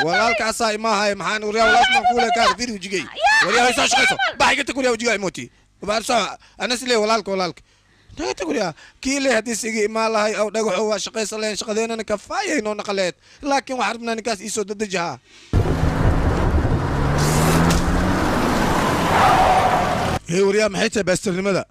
Walaalkaasaa imaahay maxaan waryaa walaalka kuule kaar fiiri wejigay. Waryaa soo shaqayso. Bax iga tag waryaa wejigaa imooti. Baarso anas le walaalka walaalka. Naga tag waryaa kii le haddii siga imaan lahay aw dhagaxo waa shaqaysan lahayn shaqadeennana kafaayay noo naqaleed. Laakiin waxaan rabnaa ninkaas ii soo dedejihaa. Hee waryaa maxay tahay baastarnimada?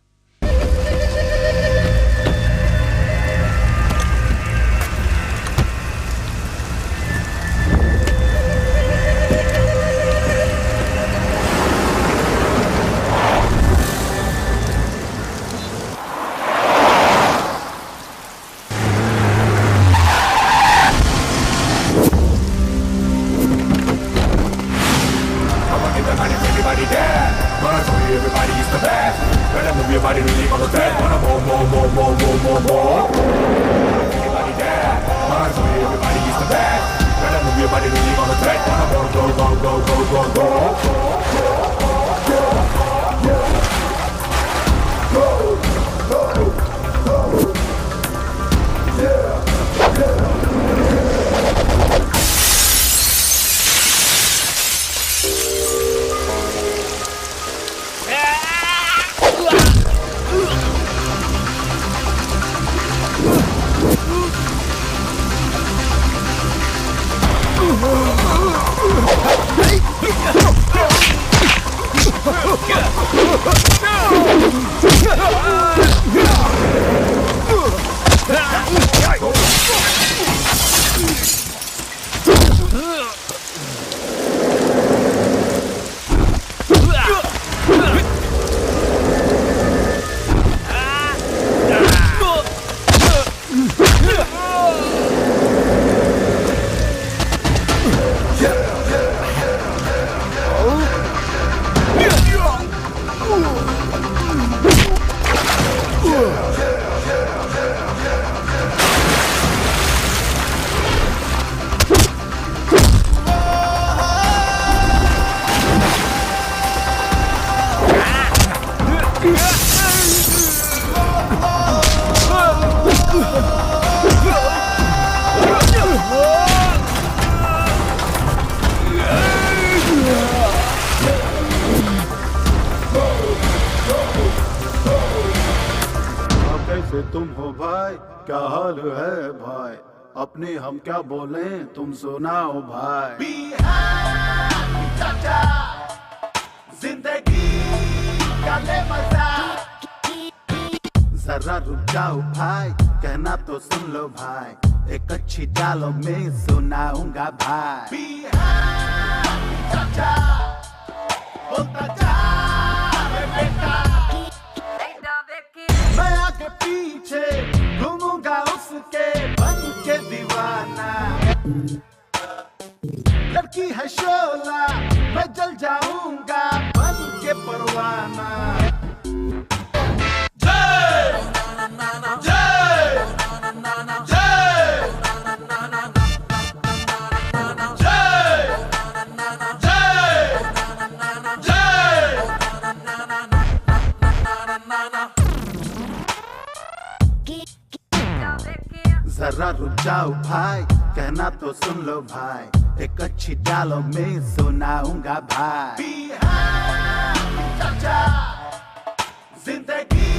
तुम हो भाई, क्या हाल है भाई, अपने हम क्या बोले तुम सुनाओ भाई। चाचा जिंदगी का ले मजा, जरा रुक जाओ भाई, कहना तो सुन लो भाई, एक अच्छी डायलॉग में सुनाऊंगा भाई। चाचा बोलता जा रे बेटा, मैं आगे पीछे घूमूंगा उसके बन के दीवाना, लड़की है शोला मैं जल जाऊंगा बन के परवाना। जय जय जय जय जय जरा रुक जाओ भाई, कहना तो सुन लो भाई, एक अच्छी डायलॉग में सुनाऊंगा भाई। चाचा जिंदगी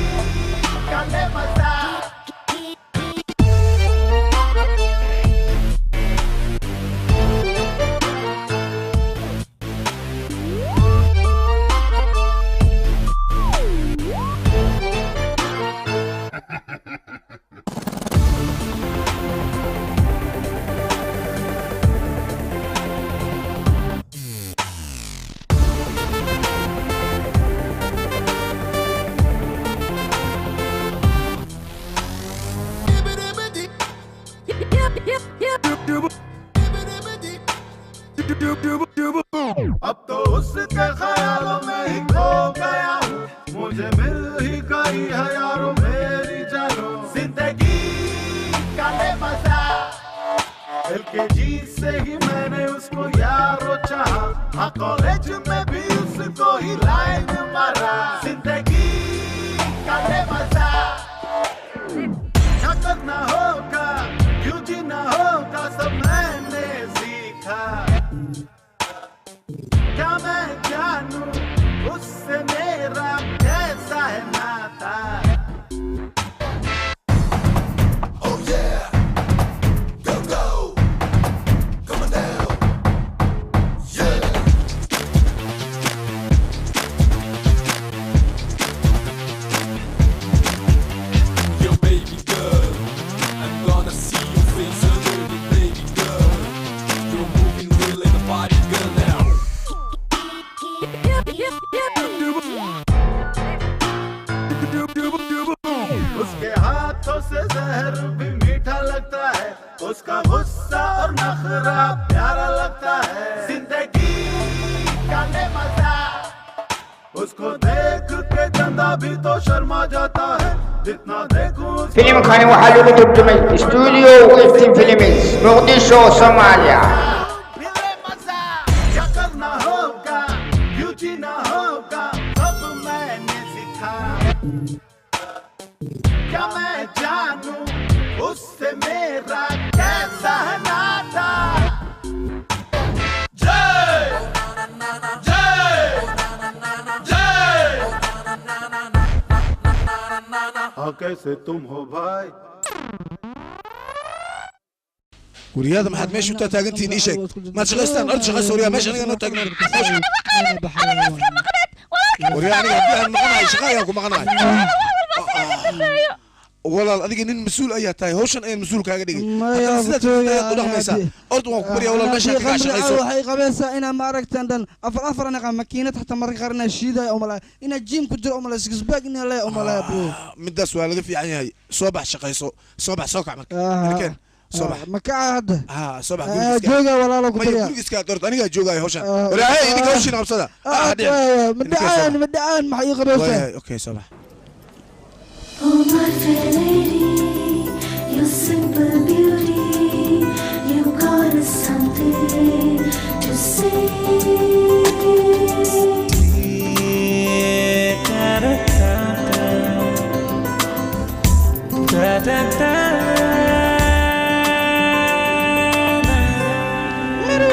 का ले मजा। अब तो उसके ख्यालों में ही खो गया हूँ, मुझे मिल ही गई है यारो मेरी जानो। जिंदगी का ले मजा, एलकेजी से ही मैंने उसको यारो चाहा, हाँ कॉलेज में भी उसको ही लाइन मारा। जिंदगी का ले मजा, क्या करना होगा क्यों जीना होगा सब मैंने सीखा। क्या मैं जानूं उससे मेरा कैसा है नाता। Oh yeah, go go, come on down, yeah. Yo baby girl, I'm gonna see your face a little baby girl. You're moving real like a party girl now. उसके हाथों से जहर भी मीठा लगता है, उसका गुस्सा और नखरा प्यारा लगता है। जिंदगी का ले मजा, उसको देख के चंदा भी तो शर्मा जाता है। जितना देखूं Filimkani waxaa lagu turjumay Studio Iftin Films, Muqdisho, Soomaaliya. मिले मजा, क्या करना होगा, क्यों जीना होगा, सब मैंने सीखा। क्या मैं जानूं उससे मेरा कैसा है नाता। जय जय जय। हाँ कैसे तुम हो भाई। Waryaada maxaad meesha u taagantihiin ii sheeg maad shaqaystaan ard shaqaysa waryaa meesha aniga noo taagnan waryaa aniga haddii aan maqanahay shaqa ayaan ku maqanahay walaal adiga nin mas-uul ayaa tahay hawshan ayaan mas-uul kaaga dhigay haddana sidaad ayaad u dhaqmaysaa ordu waan ku baryaa walaal meesha kaga shaqayso waxay qabaysaa inaa ma aragtaan dhan afar afar anaqa makiinad xataa mararka qaar inaa shiidaya umalaya inaa jiim ku jiro umalaya sixpack inaa leeya umalaya bro midaas waa laga fiican yahay soo bax shaqayso soo bax soo kac marka ilkeen soo bax ma kaca hadda ha soo bax guriga iska jooga walaalo ku maya baryaa guriga iska doorto anigaa joogaayo hawshan walaa hey idinka hawshiina qabsada ah ma dhacaan ma dhacaan maxay ii qabaysaa waayahay okay soo bax. Oh my fair lady, you simple beauty, you got us something to say. Miru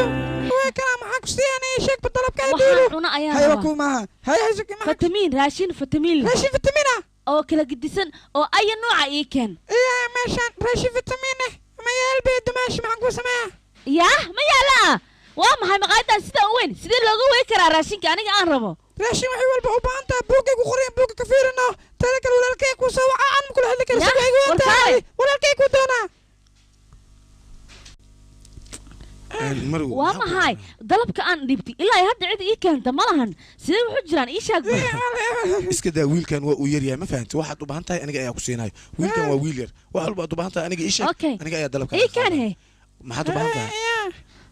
waa kana maxaa ku siiyanaya sheegba dalabkaada Waxaan dhiibo cuna ayaan haywa rabaa. ku maaha hay hayso maxaa Fitamiin, raashin fitamiin leh raashin fitamiin ah oo kala gedisan oo aya nooca ii keen. Iya meeshaan raashin fitamiin ah ma yaalbe dumaashi maxaan kuu sameeyaa Yaah, ma yaalaa? Waa maxay maqaayadan sidaa u weyn? Sidee looga weyn karaa raashinka aniga aan rabo? Raashin waxay walba u baahan tahay buuggay ku qoreen buugga ka fiirino taada kale walaalkay kuu soo wacaa aan kula hadli karo Yah, sabay igu warkaale. tahay walaalkay kuu doonaa Marwo Waa maxay dalabka aan dhiibtay ilaa ay hadda cid ii keenta ma lahan. Sidee wuxuu jiraan ii sheeg bal. Iska daa wiilkan waa uu yaryahay ma fahanti waxaad u baahan tahay aniga ayaa ku siinayo wiilkan waa wiil yar wax walba aad u baahan tahay aniga ii sheeg Okay. aniga ayaa dalabka Ii keen he. maxaad u baahan tahay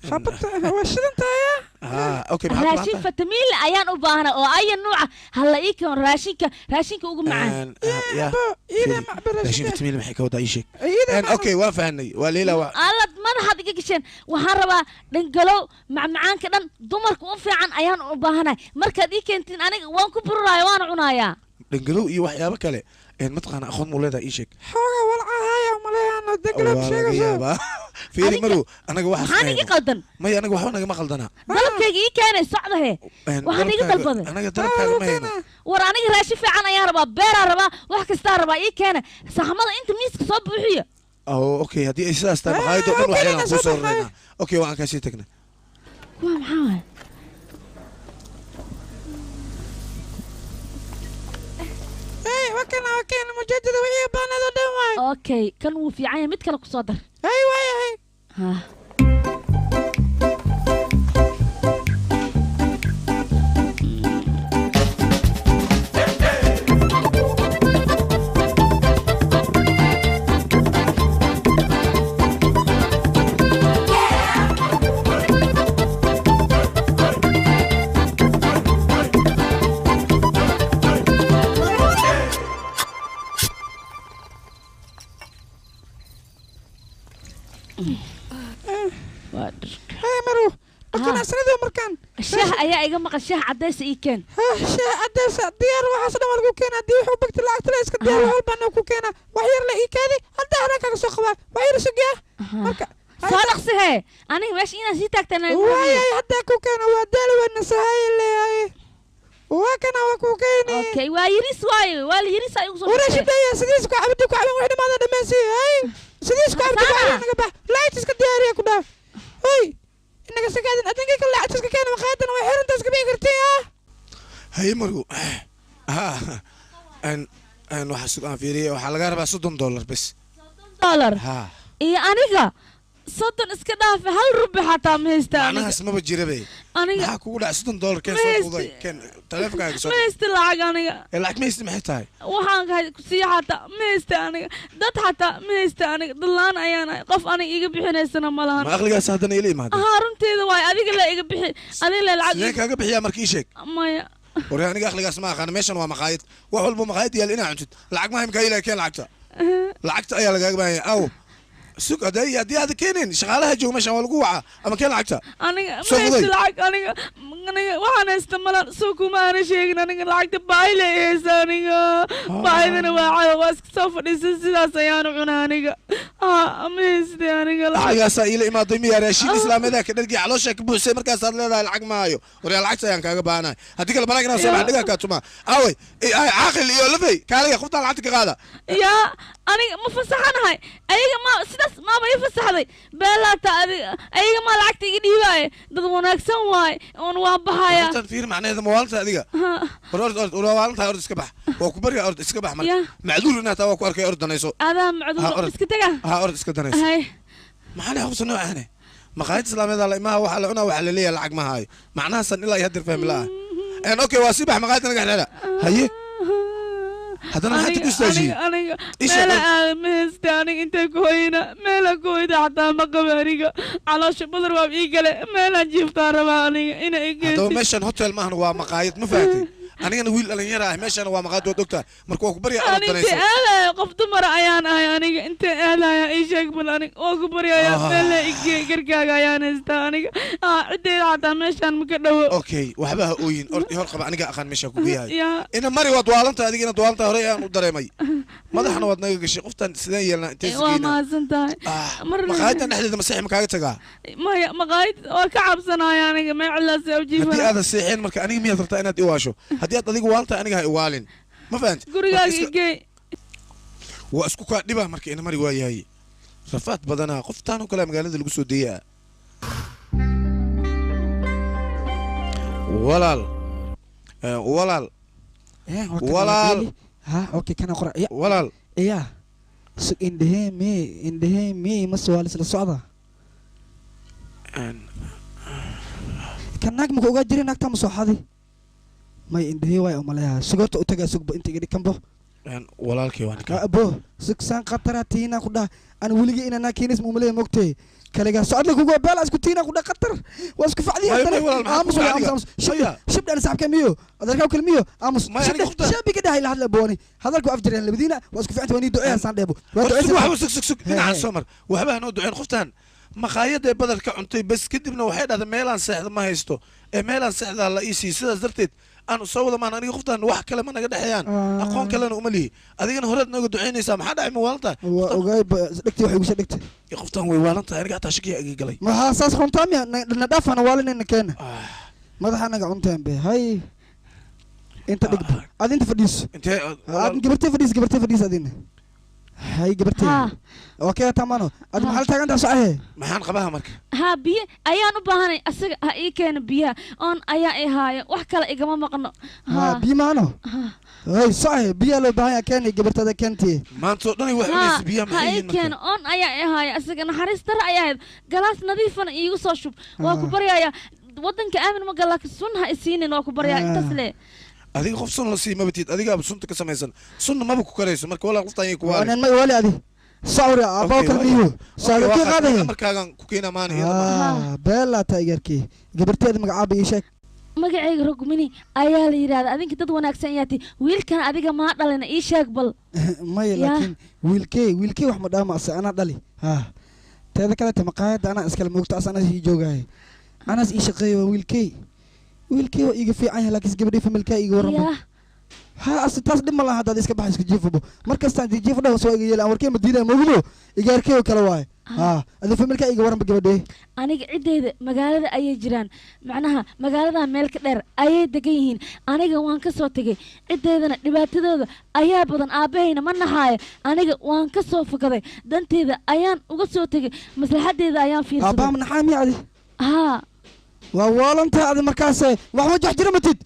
xabadta waa shidan tahay ah okay maxaad u baahan Raashin tahay fitamiin leh ayaan u baahnaa oo aya nooca hala ii keeno raashinka raashinka ugu macaan. Ya iida fiiri, macbara raashin fitamiin maxay ka wadaa ii sheeg iida okay waan fahanay waa leila waa Allad madaxaad iga gasheen waxaan rabaa dhangalow macmacaanka dhan dumarka u fiican ayaan u baahanahay markaad ii keentiin aniga waan ku bururaya waana cunayaa. Dhangalow iyo waxyaabo kale mataqaana aqoon muu leedahay ii sheeg xoogaa walcahaaya umaleeyaan degalaad waa laga sheegayso yaabaa fiiri Adiga- marwo anaga waxaas Maxaan ma iga hayno. qaldan maya anaga waxba nagama qaldanaa dalabkayga ii keenay socdahe waxaan iga dalbaday anaga dalabkaaga ma hayno war aniga raashin fiican ayaan rabaa beeraan rabaa wax kastaa rabaa ii keena saxmada inta miiska soo buuxiya. Oh okay haddii ay sidaas tahay maqaayadoo dhan waxyaalaan kuu soo raraynaa okay waan kaasii tagnaa Waa maxaa waay hey wakana wakana mujaddada wixii baanado dhan waay okay kan wuu fiican yahay mid kale ku soo dar. Hay waayahay Ha. Waa dhirka. Hey maru wakana sanadu markaan Shaah ayaa iga maqan shaah cadays ii keen. Shaah cadays diyaar waxaas dhan waa lagu keenaa haddii wuxuu bagti lacagta la iska diyaar wax walbaa noo ku keenaa wax yar la ii kaadi hadda anaa kaga soo qabaa wax yar sugiya marka Soo dhaqsi hee, aniga meesha inaan sii taagtana. Waayay, haddaa ku keena, waa daal, waa nasahay leeyahay, waa kana, waa ku keeni. Okay, waa yiris waaye, waa la yiris ay ugu soo Wara shubtay. Shidaya sidiis ku cabdi ku cabin, wax dhamaada dhameysay. Hay, sidiis ku cabdi ku cabin, naga bax, lacagta iska diyaariya ku dhaaf. Hoy, inaga sakaadin adinka kale, lacagta iska keena, maqaayadan way xirantaa, iska bixi kartiin ah. Haye margu ha en en waxa sug aan fiiriyay, waxaa laga rabaa $30 bes. Dollar? Ha. Iyo aniga 30 iska dhaafe, hal rubi xataa ma haysta aniga. Macnahaas maba jira be. Aniga maxaa kugu dhacay? $30 keen. Ma Soo haysti. fuday, keen taleefonkaaga soo. Ma haysta lacag aniga. Ee, lacag ma haysti, maxay tahay? Waxaan ka kusiiya xataa ma haysta aniga, dad xataa ma haysta aniga, dadlaan ayaan ahay, qof aniga iga bixinaysana ma lahan. Ma aqligaas haddana ila imaadeen? Haa, runteeda waay, adiga la iga bixi, adiga la lacag. Sideen kaaga bixiyaa marka? Ii sheeg. Maya. Waree, aniga aqligaas ma aqaana. Meeshan waa maqaayad, wax walba maqaayad yaal inaa cuntid. Lacag ma imkaa ilaa? Keen lacagta, lacagta ayaa lagaaga baahan yahay. Aw sug, haddii aada keenin, shaqaalaha jooga meeshan waa lagu wacaa. Ama keen lacagta. Aniga ma Soo haysta fuday. lacag aniga. Aniga waxaan haysta malan, soo kuma aana sheegin aniga lacagta. Baahi la i haysta aniga, baahidana waa cadow, waa iska soo fadhiisan, sidaas ayaanu cunaa aniga. Ha, ma haysta aniga lacag. Aqligaasaa iila imaaday miyaa? Raashin islaameedaa ka dhargii, caloosha ka buuxsay, markaasaad leedahay lacag maayo. Waryaa, lacagta ayaan kaaga baahanahay, haddii kale banaanka inaan soo baxa dhigaa kaa tumaa. Aaway ay caaqil iyo lafey, kaaliga qoftaan lacagta ka qaada. Yaa, aniga ma fasaxanahay? Ayaga ma sidaas maaba ii fasaxday beelaata adiga? Ayaga ma lacagta iga dhiibaaye? Dad wanaagsan waaye, oon waa baxaya. Qoftaan fiir, macnaheeda ma waalantahay adiga? War ord, ord, war waalantahay, ord iska bax, waa ku baryaa, ord iska bax marka. Ya. Macduur inaad taa waa ku arkay, ord danayso. Adaa Ha, macduur. Orod. Iska taga. Ha, ord iska danayso. Hay. Maxaa le hubsa noocaane? Maqaayad islaameed la imaha, waxaa la cunaa, waxaa la leeyahay lacag ma haayo. Macnahaasan ilaa iyo haddeer fahmi la'ah. En okay, waa sii bax, maqaayadda naga xidhxidha. Haye, haddana maxaad ku istaajiyey? Aniga Ii sheeg. Meela aada ma haysta aniga, intay ku hoyna, meela ku hoyda xataa ma qabo aniga. Caloosha badar waa ii gale, meelaan jiiftaan rabaa aniga ina i Haddaba geysid. Meeshan hotel maahan, waa maqaayad, ma fahamtay? Anigana wiil dhalinyara ah, meeshan waa maqaayad, waad ogtahay. Marka waa ku barya, orod Ani intay danayso. aadaya? Qof dumara ayaan ahay aniga, intay aadaya ii sheeg bal. Aniga waa ku baryaya, meela igey, garkaaga ayaan haystaa aniga. Ah, ciddeyda xataa meeshaan ma ka dhowo. Okay, waxba ha ooyin, ord hor qaba, aniga aqaan meesha ku geeyahay. Yaa. Ina mari, waad waalantahay adiga, inaad waalantahay horey ayaan u dareemay, madaxna waad naga gashay. Qoftan sideen yeelnaa? Intay Waa sigeynaa? mahadsan tahay. Maqaayaddan dhexdeeda masiix ma kaaga tagaa? Maya, maqaayad waa ka cabsanaya aniga, meecilaas u Haddii jiifana. aadan seexeen marka, aniga miyaad rabtaa inaad iwaasho? Haddii aad adiga waalantahay, aniga ha iwaalin, ma fahanti? Gurigaaga Marka igey. Waa isku kaa dhiba marka. Ina mari, waa yahay rafaad badanaa, qoftaan oo kale magaalada lagu soo deeyaa. Walaal, walaal. Walaal. Ha, okay, kana qora ya. Walaal. Ya, sug, indhehee mee, indhehee mee, mase waa la isla socda? Kan naag maka ogaa jiray? Naagta ma soo xaday? May, indhehee waay umaleeyaa. Sugorta u tagaa, sugba inta iga dhikanbo. Walaalkay waa ninka. Abo, sug, saan khatara tiina ku dhah. Ani weligii inaa naag keenis ma umaleeya, mogtay? Kaligaa socodla kugu beela isku tiina ku dhah, khatar waa isku facdiya. May, may, walaal, maxaa Aamus. ku Walaal, dhacay? aamus, aamus, shibdhe shibdhe, ani saxibka miyo, adeerkaa kale miyo, aamus. May, aniga Shibdhe qofta- shabi ka dhahay la hadla booni, hadalku afjareen labadiina waa isku ficanta, waa nii duceeya saan dheebo, waa War sug, duceysa. waxba sug, sug, sug, dhinacan soo mar. Waxba hanoo duceen. Qoftaan maqaayadee badar ka cuntay bes, kadibna waxay dhahday meelaan seexda ma haysto, ee meelaan seexdaa la ii siiy. Sidaas darteed aan soo wada maan aniga qoftaan wax kale ma naga dhexeeyaan, aqoon kalena uma lihi. Adigana horeed nooga ducaynaysaa, maxaa dhacay? Ma waalan tahay? Waa ogaay, dhegtii waxay igu dhegtay. Qoftaan way waalan tahay, aniga hataa shakiya iga galay. Maxaa saas runtaa miya? Na dhaafana waalinayna, keena madaxa naga cunteen be. Hay, inta dhigba, ad inta fadhiiso. Intee? Ad gabartee fadhiis, gabartee fadhiis adina. Hay, gabartee, okay, tamano, ad maxaa la taagantaa socahe? Maxaan qabaha marka? Haa, biyo ayaan u baahanay, asaga ha ii keeno biyaha, oon ayaa i haayo, wax kale igama maqno. Ha, biyo maano. Hay, socahe, biyaa loo baahan yahay, keenay gabartada keentii. Maanta oo dhan wax Ha, cunaysa biyaha, ha maxay ii yihiin marka? keeno, oon ayaa i haayo. Asaga naxariis dara ayaa ahayd, galaas nadiifana iigu soo shub, waa ku baryaaya. Waddanka aamin ma gala, laakiin sun ha isiinin, waa ku baryaa intaas le. Adiga qof sun la sii maba tiid, adigaaba sunta ka samaysan, sunna maba ku karayso. Marka walaal, qoftaan yay ku waalin. Waanan ma wali adi sawri abaa kale miyo sawri kii qaadaye. Markaagan ku keena maana. Ah, beela taageerkii, gabarteeda magacaaba ii sheeg. Magacayga Rogmini ayaa la yidhahda. Adinka dad wanaagsan ayaa ti, wiilkan adiga maa dhalina? Ii sheeg bal. Maya. Ya. Laakiin wiilkee, wiilkee wax ma dhaama, ase anaa dhali. Ha, teeda kalete maqaayadda anaa iskale, moogta, as anaas ii joogaaye, anaas ii shaqeeya. Waa wiilkey, wiilkey waa iiga fiican yahay, laakiin gabadhii familkaa iiga warrama. Ya. Ha, ase taas dhib ma laha, haddaad iska baxa, iska jiifabo. Mar kastaan jiif dhaho soo iga yeeli, aan warkee ma diidaya, moogdo, igaarkey oo kale waaye. Haa adi familka iga waranba gabadhee. Aniga ciddeyda magaalada ayay jiraan, macnaha magaalada meel ka dheer ayay degan yihiin. Aniga waan ka soo tegay, ciddeydana dhibaatadooda ayaa badan, aabbahayna ma naxaayo. Aniga waan ka soo fakaday, danteeda ayaan uga soo tegay, maslaxadeeda ayaan fiirsaday. Aabbaa ma naxaaya miya adi? Haa. Waa waalantahay adi markaase, wax ma wax jira matid.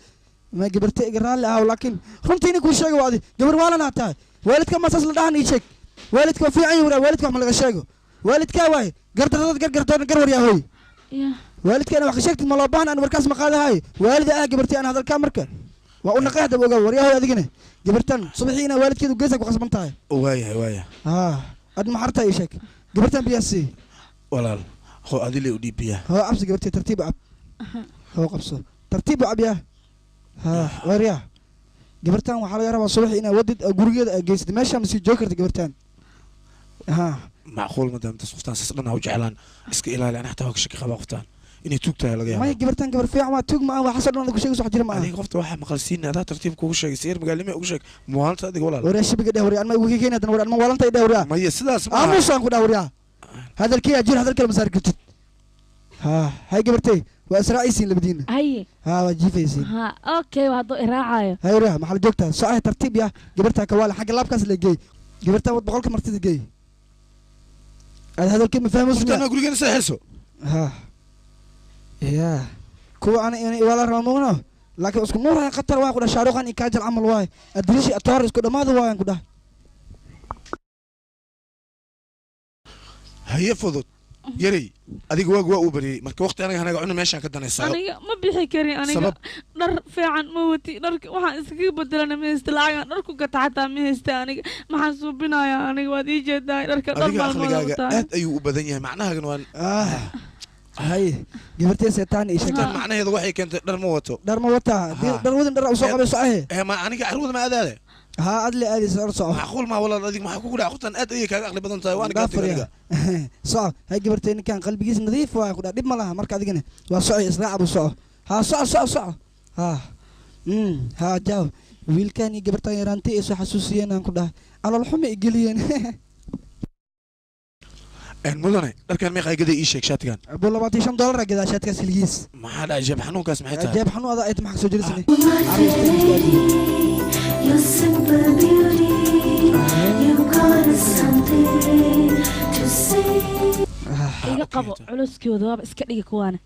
Ma gabarta iga raalli ahaw, laakiin runtii inin kuu sheega waa adi gabar waalanaa tahay. Waalidka ma saas la dhahan ii sheeg. Waalidka waa fiican yahay, waalidka wax ma laga sheego. Waalidkaa waaye gardaradad gargartoona gar waryaa hooy. Waalidkaana wax ka sheegtid ma loo baahna, aan warkaas ma qaadahay. Waalida ah gabartii aan hadalkaa marka waa u naqay hadaba ogaa waryaa hooy. Adigina gabartan subaxii inaa waalidkeedu geesa ku khasban tahay. Waayahay waaya. Haa ad maxarta ii sheeg gabartan biyaa sii. Walaal hoo adile u dhiib biyaa. Hoo cabsi gabartii, tartiib u cab. Hoo qabso, tartiib u cab yaa. Haa waryaa gabartan waxaa laga rabaa subaxii inaa wadid gurigeeda aad geysatid, meeshaa ma sii joogi karta gabartan. Haa macquul maadaama taas qoftaan saas dhan ha u jeclaan, iska ilaali. Ana xataa waa ka shaki qabaa qoftaan inay tuug tahay laga yaabaa. Maya gabartan gabar fiican waa, tuug ma aha, waxaasoo dhan ku sheegayso wax jira ma aha. Adiga qofta waxaa maqalsiina adaa tartiib kugu sheegay sayir magaalnimo ugu sheeg muwaalanta adiga walaal. Waryaa shabiga dheh waryaa, anma igu keeni haddana waryaa, anma waalanta dheh waryaa. Maya sidaas ma aha. Aamusaan ku dhah waryaa, hadalkii jir, hadal kale ma saari kartid. Haa hay gabartey, waa israacaysiin labadiina. Haye. Haa waa jiifaysiin. Haa okay, waa hadduu iraacayo. Hay waryaa maxaa la joogtaa? Socahay tartiib yaa gabartaa kawaale xagga laabkaas la geey. Gabartaa wad boqolka martida geey. Aad hadalkii ma fahmayso qoftaan gurigeena seexayso. Haa yaa kuwa ana inay wala rabo moogno, laakiin isku nuuraya khatar waa ku dhah. Shaaruqan iyo kaajal camal waay, adriishi atoor isku dhammaada waayaan ku dhah. Haye fudud yarey, adiga waag waa uu bariyey marka waqti aniga hanaga cuna meeshaan ka danaysaa. Aniga ma bixi karin aniga. Sabab? Dhar fiican ma wati, dharka waxaan iskaga bedelana ma haysta, lacagaan dhar ku gata xataa ma haysta. Aniga maxaan suubinayaa? Aniga waad ii jeedaa dharka dhar adiga maalmood aqligaaga wataa. Aad ayuu u badan yahay macnahagan waan. Haye gabartee seetaan ii sheeg. Qoftaan macnaheedu waxay keentay dhar ma wato. Dhar ma wataa, dhar wadin dhar u soo qabay socahe. Ee ma aniga carruurda ma aadaade? Haa ad le aadaysa, dhar soco. Macquul ma walaal, adiga maxaa kugu dhaca? Qoftaan aad ayay kaaga aqli badan tahay, waana gaartay aniga. Soco hay gabartee, ninkan qalbigiisa nadiif waay ku dhah, dhib ma laha. Marka adigana waa soci, israaca buu soco. Haa soco soco soco. Haa haa jaaw wiilkan iyo gabartan yaraantay ay soo xasuusiyeen aan ku dhahay, calool xuma i geliyeen. Mudane dharkan meeqa gaday ii sheeg shaatigan? Abu $25 aa gadaa shaatikaas keligiis. Maxaa dhacay jeeb xanuunkaas maxay tahay? Jeeb xanuun adaa ayta maxaa kasoo jeedisane? My fair lady, you're simple beauty. You got something to say. Iga qabo culuskooda, waaba iska dhigi kuwaana.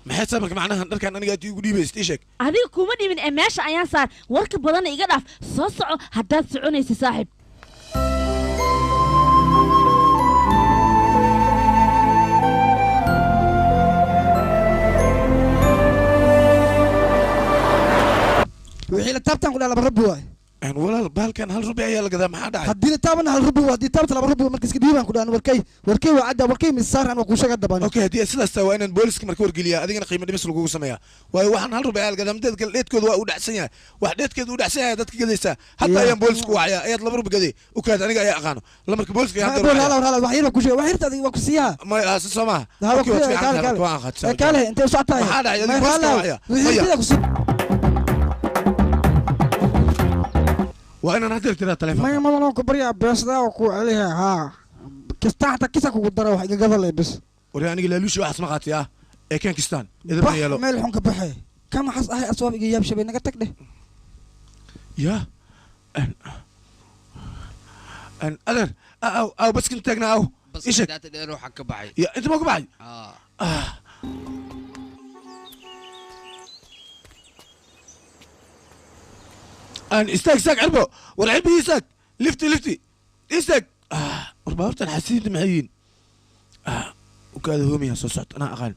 Maxay tahay marka macnahan dharkan aniga aad iigu dhiibaysid ii sheeg? Adiga kuma dhimin ee meesha ayaan saar. Warka badanna iga dhaaf, soo soco haddaad soconaysa saaxiib. Wixii la taabtaan ku dhaha laba rabbi waay. Walaal bahalkan hal rubi ayaa la gadaa, maxaa dhacay? Haddii la taabana hal rubi waa, haddii taabta laba rubi waa, marka iska dhiibaan ku dhahan. Warkay warkay waa cadda, warkay misaar aan waa kuu sheega dabaan. Okay haddii sidaas tahay waa inaan booliska marka wargeliyaa, adigana qiimo dhimis lagugu sameeyaa, waayo waxaan hal rubi ayaa la gadaa, mideed kale dheedkooda waa u dhacsan yahay, wax dheedkeeda u dhacsan yahay dadka gadaysaa hadda ayaan booliska u wacayaa ayaad laba rubi gaday u kaad aniga ayaa aqaano lamarka booliska ayaa bool hala hala wax yar ku sheeg, wax yarta adiga waa ku siiyaa. Ma si soo maaha? Haa, waa Okay, waad ku fiican kaale tahay, kaale marka waan aqaantaa. Ee, kaale intee u socotahay? Maxaa dhacay? Adiga May booliska raala wacaya. wixii Maya. sida ku sii. Waa inaan hadda tiraa taleefon. Maya madan ku baryaa beesdaa oo ku celiha. Haa kista xataa kisa kugu dara wax iga gadalay bis. Wari aniga laaluushi waxaas ma qaatay ah ee keen kistaan idin bax yeelo. Meel xun ka baxay kama xas ahay aswaab iga yaabshabay naga tag dheh. Ya an adeer aw aw baskin taagnaa aw ii sheeg. Data dheer waxaa ka baxay. Ya inta ma ku baxay? Ah. An istaag istaag cirbo, war cirbi istaag, lifti lifti istaag. War baabuurtan xasiinta maxay yihiin? Ukaada hoomiya soo socota anaa aqaan.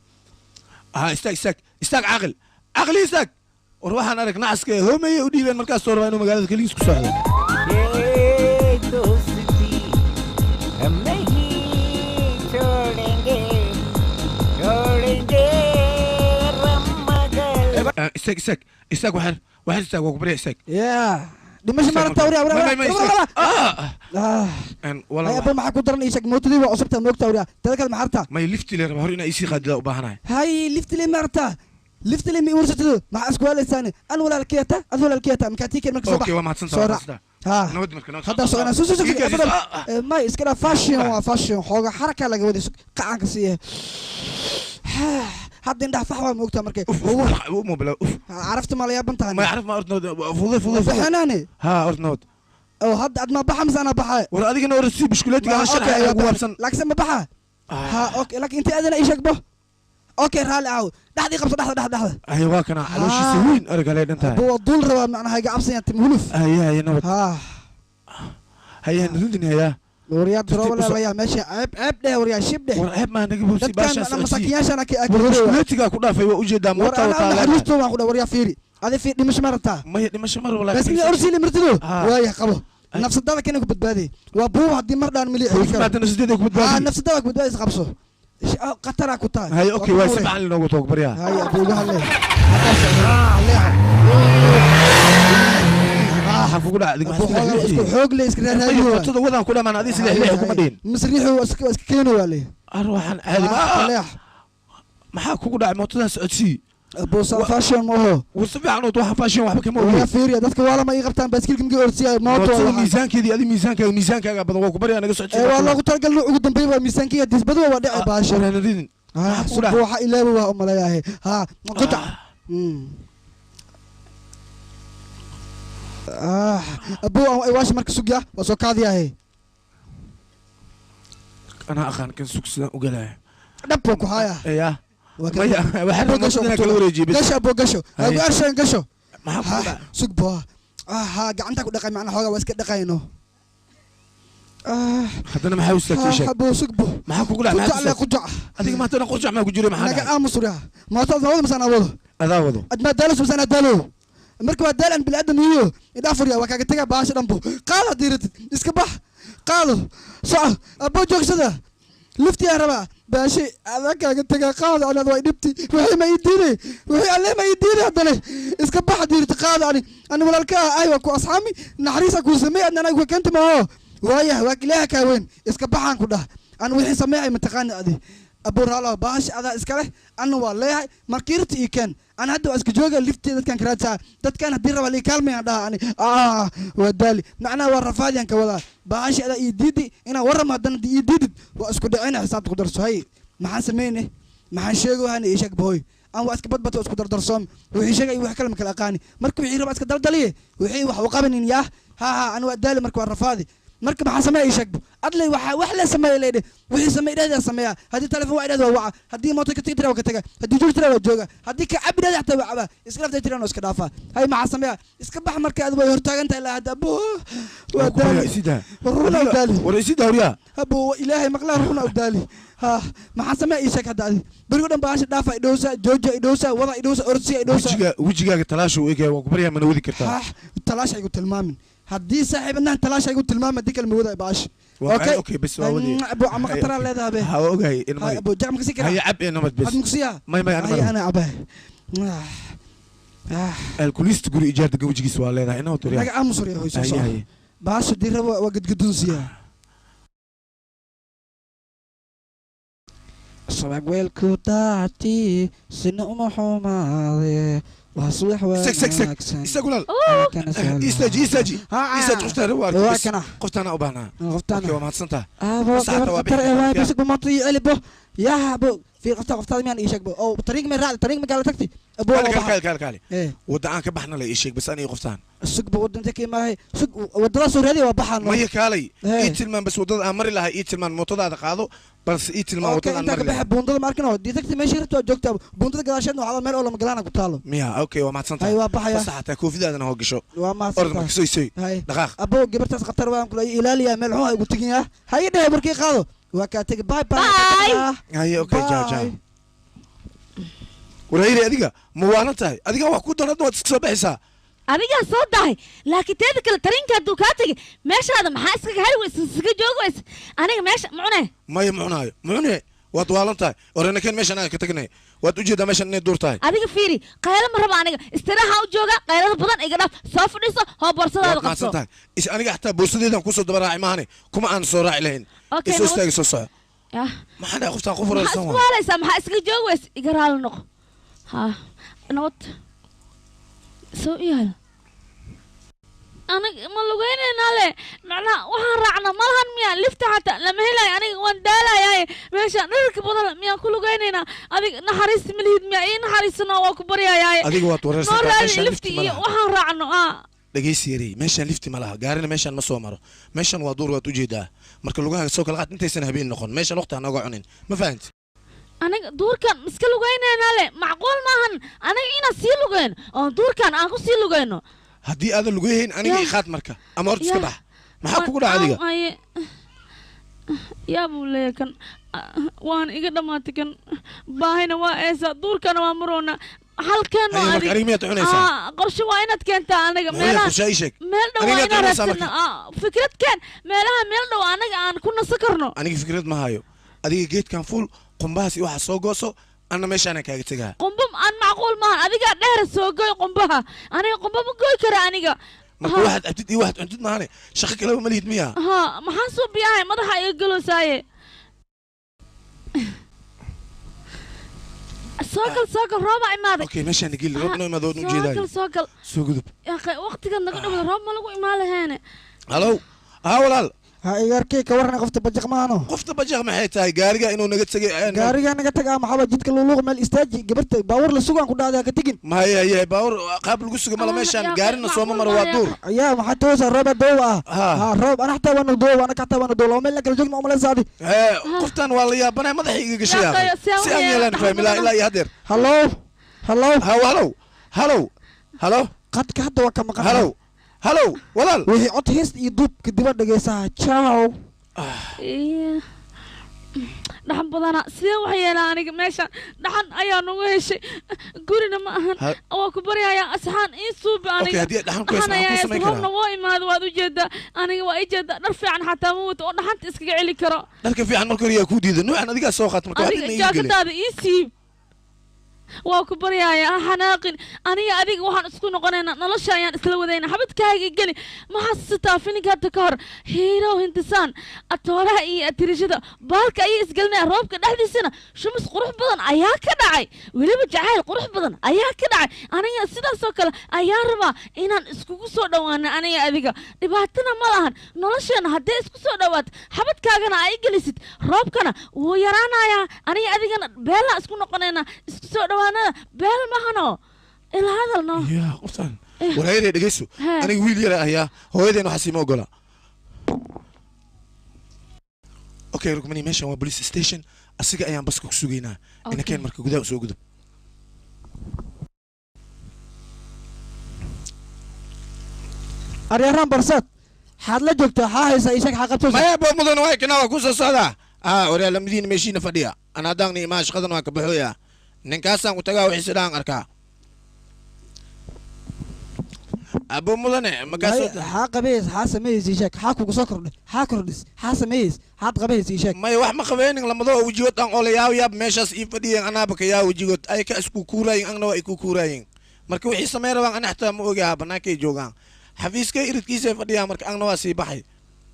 Istaag istaag istaag, caaqil caaqil istaag. War waxaan arag nacaska ee hoomaya u dhiibeen markaas soo rabaa inuu magaalada keligiis ku socdo. ये दोस्ती हम नहीं छोड़ेंगे छोड़ेंगे रम मगर Istaag istaag istaag, waxaan waxaan istaag waa ku barya istaag. Ya dhimasho maaragta wariya wariya May- may- may, wariya. Ah. Hay walaal abba maxaa ku daran ii sheeg, mootadii waa cusubta moogta wariya, tada kale maxaa rabtaa? May lifti le rabaa hor inaa isii qaadida u baahanahay. Hay liftile ma rabtaa? Liftile ma iwarsatado, maxaa isku waalaysaane? An walaalkiyata ad walaalkiyata markaa tii keen marka soo bax. Okay waa mahadsantahay soo waa raac. mahadsantahay. Ha. Nabad marka nabad. Hadda socona soo soo soo may iska dhaa fashion waa fashion xooga xaraka laga waday qacanka siiye. Hadda indhaha fax waa moogtaa markay. Uma bila uf. Carafta ma la yaaban tahay? Ma caraf ma ortnood fudude fudude. Faxanaane. Ha ortnood. Oo hadda ad ma baxa mise ana baxay? War adigana or si bishkuleetiga hal sharax ugu waabsan. Laakiin ma baxa? Ha okay laakiin inta adana ii sheegbo. Okay raali aaw. Dhaxdii qabso dhaxda dhaxda dhaxda. Ay waa kana calooshiisa weyn arag halay dhantahay. Buu dul rabaa macnaha iga cabsan tim huluf. Ay ay nabad. Ha. Hay nudin haya. Waryaa darooba la yaa meesha ceeb ceeb dheh waryaa shib dheh. War ceeb ma naga buusi baasha. Dadkan masaakiyaasha ka ag. Bishkuleetiga ku dhaafay waa u jeedaa moota waa taala. War ana waan ku dhaw waryaa fiiri. Adi fiir dhimasho ma rabtaa? Maya dhimasho mar walaa. Bas kii orsiili martido. Waaya qabo. Nafsadada kana ku badbaadi. Waa buu hadii mar dhaan mili. Maanta nafsadada ku badbaadi. Ha nafsadada ku badbaadi qabso. Qatara ku tahay. Hay okay waa si macallin noogu toog baryaa. Hay abuuga halle. Waxa kugu dhacday isku xoog leh iska raadiyo. Mootada wadaan ku dhamaan adiga lix lix kuma dhiin. Misriixu iska keeno waa leh. Arwaxan caadi ma maxaa kugu dhacay mootadan socodsii? Abuusa fashion ma oho. War si fiican oo waxa fashion waxba kama ogi. Waa fiiriya dadka waa lama ii qabtaan baaskiilka migi orsiya mooto. Mootada miisaankeedii adi miisaankaaga miisaankaaga badan waa ku baryaa naga socodsii. Waa loogu talagalay ugu dambeeyay waa miisaankiga disbadu waa dhacay baasha. Waranadin. Waxa ilaahay waa u maleeyahay. Ha qutac. Abu ay waash marka sugya waa soo kaadiyahay. Ana aqaan kan sugsidan u galay. Dhab ku haya. Ya. Maya waxaan rabaa kala wareejiyo bas. Gasho abu gasho. Abu arshan gasho. Maxaa ku dhacay? Sug baa. Ha gacanta ku dhaqay macna xooga waa iska dhaqayno. Haddana maxaa u istaagtay sheeg? Abu sug baa. Maxaa kugu dhacay? Maxaa ku dhacay? Adiga ma tana qurjac ma ku jiray maxaa? Naga aamus riyaa. Ma taad wado masana wado. Adaa wado. Ad ma daalas masana daalo. Marka waa daalan bil aadam iyo idafuriya waa kaaga tagaa baasha dhanbo. Qaado diiratid iska bax. Qaado. Soco abu joogsada. Lifti aan rabaa baashi adaa kaaga tagaa qaado anaad way dhibti wixii ma ii diiday wixii alle ma ii diiday haddana iska bax diirta qaado ani ani walaalka ay waa ku asxaami naxariisa ku sameey adna anaga keenta ma oo waayah waa ilaaha kaa weyn iska baxaan ku dhah an wixii sameeyay mataqaana adi abu raalo baashi adaa iska leh anna waa leeyahay markiirta ii keen ana hadda waa iska jooga lifti dadkan karaadsaa dadkan haddii rabaa lii kaalmayaan dhaha ani waa daali macnaha waa rafaadiyaan ka wadaa baashi adaa ii diidi inaan warrama haddana haddii ii diidid waa isku dhicina xisaabta ku darso hay maxaan sameyne maxaan sheego hana ii sheeg bohoy aan waa iska badbato isku dardarsoom wixii sheegay wax kale ma kala aqaani marka wixii rabaa iska daldaliye wixii wax u qabanin yaa ha ha ani waa daali marka waa rafaadi marka maxaa sameeya ii sheegbo adley waxa wax la sameeya leedhe wixii sameey dhahdaa sameeya haddii telefoon waa dhahdaa waa waca haddii mooto ka tagi tira waa ka taga haddii joog tira waa jooga haddii ka cabi dhahdaa xataa waa cabaa iska dhaftay tiraan oo iska dhaafaa hay maxaa sameeya iska bax marka aad way hortaagan tahay ilaa hadda abo waa daali runa u daali war isida horiyaa abo ilaahay maqlaa runa u daali ha maxaa sameeya ii sheeg hadda adi berigo dhan baasha dhaafa idhowsa jooja idhowsa wada idhowsa orsiya idhowsa wejigaaga talaasha u egaya waan ku baryaa mana wadi kartaa talaasha igu tilmaamin haddii saaxiibanahan talaasha igu tilmaama haddii kale ma wadaay baash okay okay bas waa wadi abu ama qatara leedahay be ha ogahay in ma abu jac ma kasi karaa hay cab ee nabad bas had muksiya may may ana ana cabay alkulist guri ijaar degan wejigiisa waa leedahay inaa turiya naga aamus riya hoy soo soo baasha dii rabo waa gadgadoonsiya sabag weelku daati sina uma xumaade waa subax wanaagsan isagulaal istaaji istaaji istaaj qoftaan waa qoftaan u baahnaa qoftaan waa mahadsantaha abo qatar ee waay bas mooto ii celi bo yaa bo fi qoftaan qoftaan miyaan ii sheeg bo oo tariiq ma raacday tariiq ma gaala tagtay abo kaal kaal kaal wadda aan ka baxna la ii sheeg bas aniga qoftaan sug bo wadda inta ka imaahay sug waddada soo raadiya waa baxaan maya kaalay ii tilmaan bas waddada aan mari lahaa ii tilmaan mootadaada qaado balse ii tilmaan waddada aan mari lahaa buundada ma arkino dii tagtay meeshii rabto waa joogtaa buundada gadaasheedna waxaa meel oo lama galaana ku taalo miya okay waa mahadsantahay hay waa baxaya bas xataa koofidaadana hoo gasho waa mahadsantahay orod marka soo isay dhaqaaq abo gabartaas khatar waan kula ilaaliyaa meel xun ay ugu teginyaa hay dhahay markii qaado waa kaa tegi bye bye haye okay jaa jaa warayri adiga ma waalan tahay adiga wax ku doonadna waad iska soo baxaysaa adigaa soo dahay laakiin teeda kale tarinka hadduu kaa tegay meeshaada maxaa iskaga hari weysa iskaga joogi weysa aniga meesha mucune maya mucunaayo mucune waad waalan tahay oranakeen meeshan aan ka tagnay waad ujeedaa meeshan inay duur tahay adiga fiiri qaylo ma rabo aniga istiraaxa u jooga qaylada badan iga dhaaf soo fadhiiso hoo boorsadaada waad mahadsan qabso tahay is aniga xataa boorsadeedan kusoo daba raaci maahane kuma aan soo raaci lahayn Okay, isoo nabad- istaagi soo soco Ah, maxaa dhahay qoftaan qof maxaa waraysan isku waa waalaysaa maxaa iskaga joogi weysa iga raali noqo ha nabad soo u yaal Aniga ma lugeynayna le macnaha waxaan raacna malahan miya lifta xataa lama helayo aniga waan daalayaye meeshaan dharka badan miyaan ku lugeynaynaa adiga naxariista ma lihid miya ii naxariisano waa ku baryayaaye Adiga waad noo wareersantaa, raadi meeshaan lifti lifti ma iyo laha. Waxaan raacno Dhegeysi yarey, meeshaan lifti ma laha, gaarina meeshaan ma soo maro, meeshaan waa duur, waad ujeedaa. Marka lugaha soo kala qaad intaysan habeen noqon, meeshaan waqti ha nooga cunin, ma fahanti? Aniga duurkan iska lugeynaynaa le macquul maahan aniga inaan sii lugeyno oo duurkan aan ku sii lugeyno. Haddii aadan lugahayn aniga Ya. I qaad marka ama horta iska Ya. bax. Maxaa kugu dhaca adiga? Aye. Yaa buu leeyahay kan waan iga dhammaatay kan baahina waa eesa duurkana waa maroona halkeeno. Haye, marka aniga miyaad cunaysaa? Qorshe waa inaad keentaa aniga. Muxuu yahay Meelaha qorshe? Ii sheeg. Meel dhow Aniga waa miyaad inaan cunaysaa raadsano marka? Fikrad keen meelaha meel dhow anaga aan ku nasan karno. Aniga fikrad ma hayo. Adiga geedkan fuul, qumbahaas iyo waxa soo gooso, anna meeshaanaan kaaga tegaa. Qumbo aan macquul maahan, adigaa dheer, soo goy qumbaha, aniga qumbo ma goy kara aniga. Marka waxaad cabtid iyo waxaad cuntid maahane shaqo kaleba ma lihid miyaa? Ha, maxaan soo biyahay madaxa iga galoosaaye. Soo gal, soo gal, rooba imaaday. Okay, meeshaan geli, roob noo imaado, waan Soo ujeedaayo. gal, soo gal. Soo gudub. Yaaqay waqtigan naga dhowda roob ma lagu imaan laheene. Halow, haa walaal. Ha igarkey, ka warran qofta bajaq maano? Qofta bajaq maxay tahay? Gaariga inuu naga tegay. Gaarigaa naga tagaa maxaba jidka luuluuq meel istaaji, gabarta baabuur la sugaan ku dhahday, ha ka tegin. Maya yahay baawur qaab lagu suga mala meeshaan, gaarina sooma maro, waa duur. Yaa maxaa toosa rooba doow ah ha roob ana xataa waanu doow ana xataa waanu doow meel la kala joogna umalaysa adi. Hee, qoftan waa la yaabanaya, madaxa iga gashay Yaaqay, yaaqay. Si aan Si aan u yeelaan yeelan, fahmi lahaa ilaa iyo haddeer. Hallow, hallow. Ha, halow, halow, halo. Qadka hadda waa ka maqan. Halow, halow walaal. Wixii cod hees iyo duub kadib aan dhegeysaha. Ciao. Iya. Dhaxan badana sidee wax yeelaa aniga meeshaan dhaxan ayaa nagu heshay gurina ma ahan. Waa ku baryayaa asxaan ii suubi aniga. Okay, haddii aad dhaxan ku hayso, Dhaxan maxaan ayaa kuu haysa, samayn roobna karaa? Woo imaado, waad ujeedaa aniga waa ii jeedaa, dhar fiican xataa ma wato oo dhaxanta iskaga celi karo. Dharka fiican marka hore yaa kuu diiday? Nuucan adigaa soo qaat marka Adiga waxba ma iiga gelin. Jaakadaada ii siib, waa ku baryaaya, ha xanaaqin. Aniga adiga waxaan isku noqonaynaa nolosha ayaan isla wadaynaa, xabadkaaga geli. Ma xasuusataa filinka hadda ka hor hiirow hindisaan atooraha iyo atirishada baalka ayay isgelinaya, roobka dhexdiisana shumis qurux badan ayaa ka dhacay, weliba jacayl qurux badan ayaa ka dhacay. Aniga sidaasoo kale ayaan rabaa inaan iskugu soo dhowaano aniga adiga, dhibaatana ma lahan nolosheena haddee isku soo dhowaato, xabadkaagana ay gelisid, roobkana wuu yaraanayaa, aniga adigana beelaa isku noqonaynaa, isku soo dhowaanada beel mahano ila hadalno. Yaa qoftan walaayadee, dhegeyso. Hee. Aniga wiil yara ayaa hooyadeen waxaas ima ogola. Okay Rukmani, meeshan waa police station, asiga ayaan baska ku sugaynaa ina. Okay. Keen marka gudaha usoo gudub. Aryaaraan barsaad xaad la joogtaa, xaa haysaa ishag, xaa qabtoosa? Maya bo mudan, waay kana waa kusoo socdaa. Waryaa lamadiina meeshiina fadhiya, ana haddaan imaa shaqadan waa ka baxooya, ninkaasaan ku tagaa wixiisi dhaan arkaa. Abo mudane makaasoo. Xaa qabays, xaa sameeyeys isheeg, xaa kugu soo kordhay, xaa kordhis, xaa sameeyeys, xaad qabays isheeg? Maya, wax ma qabeenin, lamado wejigood aan oo la yaab yaab meeshaas ii fadhiyeen, anaaba ka yaa wejigood ay ka isku kuuraayin, angna waa iku kuuraayin. Marka wixii samey rabaan ana xataa ma ogaha, bannaankay joogaan, xafiiskay iridkiisay fadhiyaan, marka angna waa sii baxay.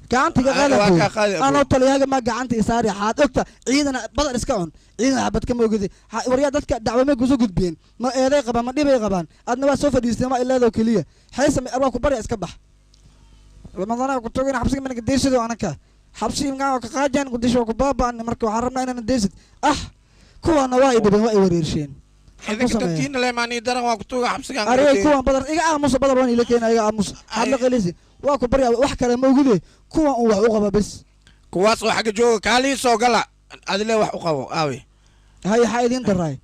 Gacantiga Waa kaa qaadi, qaada Abu. Anoo taliyaaga ma gacanta isaari, xaad ogta ciidana badan iska cun, ciidan xabad kama ogidi. Waryaa dadka dacwamay kusoo gudbiyeen, ma eeday qabaan, ma dhibay qabaan, adna waa soo fadhiistay, ma ileedoo keliya xay samey. Waa ku barya, iska bax ramadana ku togin xabsiga manaka deysido, anaka xabsi imkaa ka qaajaan kudisho ku baaba'an. Marka waxaan rabnaa inaan deysid ah, kuwaana waa i dhibeen, waa i wareersheen. Maxaan ku Idinka sameeyaa? Tantiina leemaanii daran waa ku tuuga xabsigaan. Arigay kuwan badar iga aamusa, badar waan ila keena, iga aamusa, xaad la qelisi, waa ku barya, wax kale ma ogide, kuwan un wax u qaba bes. Kuwaas oo xagga jooga kaalii soo gala, adile wax u qabo aawe. Hay, xaa idiin daraay,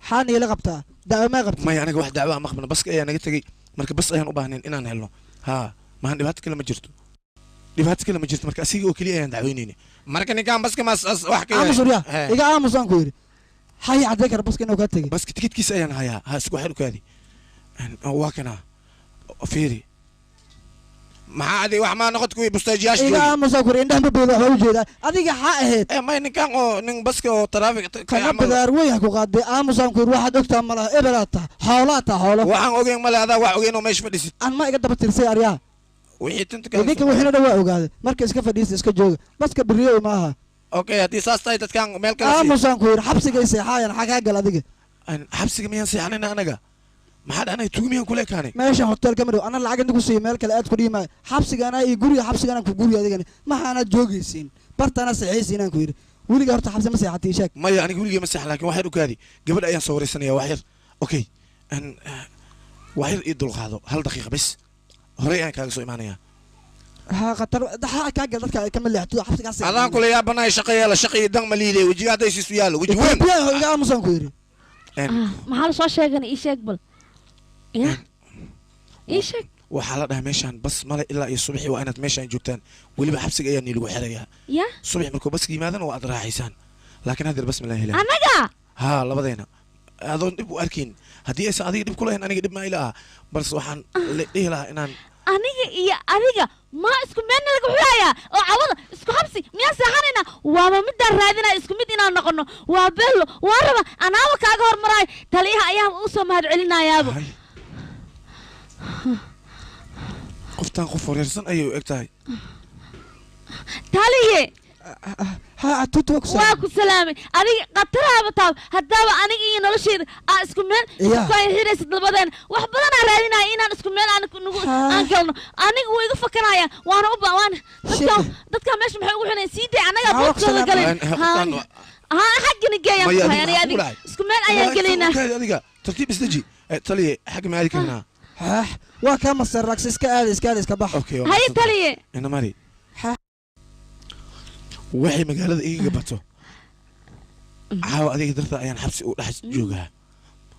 xaa niila qabtaa, dacwo may qabti? Maya, aniga wax dacwo ah ma qabno, baska ayaa naga tegey, marka bas ayaan u baahnayn inaan helno. Haa, mahan dhibaato kale ma jirto, dhibaato kale ma jirto, marka asiga oo keliya ayaan dacweyneyna. Marka ninkaan baska mas wax ka Aamus waryaa, iga aamus aan ku yidhi. Xaa ii cadday kara baska inuu kaa tegey? Baska tikidkiisa ayaan hayaa. Ha isku xir ukaadi, waa kana, fiiri. Maxaa adi wax maa noqod kuwii bustaajiyaasha Iga joogi? Aamus aan ku yidhi, indhaha ma beedo, waxbaa ujeedaa. Adiga xaa ahayd? May, ninkaan oo nin baska oo taraafik Kana bidaar weyn ha ku qaaday. Aamus aan ku yidhi, waxaad ogtaa ma laha, ebelaad taha, xoolaad taha, xoolo. Waxaan ogeyn male, adaa wax ogeyn oo meesha fadhisid. Aan ma iga daba tirsay aryaha. Wixii tinta Idinka wixiina dhan waa ogaaday, marka iska fadhiista, iska jooga, baska beriyo ma aha. Okay, haddii saas tahay dadkaan meel kale sii. Aamus aan ku yidhi, xabsigay seexaayan, xaa kaa gal adiga? Xabsiga miyaan seexanayna anaga? Maxaa dhahnay tugmiyaan kula ekaanay? Meeshan hotelka ma dhow, ana lacag inta ku siiyo meel kale aad ku dhiimaayo. Xabsiga anaa iyo guriga xabsiga anaa ku guriga adigana maxaanaad joogaysiin bartaana saxiixaysiin aan ku yidhi. Weligaa horta xabsi ma seexatay sheeg. Maya, aniga weligay ma seexan, laakiin wax yar u kaadi, gabadh ayaan soo wareysanaya wax yar. Okay, wax yar ii dulqaado, hal daqiiqa bes, horey ayaan kaaga soo imaanayaa. Ha khatar ha kaa gal dadka kama leexto xabsigaas. Adaan kula yaabanahay, shaqa yeela, shaqa iyo dan ma liiday, wejiga hadday siisu yaallo weji weyn. Etoobiya iga aamusaan ku yidhi. Maxaa la soo sheegana? Ii sheeg bal, ya ii sheeg. Waxaa la dhahaa meeshaan bas male ilaa iyo subaxii waa inaad meeshaan joogtaan, weliba xabsiga ayaa nii lagu xirayaa. Ya subax markuu baska yimaadana waa aad raaxaysaan, laakiin haddeer bas ma la helaa. Annaga? Haa, labadeena adoon dhib u arkin, haddii aysan adiga dhib kulahayn aniga dhib ma ila ah, balse waxaan la dhihi lahaa inaan aniga iyo adiga ma isku meelna laga xulayaa oo cawada isku xabsi miyaan seexanaynaa? Waaba midaan raadinaya isku mid inaan noqono. Waa bello, waa raba anaaba kaaga hormaraay, taliyaha ayaa u soo mahad celinayaaba. Qoftaan qof wareersan ayay u eg tahay. Taliye. Ha atutu waa ku salaamay. Adiga khataraaba taab haddaaba aniga iyo noloshayda aa isku meel isku kaya xiraysid labadeena. Wax badanaa raadinaya inaan isku meel aan nagu aan galno. Aniga wuu iga fakanaya, waana u ba waan dadka meesha maxay ugu xunayeen? Sii day annagaa boodkooda galeen. Ha xaggana geeyaan ku hay, aniga adiga isku meel ayaan gelaynaa. Adiga tartiib isdeji. Taliye, xagga ma aadi karnaa? Waa kaa masar raagsa, iska aada, iska aada, iska bax. Haye taliye. Ina mari waxay magaalada igaga bato caawa adiga darta ayaan xabsi u dhex joogaa,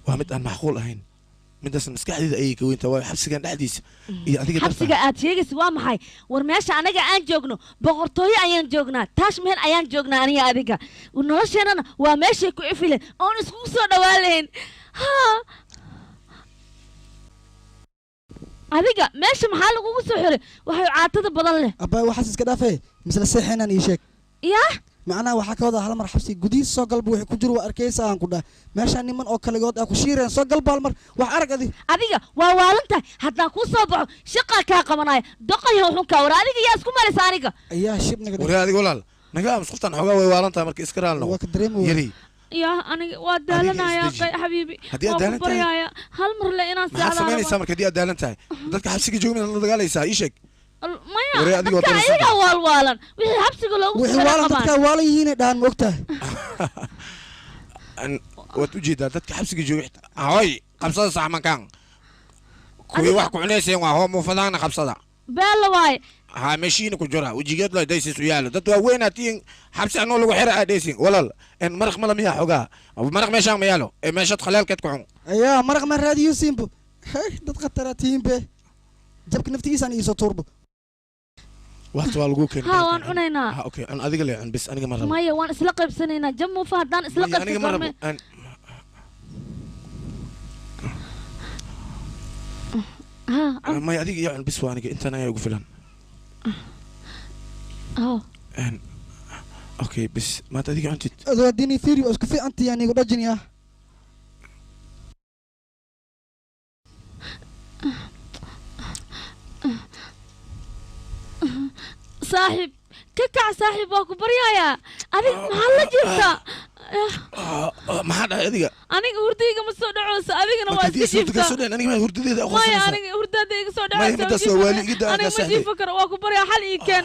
waa mid aan macquul ahayn, midaasna maskaxdeeda ayay ka weyntaa, waayo xabsigan dhexdiisa iyo adiga darta. Xabsiga aad sheegaysa waa maxay? War meesha anaga aan joogno boqortooyo ayaan joognaa, taash meel ayaan joognaa aniga adiga, nolosheenana waa meeshay ku ifileen oon iskugu soo dhawaan lahayn. Ha adiga meesha maxaa lagugu soo xiray? Waxay caatada badan leh. Abbaa, waxaas iska dhaafee, misla seexinaan ii sheeg. Yaa macnaha waxaa ka wada hal mar xabsi gudihiisa soo galba, wixii ku jiro waa arkaysa aan ku dhaha. Meeshaan niman oo kaligood ah ku shiireen, soo galba hal mar wax arag adi. Adiga waa waalan tahay, haddaan kuu soo baxo shaqaa kaa qabanaya, doqonyaha wuxun kaa wara. Adiga yaa isku malaysa aniga? Ayaa shib naga. Waryaa adiga walaal naga aamus, qoftaan xoogaa way waalan tahay, marka iska raali noqo. Waa ka dareemi. Yari yaa aniga waa daalanaya xabiibi. Haddii aad waa ku daalan tahay- baryaaya hal mar le inaan maxaad seexdaan. Samaynaysaa marka haddii aad daalan tahay dadka xabsiga jooga miyaad la dagaalaysaa? Ii sheeg. Maya. Waree adiga waa dadka daraysan. ayagaa waalwaalan wixii xabsiga loogu wixii xiray waalan qabaan. Dadkaa waalan yihiin dhahan ma ogtahay? Waad ujeedaa dadka xabsiga jooga xitaa ahoy qabsada saxmankan kuwii wax ku cunayseen waa hoo muufadaana qabsada. Beella waaye. Haa, meeshiina ku jira wejigeed la daysis u yaalo dad waaweyn tiin xabsi anoo lagu xira aad dhaysin walaal en maraq mala miyaa xogaa maraq meeshaan ma yaalo ee meeshaad khaleelkeed ku cun. Ayaa maraq ma raadiyo siinbo? Hey, dad khataraa tihiin be, jabka naftigiisaan iisoo tuurbo. Waxta waa lagu keenay. Haa, waan cunaynaa. Ha, okay, cun adiga le, cun bis, aniga ma rabo. Maya, waan isla qaybsanaynaa jab muufa haddaan isla Maya, aniga ma rabo. qaybsan. Ha cun. Maya, adiga iyo cun bis, waa aniga intan ayaa ugu filan. Oh. Okay, bis maanta adiga cuntid. Adoo haddii fiiri waa isku fiicantiyaa niigu dhajiniya. Saaxiib ka kac, saaxiib waa ku baryayaa. Adiga maxaa la jirtaa? Maxaa dhahay adiga? Aniga hurdayga ma soo dhacoosa, adigana marka waa haddii iska suurtagal jiiftaa. Soo dhayn aniga maa hurdadeeda maya aqoonsanaysaa? Aniga hurdaada iga soo Maya, dhacaysa. midaas waa waali iga daa. Aniga ma saaxiib. jiifo karo, waa ku baryaa, xal ii keen.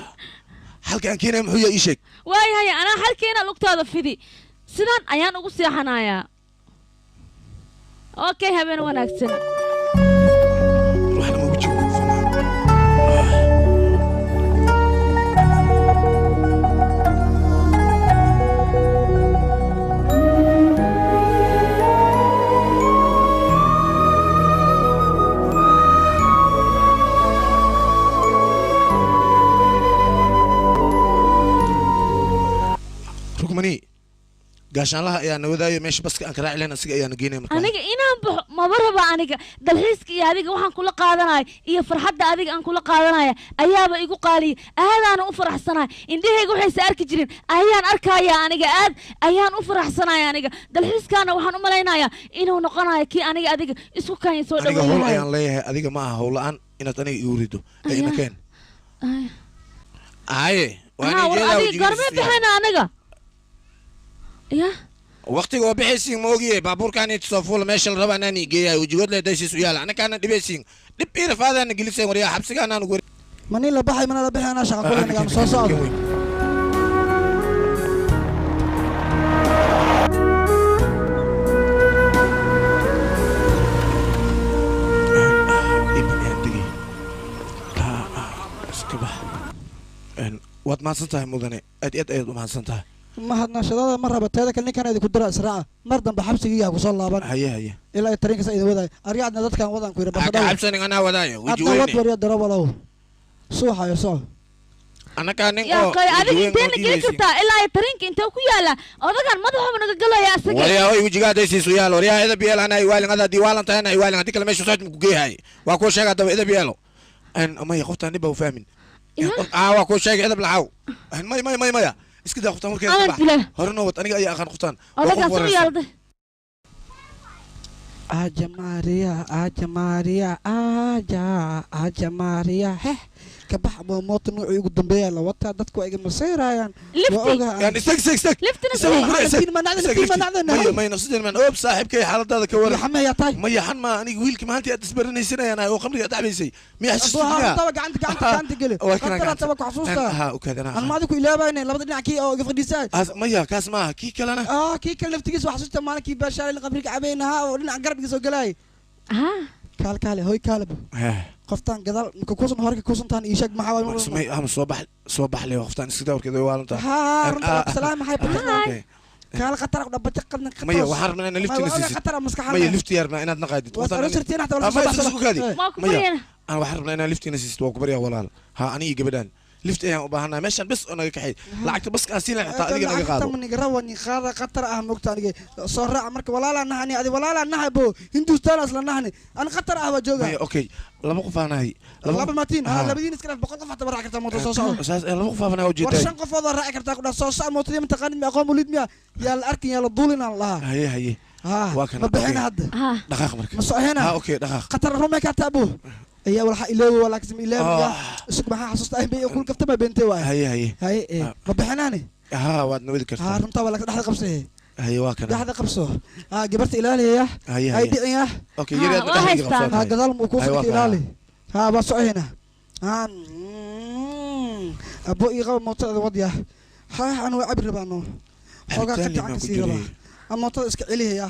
Halka aan keenaya muxuu yahay? Ii sheeg. Waayahay, anaa xalkeena lugtaada fidi, sidaan ayaan ugu seexanayaa. Okay, habeen wanaagsan. Ruuxna ma wejiga ku fanaa. Rugmani, gaashaanlaha ayaa na wadaayo meesha baska aan ka raaci lahayn, asiga ayaana geynaya marka. Aniga inaan baxo maba raba. Aniga dalxiiska iyo adiga waxaan kula qaadanaya iyo farxadda adiga aan kula qaadanaya ayaaba igu qaaliya. Aadaana u faraxsanaya, indhahayga waxaysa arki jirin ayaan arkaya. Aniga aad ayaan u faraxsanaya. Aniga dalxiiskaana waxaan u malaynayaa inuu noqonayo kii aniga adiga isku kaanya soo Aniga howl dhaweynaya. ayaan leeyahay, adiga ma aha howl la-aan inaad aniga igu rido ee ina keen. Haye. Haa, war adiga goormee baxayna aniga ya? Waqtiga oo bixaysiin ma ogiye baabuurkaan inta soo fuula meesha la raba anaan igeeyahay wejigood le daysiis u yaala anakaana dhibaysiin dhib ii rafaadaana geliseen waryaa xabsigaanaan ugu mani la baxay mana la bixi anaa shaqa kule nagaan soo socdo. Waad mahadsan tahay mudane, aad iyo aad ayaad u mahadsan tahay. Mahadnashadada ma raba, teeda kale ninkan idinku dira israaca mar dambe xabsigiiga ha kusoo laaban. Haye haye. Ilaa ay tareenkaas idin wadaay aryaadna dadkan wadaan ku yidhi Ha ka cabsanin anaa wadaayo weji adna wad weyne. Warya daro walow suuxayo soco. Annagaa nin yaa oo qay weji adiga weyn oo inteena geli dhiibaysiin. Kartaa ilaa ay tareenka intee ku yaala odagan madaxuba naga galaya asaga. Waryaa hoy wejigaa daysiis u yaalo waryaa edab yeel anaa iwaalin adaa diiwaalan tahay anaa iwaalin haddii kale meesha socod maku geeyahay waa kuu sheega haddaba edab yeelo. Maya qoftaan dhib baa u fahmin. Waa kuu sheegay edab laxaw. Maya maya maya maya iska daa qoftaan warkeeda ka Aman bax. bilaa. Hore noo wad aniga ayaa aqaan qoftaan. Waa qof odagaas u wareersan. yaalda. Aja Maria, aja Maria, aja, aja Maria, heh ka bax mooto nuucii ugu dambeeya la wataa dadku waa iga maseyrayaan. Lifti. Waa ogahay. Yani istag istag istag. Liftina Istag, sii. gura, istag. Liftiin ma nacdana, Istag, liftiin ma liftiin. nacdana. Maya maya nafsadeen man oob saaxiibkay xaaladaada ka waran. Xameeyaa tahay. Maya xan ma aniga wiilkii maalintii aad isbaranaysanayaan oo khamriga aad cabaysay miyaa Abu xasuustaa? haa taba gacanta gacanta gacanta geli. Waa kana Qatara gacanta. taba ku xasuustaa. Ha ukaad anaa. Aan maadi ku ilaabayna labada dhinac kii oo iga fadhiisay. Maya kaas maaha kii kalena. Ah kii kale naftigiisa waa xasuusta maalinkii baashaalay qabriga cabaynahaa oo dhinaca garabkiisa soo galay. Kaal kaale hoy kaale bu. Qoftaan gadaal maka kuusan hore ka kuusantaan ii sheeg maxaa waay. Samay ama soo bax soo baxlay qoftaan iska dawrkeeda way waalantahay. Haa runta salaam maxay Okay. Kaal khatar ku dhabaja qadna khatar. Maya waxaan rabnaa inaad liftina siisid. Khatar maskaxda. Maya lifti yarnaa inaad naqaadid. Waad aroosirtiin xataa wala Ah, soo maya, baxsada. isku kaadi. Waa ku Maya baryana. aan waxaan rabnaa inaad liftina siisid waa ku baryaa walaal. Ha aniga iyo gabadhaan lift ayaan u baahannahay meeshaan bes oo naga kaxay lacagta baska aan siin lahayn xataa adiga naga qaado. Qaada khatar ah mogta aniga soo raaca marka walaalaa nahani adi walaalaa nahay bo hindustaan asla nahani an khatar ah waa jooga. Maya okay laba qof aan nahay. Laba maatiin ha labadiin iska dhaaf 100 qof xataa raaci kartaa mooto soo socdo. Saas laba qof aan nahay war ujeedaa. 5 qofood waa raaci kartaa ku dhaaf soo soco mootadii ma taqaanid mi aqoon mulid miya yaa la arkin yaa la duulin aan lahaa. Haye haye. Ha Waa kana. Ma bixina hadda. Dhaqaaq marka. Ma socohena. Ha okay dhaqaaq. Khatar rumay ka taabu ayaa waxa ilaawo walaakiin ilaawo ya isku maxaa xasuusta ay bay kul kaftama beentay waay. Haye haye. Haye ma bixinaani. Ha waad nawadi ha kartaa. Runta waa la dhaxda qabsay. Haye waa kana. Dhaxda qabso ha gabarta ilaaliya. Haye ay haye. dhiciya. Okay yar aad dhexda iga qabso. Ha gadaal mu ku Haye, waa fadhi kana. ilaali ha waa socohena ha abo ii qabo mootada wadya ha aan waa cabir rabaano xogaa ka Cabitaan gacan limaa ku sii rabaa jiray. ama mootada iska celihaya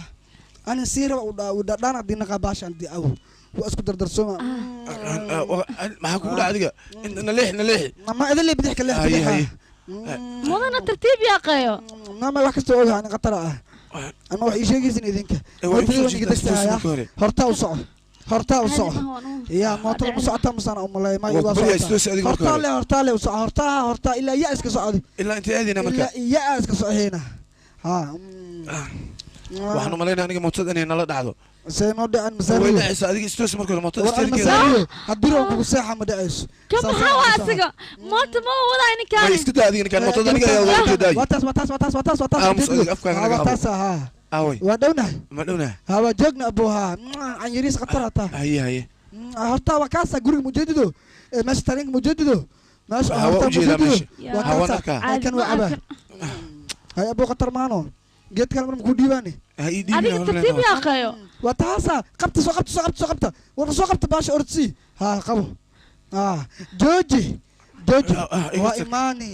anin sii raba u dhadhaan haddii naqa baashaan dii awo waa isku dardarsooma. Maxaa kugu dhaca adiga? Naleex naleex. Ma idin le bidix ka leex. Haye bidix haye. Mudana tartiib yaa qayo. Nama wax kasta ogahay ani khatar ah ama wax ii sheegaysin idinka. Waa igu soo Mootada jiidaa, degta isku marka hore. hortaa u soco hortaa u soco ya mootada ma socotaa masaan u malay ma Waa waa ku baryaa socotaa. istoosi adiga marka hortaa hore. le hortaa le u soco hortaa hortaa ilaa yaa iska socday. Ilaa intee aadayna marka? Ilaa iyaa iska socohayna ha. Waxaan u malaynaa aniga mootada inay nala dhacdo. See noo dhacan Way masaariyo. dhacaysaa adiga istoosi marka hore mootada War an isteerkeeda. masaariyo haddii roon kugu seexa ma dhacayso. Ka maxaa waa asaga moota ma wadaa Maya ninkaani. iska daa adiga ninkaan mootada aniga ayaa wada jeedaay. Waa taas waa taas waa taas waa taas waa taas. Aamus adiga afkaaga naga waa qabo. taas ha. Aaway. Waa dhownahay. Ma dhownahay. Ha waa joogna abo ha can yariis khatar hataa. Haye haye. Horta waa kaasa guriga mujadido meesha tareenka mujadido meesha Ha, waa horta ujeedaa mujadido meesha. waa Ha, waan kaasa arkaa. Waa kan waa cabaa hay abo khatar maano geed kale mar makuu dhiibaani. Ha ii dhiibin Adiga hore tartiib leenahay. yaa qayo. Waa taasa qabta soo qabta soo qabta soo qabta war soo qabta baasha ordsii ha qabo ha jooji jooji. Iga Waa tag. imaani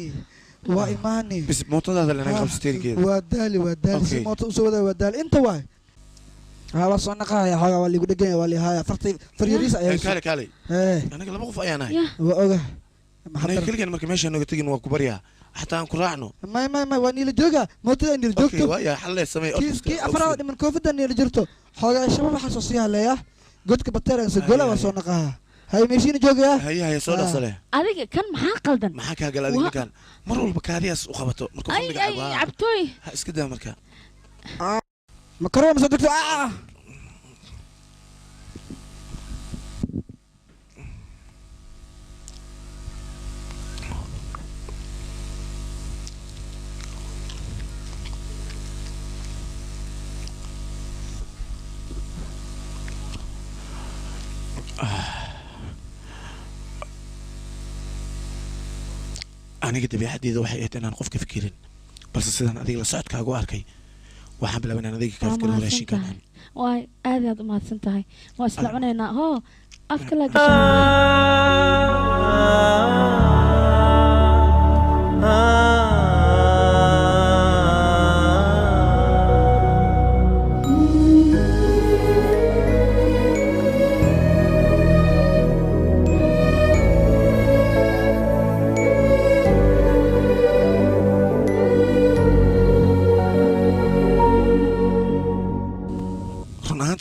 waa imaani. Bis mootadaada lanaga qabso steerinkeeda. Waa daali waa daali si Okay. mooto usoo wadaa waa daali inta waay ha waa soo naqahaya xoogaa waa liigu dhegan yahay waa liihaaya fartay faryariis ayaa Eh, kaale kaale. ee Anaga laba qof ayaan nahay. Waa oga Anaga keligan marka meesha nooga tegin waa ku baryaa. Xataa aan ku raacno. May may may waa niila jooga mootada niila Okay joogto. waaya xal lee samee. Kii kii afraad dhiman koofida niila jirto xoogaa shabaab waxaa soo sii haleeya godka bateeran soo gola waa soo naqaha hay meeshiina joogaya. Haye haye soo dhaqso leh. Adiga kan maxaa qaldan? Maxaa kaa gala adiga ninkaan? Mar walba kaadiyaas u qabato markuu Ay khamriga ay cabo. cabtooy. Ha iska daa marka. Makaroo ma soo degto ah. Aniga dabiicadeyda waxay ahayd inaan qofka fikirin balse sidaan adiga la socodkaagu arkay Waxaan bilaabay inaan adiga kaa fikiro raashinkan. Waay aad aad u mahadsan tahay. Waa isla cunaynaa. Hoo afka la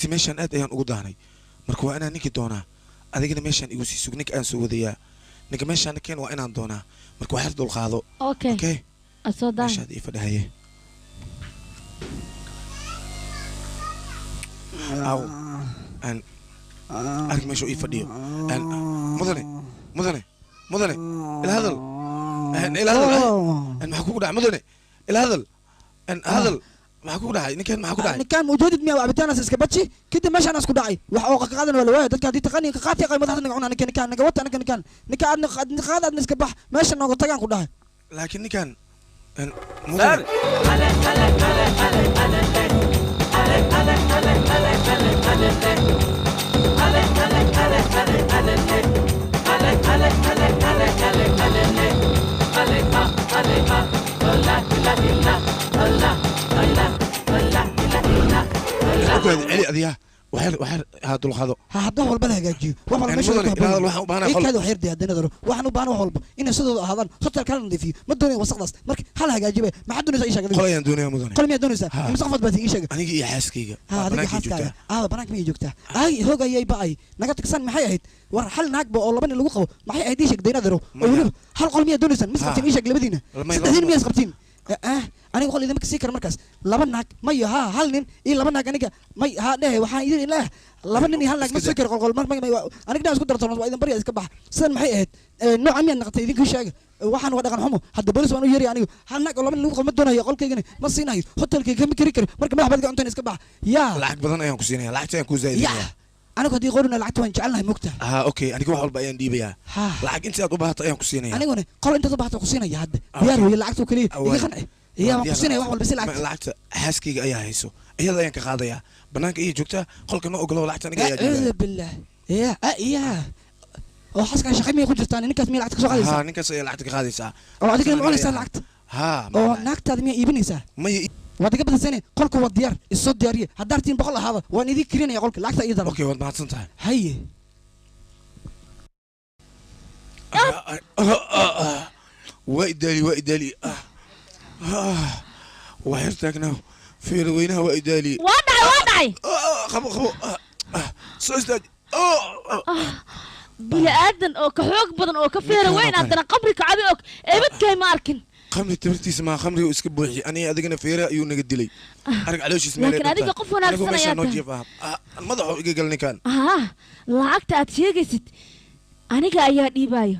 meeshaan aad ayaan ugu daanay. Marka waa inaan ninkii doonaa, adigana meeshaan igu sii sug, ninka aan soo wadayaa. Ninka meeshaan keen waa inaan doonaa. Marka wax yar dul qaado. Okay. Okay. Asoo daan. Meeshaad ii fadhahaye. Aw. Aan arag meesha ii fadhiyo. Aan mudane, mudane, mudane. Ila hadal. Aan ila hadal. Aan maxaa kugu dhacay mudane? Ila hadal. Aan hadal. Maxaa kugu dhacay? Ninkan maxaa ku dhacay? Ninkan mawjuudid miyaa cabitaanaas iska baji kadib meeshaan isku dhacay wax oo qaqaadan waa la waayay dadka haddii taqaani ka qaatay qay madaxda naga cunaa ninkan ninkan naga wata ninkan ninkan ninka aadna qaad aadna iska bax meesha nooga tagaan ku dhahay. Laakiin ninkan mudane celi adiga waxyar waxyar ha dulqaado. Ha hadda wax walba la hagaajiyo wax walba meesha mudane ilaa waxaan u baahanahay qol. Wax yar dee nadaro waxaan u baahan wax walba inay sidooda ahaadaan hotel kala nadiifiyo ma doonayo wasaqdaas. Marka hal hagaajiba maxaad doonaysaa ii sheeg adiga? Qol ayaan doonayaa mudane. Qol miyaad doonaysaa? Imisa qofood baad ii sheeg? Aniga iyo xaaskayga. Ha adiga xaaskaaga. Banaanka miyay joogtaa? Ay hoog ayay ba'ay naga tagsan maxay ahayd? War hal naagba oo laba nin lagu qabo maxay ahayd ii sheeg dee nadaro? Oo weliba hal qol miyaad doonaysaan? Mis qabtiin ii sheeg labadiina? Saddexdiina miyaad qabtiin? Aniga qol idinma kasii kara markaas laba naag mayo ha hal nin iyo laba naag aniga may ha dhehe waxaan idin ilaah laba nin iyo hal naag ma soo karo qolqol mar may aniga dhan isku dartoon waa idin barya iska bax. Sidan maxay ahayd nooca miyaad naqatay idinkii sheega? Waxaan waa dhaqan xumo hadda boolis waan u yeeray aniga hal naag oo laba nin lagu qabo ma doonayo qolkaygana ma siinayo hotelkayga kama kari karo marka madax baad gacantoon iska bax. Yaa lacag badan ayaan ku siinaya, lacagta ayaan ku zaa'idinaya. Anigu haddii qorina lacagta waan jecelnahay mogta. Ha okay, aniga wax walba ayaan dhiibayaa. Lacag inta aad u baahato ayaan ku siinaya. Aniguna qol intaad u baahato ku siinaya hadda. Diyaar weeye lacagtu kaliya iga qanci. Iya waan ku siinaya wax walba si lacagta. Lacagta xaaskayga ayaa hayso. Iyada ayaan ka qaadayaa. Banaanka iyay joogtaa, qolka ma ogolo lacagta aniga ayaa dhiibaya. Acuudu billah. Iya, iya. Oo xaaska shaqo miyay ku jirtaan? Ninkaas miyay lacagta ka soo qaadaysaa? Ha, ninkaas ayaa lacagta ka qaadaysaa. Oo adigana ma cunaysaa lacagta? Ha. Oo naagtaada miyaa iibinaysaa? Maya. Waad iga badasane qolka waa diyaar isoo diyaariye haddaad tiin 100 ahaada waan idin kirinaya qolka lacagta ii daro. Okay, waad mahadsan tahay. Haye. Waa idaali waa idaali. Waa xir taagnaa fiir weynaha waa idaali. Waa dhacay waa dhacay. Qabo qabo. Soo istaaj. Bini aadan oo ka xoog badan oo ka feera weyn haddana qabri ka cabi og eebadkay ma arkin. Khamri tabartiisa ma khamriga iska buuxi aniga adigana feera ayuu naga dilay. Arag calooshiisa meel. Laakiin adiga qof wanaagsan ayaa tahay. Madaxu iga gal ninkan. Lacagta aad sheegaysid aniga ayaa dhiibayo.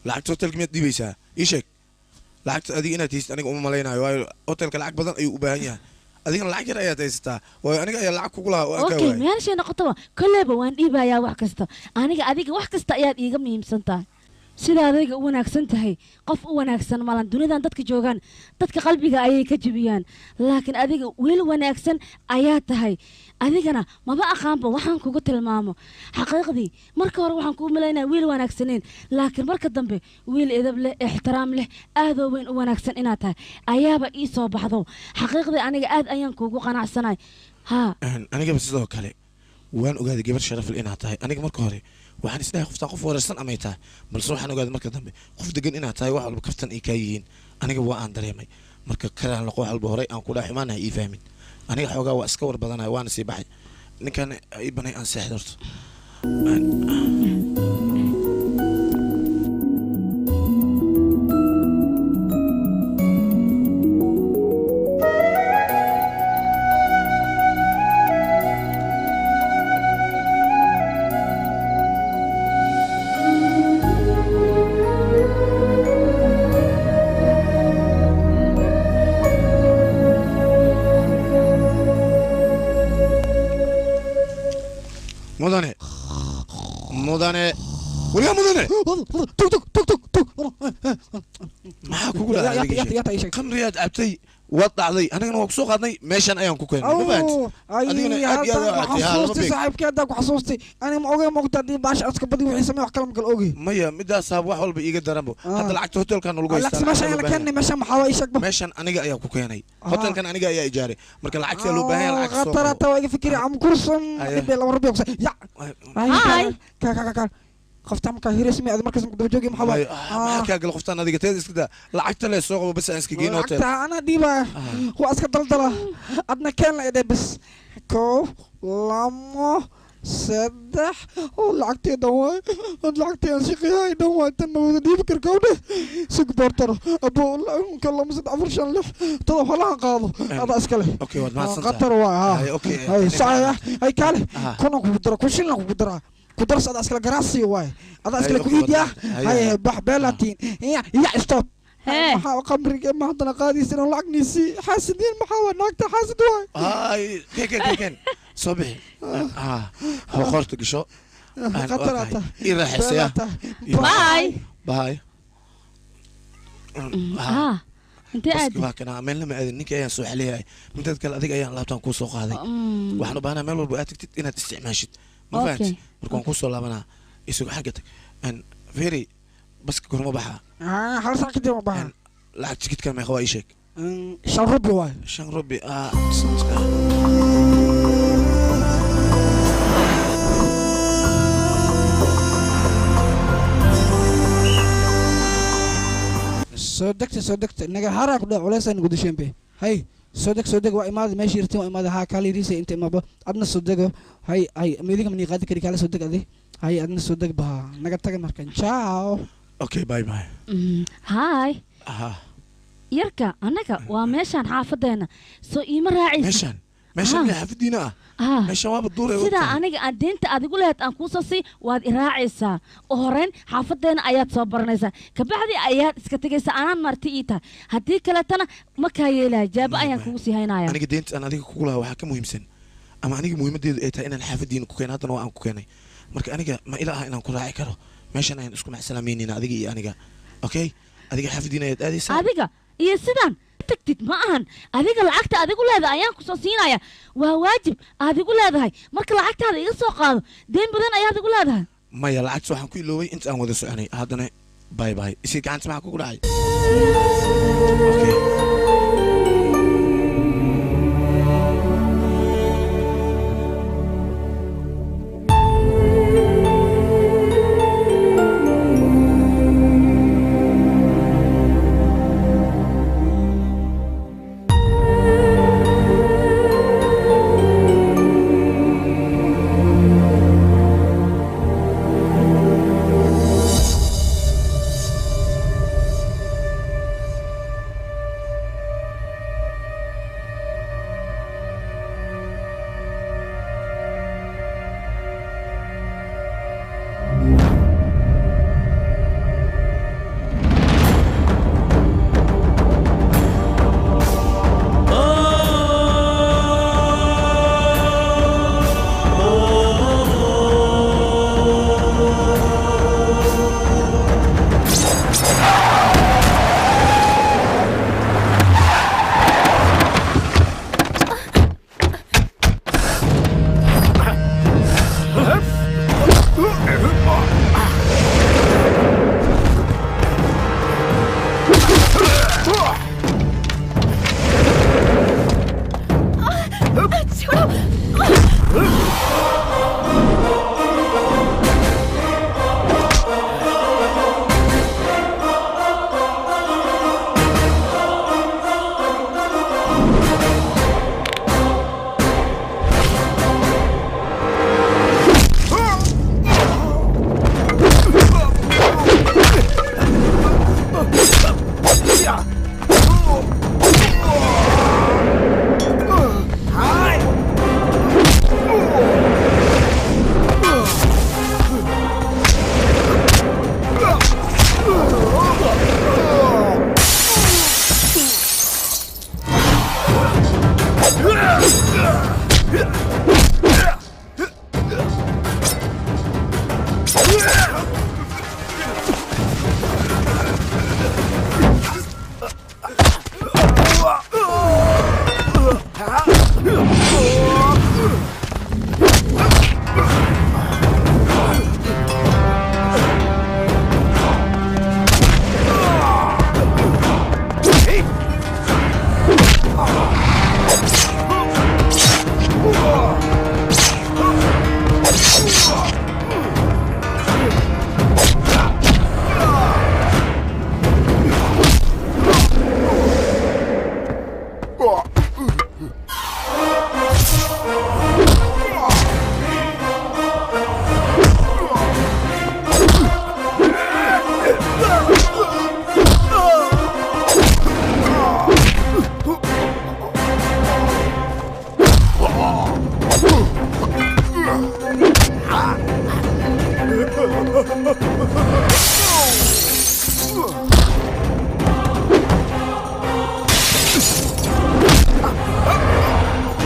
Lacagta hotelka miyaad dhiibaysaa? Ii sheeg. Lacagta adiga inaad haysid aniga uma malaynayo waayo hotelka lacag badan ayuu u baahan yahay. Adigana lacag yar ayaad haysataa waayo aniga ayaa lacag kugu lahaa oo aan kaa Okay, waayay. meeshay noqotaba kolleyba waan dhiibayaa wax kasta. Aniga adiga wax kasta ayaad iiga muhiimsan tahay. Sida adiga u wanaagsan tahay qof u wanaagsan malan dunidan dadka joogaan dadka qalbiga ayay ka jebiyaan laakiin adiga wiil wanaagsan ayaa tahay. Adigana maba aqaanba waxaan kugu tilmaamo xaqiiqdii. Marka hore waxaan kugu malaynayaa wiil wanaagsaneyn laakiin marka dambe wiil edab leh ixtiraam leh aad oo weyn u wanaagsan inaad tahay ayaaba ii soo baxdo. Xaqiiqdii aniga aad ayaan kugu qanacsanahay. Ha anigaba sidoo kale waan ogaaday gabar sharaf leh inaad tahay. Aniga marka hore waxaan isdhahay qoftaan qof wareersan amay tahay balse waxaan ogaaday marka dambe qof degan inaad tahay wax walba kaftan ay kaa yihiin. Aniga waa aan dareemay marka karaan noqo wax walba horey aan ku dhahay xumaanahay ii fahmin. Aniga xoogaa waa iska war badanahay waana sii baxay. Ninkan ii banay aan seexdo horta. Mudane mudane weligaa mudane tug tug tug tug tug maxaa kugu dhacay? Khamriyaad cabtay Waad dhacday, anigana waa ku soo qaadnay, meeshan ayaan ku keenay, ma fahanti? Adigana aad iyo aad waxaan xasuustay saaxiibkii, haddaa ku xasuustay. Aniga ma ogey, mogta haddii baasha aska badi wixii samey wax kale ma kala ogey. Maya, midaasaa wax walba iiga daranbo. Hadda lacagta hotelkan lagu haystaa. Meeshan ayaa la keenay, meeshan maxaa waa ii sheegba? Meeshan aniga ayaa ku keenay, hotelkan aniga ayaa ijaaray, marka lacagta loo baahan yahay lacag soo khatar hataa waa iga fikiri am kursan dhibe laba rubi kusa ya. Hi. Ka ka ka qofta markaa hiresmi ad markaas daba joogi maxaa waay? Maxaa kaa gala qoftaan? Adiga teeda iska daa, lacagta lee soo qabo bas, aan iska geyn hotel. Lacagta anaa dhiibaya, waa iska daldala, adna keen la idhe bas. 1, 2, 3 oo lacagtee dhan waay, lacagtee aan shaqeeyahay dhan waay, tan ma wada dhiibi kar kowdhe. Sug boortaro abo, 1, 2, 3, 4, 5, 6, 7, holahan qaado, adaa iska leh. Okay, waad mahadsantahay. Qatar waay ha. Okay. Hay sacaya, hay kaale, kunan kugu dara, kun shilin kugu daraa, ku darso, adaa iskala garaasiyo waay, adaa iskala ku iidiya. Hay bax beelatiin ya ya, stop. Maxaa qamriga ma haddana qaadaysan oo lacagniisii xaasidiin? Maxaa waa naagta xaasid waay. Hay, keen keen keen, soo bixi, ha qorta gasho. Khatar ata. Ii raaxaysaya. Bye. Bye. Intee aadi? Waa kana, meel lama aadin, ninka ayaan soo xaliyahay. Mideed kale adiga ayaan laabtaan kuu soo qaaday. Waxaan u baahnaa meel walba aad tagtid inaad isticmaashid, ma fahanti? Marka waan kusoo laabanaa, isago xagga tag. Very baska gorma baxaa? Hal saac kadib ma baxaa. Lacag tikidka meeqa waa ii sheeg? 5 rubi waay. 5 rubi. Soo degta, soo degta, naga haraa ku dhac culeys ayna gudasheen be. Hay, soo deg, soo deg, waa imaada meesha irtiin, waa imaada. Haa, kaala yariisa inta imaaba, adna soo dego. Hay hay, midiga mani qaadi kari, kaala soo deg adi. Hay, adna soo deg, baha naga taga markan. Ciao. Okay, bye bye. Hi. Yarka annaga waa meeshaan xaafadeena, soo iima raacaysa. Meeshaan, meeshaan miyaa xaafadiina ah? Meeshaan waaba duuray. Sidaa aniga aan deynta adigu lahayd aan kuusoo sii, waad i raacaysaa oo horeyn xaafadeena ayaad soo baranaysaa, kabacdi ayaad iska tegaysaa, anaan marti ii tahay. Haddii kaletana ma kaa yeelaya, jaabo ayaan kugu sii haynaya. Aniga deynta aan adiga kugu lahaa waxaa ka muhiimsan, ama aniga muhiimadeedu ay tahay inaan xaafadiina ku keenay, haddana waa aan ku keenay. Marka aniga ma ila ah inaan ku raaci karo? Meeshan ayaan isku macsalaamaynayna adiga iyo aniga. Okay, adiga xaafadiina ayaad aadaysaa. Adiga iyo sidaan tagtid ma ahan. Adiga lacagta adigu leedahay ayaan kusoo siinaya, waa waajib adigu leedahay. Marka lacagtaada iga soo qaado, deyn badan ayaad igu leedahay. Maya, lacagta waxaan ku iloobay inta aan wada soconay. Haddana bye bye. Isii gacanta, maxaa kugu dhacay? Okay.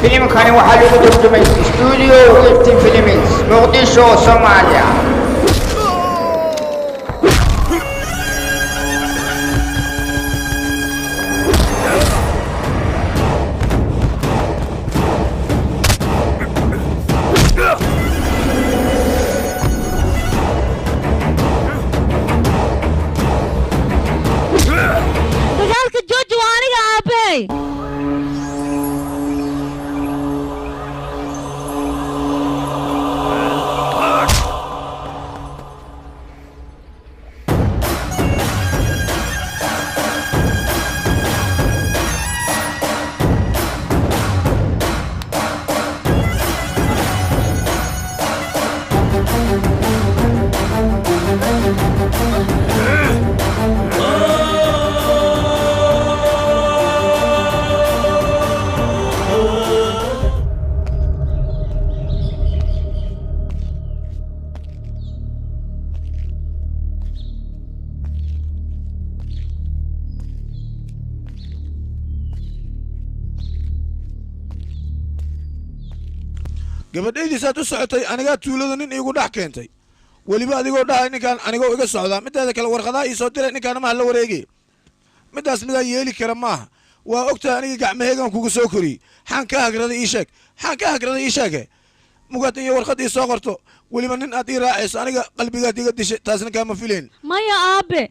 Filimkani waxaa lagu turjumay Studio 15 Films, Muqdisho, Soomaaliya. Dagaalka jooji, waa aniga aabbahay. Gabadhaydii saad u socotay anigaa tuulada nin iigu dhex keentay, weliba adigoo dhahay ninkaan anigoo iga socdaa. Mideeda kale warqadaha ii soo diray ninkaana maha la wareegay. Midaas midaa yeeli kara maaha. Waa ogtahay aniga gacmaheegan kugu soo koriyey. Xaan ka hagraday ii sheeg, xaan ka hagraday ii sheege. Mugaad iyo warqad ii soo qorto, weliba nin aad ii raacayso, aniga qalbigaad iga dishay, taasna kaama filayn. Maya aabe,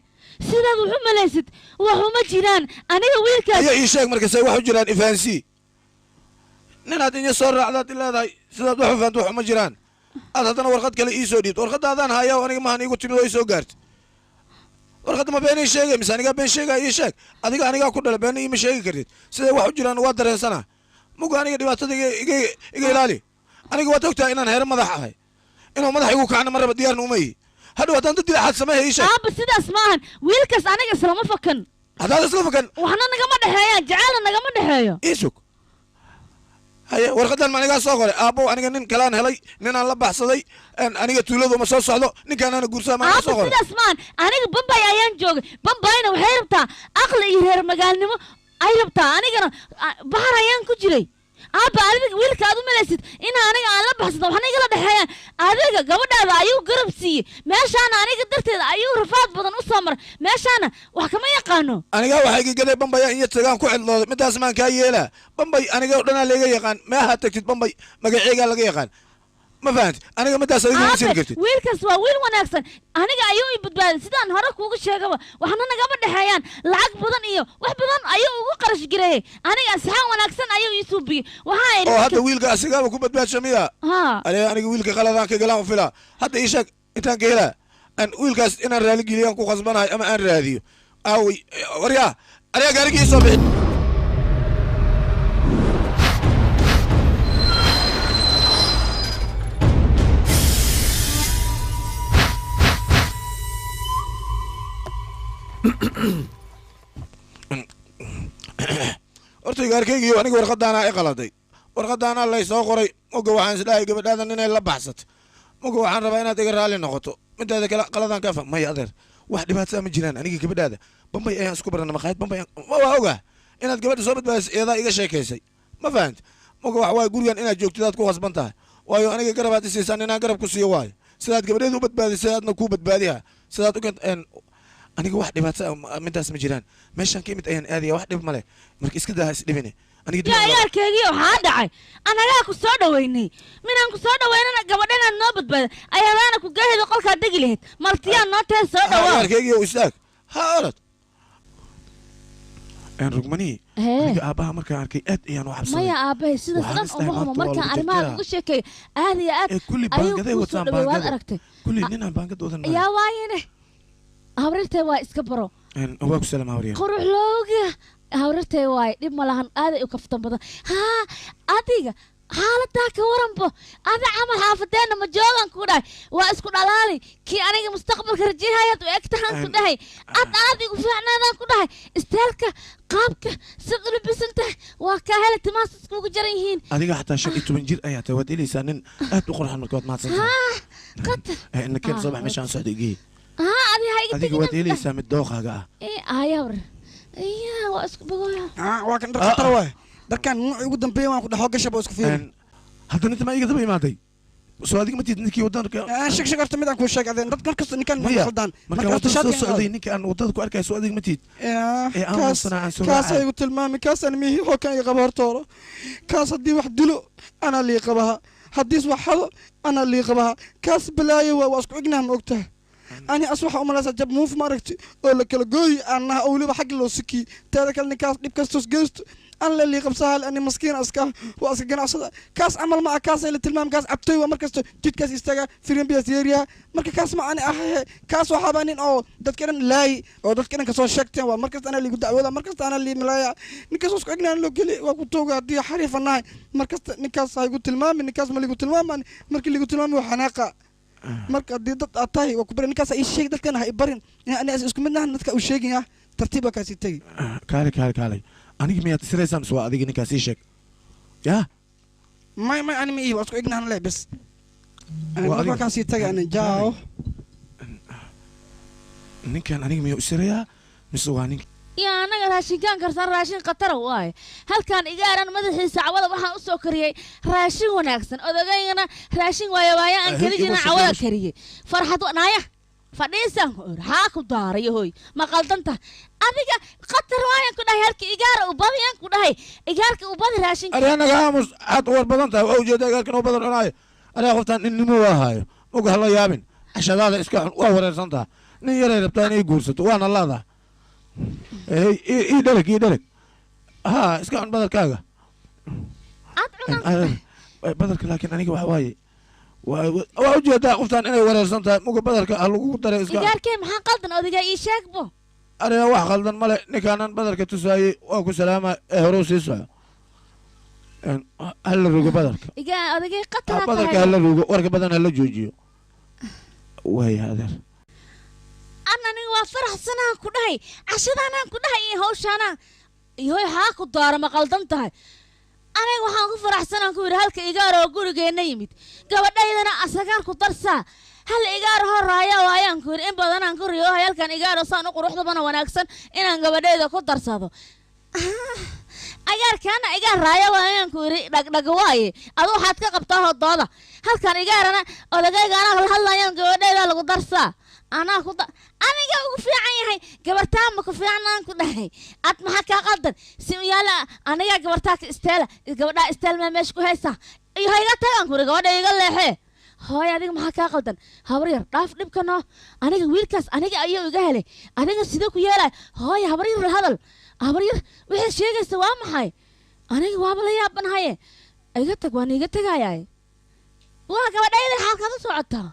sidaad wax u malaysid wax uma jiraan. Aniga wiilkaas Aya, ii sheeg marka say wax u jiraan, ifaansii. Ninaad inya soo raacdaad i leedahay, sidaad wax u fahanto wax uma jiraan, aad haddana warqad kale ii soo dhiibto. Warqadaadaan hayaa oo aniga maahan iigu timid oo ii soo gaarta. Warqadda ma been ii sheegay mise anigaa been sheegaya? Ii sheeg adiga, anigaa ku dhala, beenna iima sheegi kartid. Siday wax u jiraan waa dareensana. Muga aniga dhibaatada iga ilaali. Aniga waad ogtahay inaan heer madax ahay, inuu madax igu kacna ma raba, diyaarna uma ihi. Hadhow haddaan dad dilaaxaad sameeya, ii sheeg. Aabba, sidaas maahan. Wiilkaas aniga islama fakan. Haddaad isla fakan waxna nagama dhexeeyaan, jaceelna nagama dhexeeyo. Ii sug. Haye, warqadan ma anigaa soo qoray? Aabbow, aniga nin kalaan helay, ninaan la baxsaday, aniga tuuladu ma soo socdo, ninkaanaana guursaa, ma aniga Aabba, soo qoray? sidaas maahan. Aniga Bambay ayaan joogay, Bambayna waxay rabtaa aqli iyo reer magaalnimo ay rabtaa, anigana bahar ayaan ku jiray. Aabba, adiga wiilka aad u malaysid in aniga aan la baxsado waxna igala dhexeeyaan, adiga gabadhaada ayuu garab siiyey. Meeshaana aniga darteeda ayuu rafaad badan u soo maray, meeshaana wax kama yaqaano. Anigaa waxaa iga gaday Bambaya in tagaan ku xidlooday. Midaas maan kaa yeelaa? Bambay aniga oo dhanaa laga yaqaan, meeha tagtid Bambay magaceegaa laga yaqaan. Ma fahanti? Aniga midaas adiga ma siin Aabe, kartid. wiilkaas waa wiil wanaagsan, aniga ayuu i badbaaday sidaan hore kuugu sheegaba. Waxna nagama dhexeeyaan, lacag badan iyo wax badan ayuu ugu qarash gareeyey. Aniga asxaan wanaagsan ayuu ii suubiyey. Waxaa idhi Oo hadda wiilka asigaaba ku badbaadsha miya? Haa. Aniga wiilka qaladaan ka galaan u filaa. Hadda ii sheeg intaan ka helaa aan wiilkaas inaan raali geliyaan ku khasbanahay ama aan raadiyo. Aaway waryaa, aniga gaarigii soo bixi. Horta gaarkaygiiyo aniga warqadaanaa i qaladay, warqadaanaa lay soo qoray. Muga waxaan isdhahay gabadhaadan inay la baxsato. Muga waxaan rabaa inaad iga raalli noqoto. Mideeda kale qaladaan kaa fa. Maya adeer, wax dhibaataa ma jiraan. Aniga gabadhaada Bambay ayaan isku barana, maqaayad Bambay ma waa ogaa inaad gabadha soo badbaadisay, iyadaa iga sheekaysay. Ma fahant? Muga wax waaye gurigan inaad joogtid aad ku khasban tahay, waayo aniga garabaad isiisaan inaan garab ku siiyo. Waayo sidaad gabadheeda u badbaadisay aadna kuu badbaadiha sidaad u keent. Aniga wax dhibaato ah midaas ma jiraan. Meeshaan ka imid ayaan aadaya, wax dhib male. Marka iska daa ha isdhibine aniga dib Yaa ma laha. Igaarkeegii, waxaa dhacay annagaa ku soo dhoweynay. Minaan ku soo dhoweynana gabadhanaad noo badbaaday ayadaana ku gaheda qolkaad degi lahayd, martiyaa noo tee, soo dhowaa. Igaarkeygii, istaag ha orod. Rugmani, aniga aabbaha markaan arkay aad ayaan u xabsaday. Maya aabbahay, sidaas Waxaan dhan isdahay uma humo. maanta waa Markaan lagu arrimaha jarjaraa. ugu sheekeeyo aad iyo aad Ee kulli ayuu baangaday kuu soo wataan, dhawey, waad baangado. aragtay. Kulli ninaan baangad wadan maayo. Yaa waayene, habrirtee waa iska baro. Waa ku salaam habarya. Qurux looga habrirtee waaye, dhib ma lahan, aaday u kaftan badan. Haa, adiga Xaaladaa ka waranbo ada camal xaafadeenna ma joogan ku dhahay waa isku dhalaali kii aniga mustaqbalka rajahayaad u eg tahaan ku dhahay ad aad igu fiicnaadaan ku dhahay isteelka qaabka siad u labisan tahay waa kaa hele timahaas iskugu jaran yihiin adiga xataa 15 jir ayaa tahay waad helaysaa nin aad u qurxan marka waad mahadsantahay haa qatar nakeen soo bax meeshaan socda igey haa adi ha iga adiga waad helaysaa mid dooqaaga ah ee ayawr iya waa isku bogoya waa kan dhar khatar waay dharkan nuuci ugu dambeeya waan ku dhaxo gashaba isku fiiri haddana inta ma iga daba imaaday soo adiga ma tiid ninkii wadanka sheg sheg horta mid aan kuu sheeg adeen dad markasta ninkan ma khaldaan marka wadada soo socday ninka aan wadada ku arkay soo adiga ma tiid ee aan wasanaa aan soo kaas ay igu tilmaami kaas aan mihi hookan iga qabo hortooro kaas haddii wax dilo anaa lii qabaha haddii wax xado anaa lii qabaha kaas balaayo waa isku ignaha ma ogtahay أنا أصبح أملاس جاب موف ماركت ولا كلا جوي أنا أولي بحق لو سكي ترى كلني كاس ديب كاستوس جست أنا اللي قبصها لأني مسكين أسكا وأسكا جنا أصلا كاس عمل مع كاس اللي تلمام كاس أبتوي ومركز جد كاس يستجا فريم بيسيريا مركز كاس مع أنا كاس وحبانين أو دت كلام لاي أو دت كلام كاس شكتين ومركز أنا اللي قد أولا مركز أنا اللي ملايا نكاس أسكا جنا لو كلي وكتوجا دي حريف الناي مركز نكاس هاي قلت تلمام نكاس ما اللي قلت تلمام مركز اللي قلت تلمام وحناقة marka haddii dad aad tahay waa ku barin ninkaas ii sheeg dadkana ha i barin ani isku midnahan dadka u sheegin ah tartiib baa kaasii tegi kaale kaale kaale aniga miyaad isiraysaa mise waa adiga ninkaas ii sheeg yaa may may ani ma ihi waa isku egnahan leh bes waa kaasii tagi ani jaaw ninkan aniga miyuu isirayaa mise waa nin iyo anaga raashinkaan karsan raashin khatara waaye halkaan igaaran madaxiisa cawada waxaan u soo kariyey raashin wanaagsan odogaygana raashin waaye waaye aan kari jirna cawada kariyey farxad naaya fadhiisan haa ku daaray hooy ma qaldanta adiga khatar waayaan ku dhahay halka igaara u badiyaan ku dhahay igaarka u badi raashinka ari anaga aamus aad u war badan tahay waa ujeeda igaarkan u badan cunaayo aniga qoftaan ninnimo waa haayo oga hala yaabin cashadaada iska xun waa wareersan taha nin yaray rabtaa inay guursato waana laadaa ii dhereg ii dhereg haa iska cun badarkaaga badarka laakiin aniga waxa waaye waa ujeedaa qoftaan inay wareersan tahay muga badarka ha lagugu daray iska igaarkee maxaa qaldan odiga ii sheegbo aniga wax qaldan male ninkaanan badarka tusaayey waa ku salaama ee horeu sii soco hala rogo badarka odigay qatar badarka hala rogo warka badan hala joojiyo waaya adeer aniga waa faraxsanaan ku dhahay cashadaanaan ku dhahay iyo hawshaanaan iyoy haa ku daara ma qaldan tahay aniga waxaan ku faraxsanaan ku yidhi halka igaar oo gurigeenna yimid gabadhaydana asagaan ku darsaa hal igaar horaaya waayaan ku yidhi in badanaan ku riyoohay halkan igaaro saan u quruxdabana wanaagsan inaan gabadhayda ku darsado igaarkaana igaar raaya waayaan ku yidhi dhagdhag waaye adu waxaad ka qabtaa hodooda halkan igaarana odagayga anaa la hadlayaan gabadhayda lagu darsaa anaa ku aniga ugu fiican yahay gabartaa ma ku fiicnaan ku dhahay ad maxaa kaa qaldan si u yaala aniga gabartaa ka isteela gabadhaa isteel maa meesha ku haysaa iyo ha iga tagaan kuri gabadha iga leexee hooy adiga maxaa kaa qaldan habar yar dhaaf dhibka noo aniga wiilkaas aniga ayuu iga helay adiga sidee ku yeelay hooy habar yar la hadal habar yar waxay sheegaysa waa maxay aniga waaba la yaabanahaye iga tag waan iga tagayaay waa gabadhayda xaalkaad u socotaa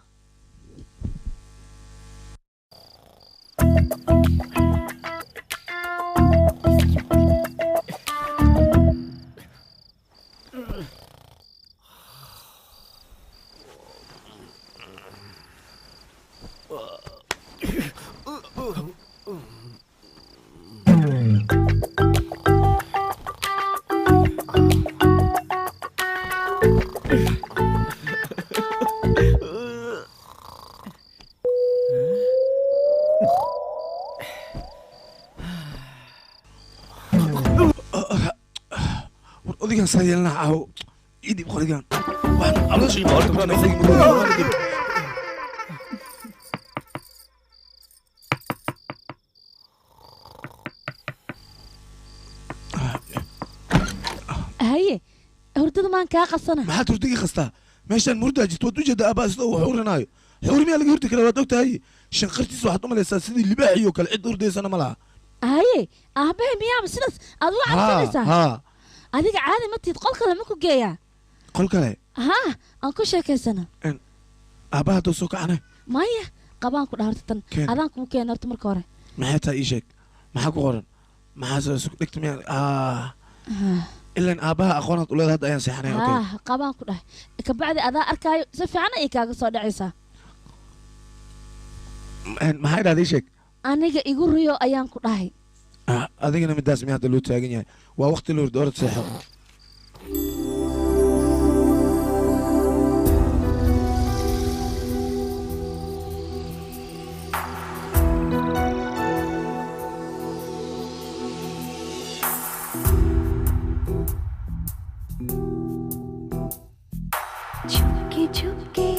Odigan sayelna aw idib qorigan haye hurdada maan kaa qasana maxaad hurdigi qastaa meeshaan murdaa jirto waad ujeedaa aabaa sida uu xuurinaayo xuur miyaa laga hurdi karaa waad ogtahay shanqartiisa waxaad u malaysaa sidii libaaxii oo kale cid hurdaysana ma laha haye aabahe miyaaba sidaas aad uga cabsanaysaa haa adiga caadi ma tiid qol kale ma ku geeyaa qol kale haa aan ku sheekaysana aabbaha hadduu soo kacana maya qabaan ku dhaha horta tan adaan kugu keena horta marka hore maxay tahay ii sheeg maxaa ku qoran maxaa soo isku dhigta miyaa Ilan aabaha aqoonaad u leedahay hadda ayaan seexanaya, okay? Haa, qabaan ku dhahay. Kabacdi adaa arkaayo si fiican ayay kaaga soo dhacaysaa. Maxay dhahday? Ii sheeg. Aniga igu riyo ayaan ku dhahay. Ah, adigana midaas miya hadda loo taagan yahay? Waa waqti loo hurdo, orod seexo. छुपके छुपके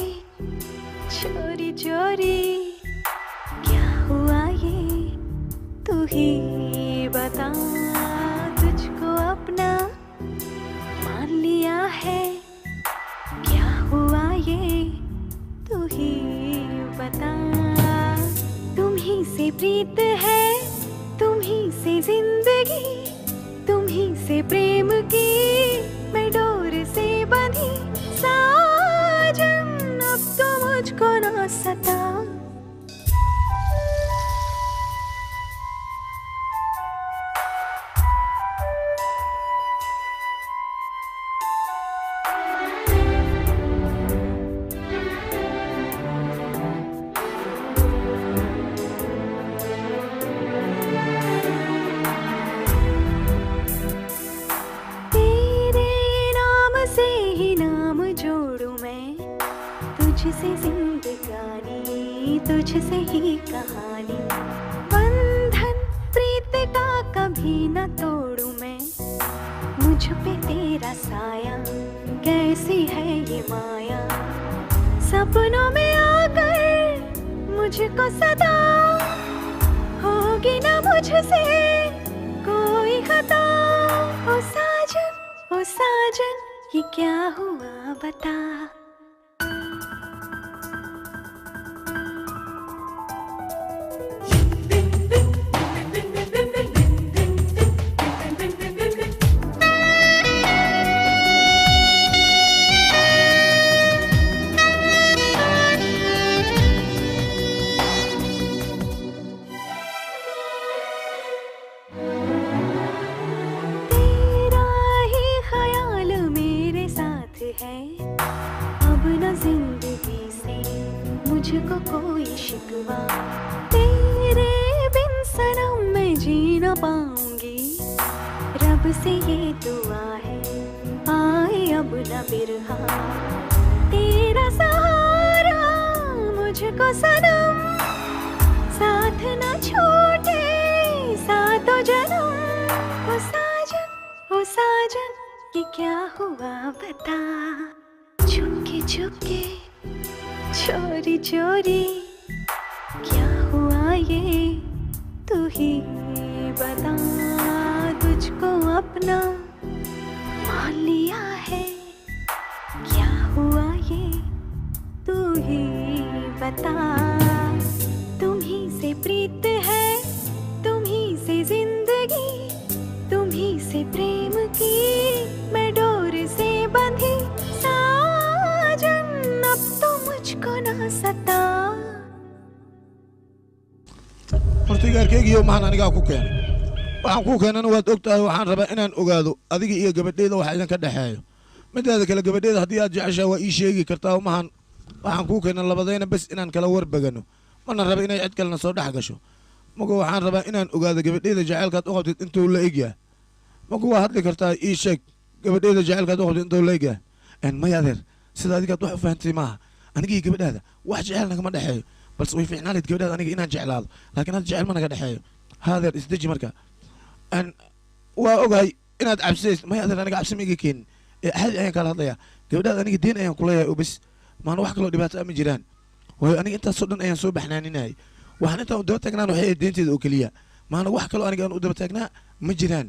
चोरी चोरी क्या हुआ ये तू ही बता। तुझको अपना मान लिया है, क्या हुआ ये तू ही बता। तुम ही से प्रीत है, तुम ही से जिंदगी, तुम ही से प्रेम की मैं डोर से बंधी। साजन अब तो मुझको ना सता। तेरे नाम से ही नाम जोड़ू मैं, तुझसे जिंदगानी तुझसे ही कहानी। बंधन प्रीत का कभी न तोड़ू मैं, मुझ पे तेरा साया कैसी है ये माया। सपनों में आकर मुझको सदा, होगी ना मुझसे कोई खता। ओ साजन, ओ साजन ये क्या हुआ बता। तेरा ही ख्याल मेरे साथ है, अब न जिंदगी से मुझको कोई शिकवा। तेरे बिन सनम मैं जी न पाऊंगी, रब से ये दुआ है आए अब न बिरहा। तेरा सहारा मुझको सनम, साथ न छूटे सातों जन्म। ओ साजन, ओ साजन ये क्या हुआ बता। छुपके छुपके चोरी चोरी क्या हुआ ये तू ही बता। तुझको अपना मान लिया है, क्या हुआ ये तू ही बता। तुम ही से प्रीत है, तुम ही से जिंदगी, तुम ही से प्रेम की मैं डोर से बंधी। साजन अब तो मुझको ना सता। Horta igaarkeygiiyo maxaan anigaa ku keenay? Waxaan kuu keenana waad og tahay. Waxaan rabaa inaan ogaado adiga iyo gabadheyda waxa idinka dhexeeyo. Mideeda kale, gabadheyda haddii aad jeceshahay waa ii sheegi kartaa. Mahan waxaan kuu keenan labadayna bes inaan kala warbagano, mana raba inay cid kalena soo dhex gasho. Marka waxaan rabaa inaan ogaado gabadheyda jaceylkaad u qabtid intuu la egyahay. Marka waa hadli kartaa, ii sheeg gabadheyda jaceylkaad u qabtid intuu la egyahay. Maya adeer, sida adigaad wax u fahantay maaha. Aniga iyo gabadhaada wax jecel nagama dhexeeyo, balse way fiicnaanayd gabadhaada aniga inaan jeclaado, laakiin hadda jecel ma naga dhexeeyo. Haadeer, isdeji. Marka waa ogahay inaad cabsidaysid. Maya adeer, aniga cabsi ma iga keenin ee axadi ayaan kala hadlayaa. Gabadhaada aniga deen ayaan kuleeyahay oo bes, maana wax kaloo dhibaato ah ma jiraan. Waayo aniga intaasoo dhan ayaan soo baxnaaninayay. Waxaan intaan u daba taagnaan waxay ahayd deenteeda oo keliya, maana wax kaloo aniga aan u daba taagnaa ma jiraan.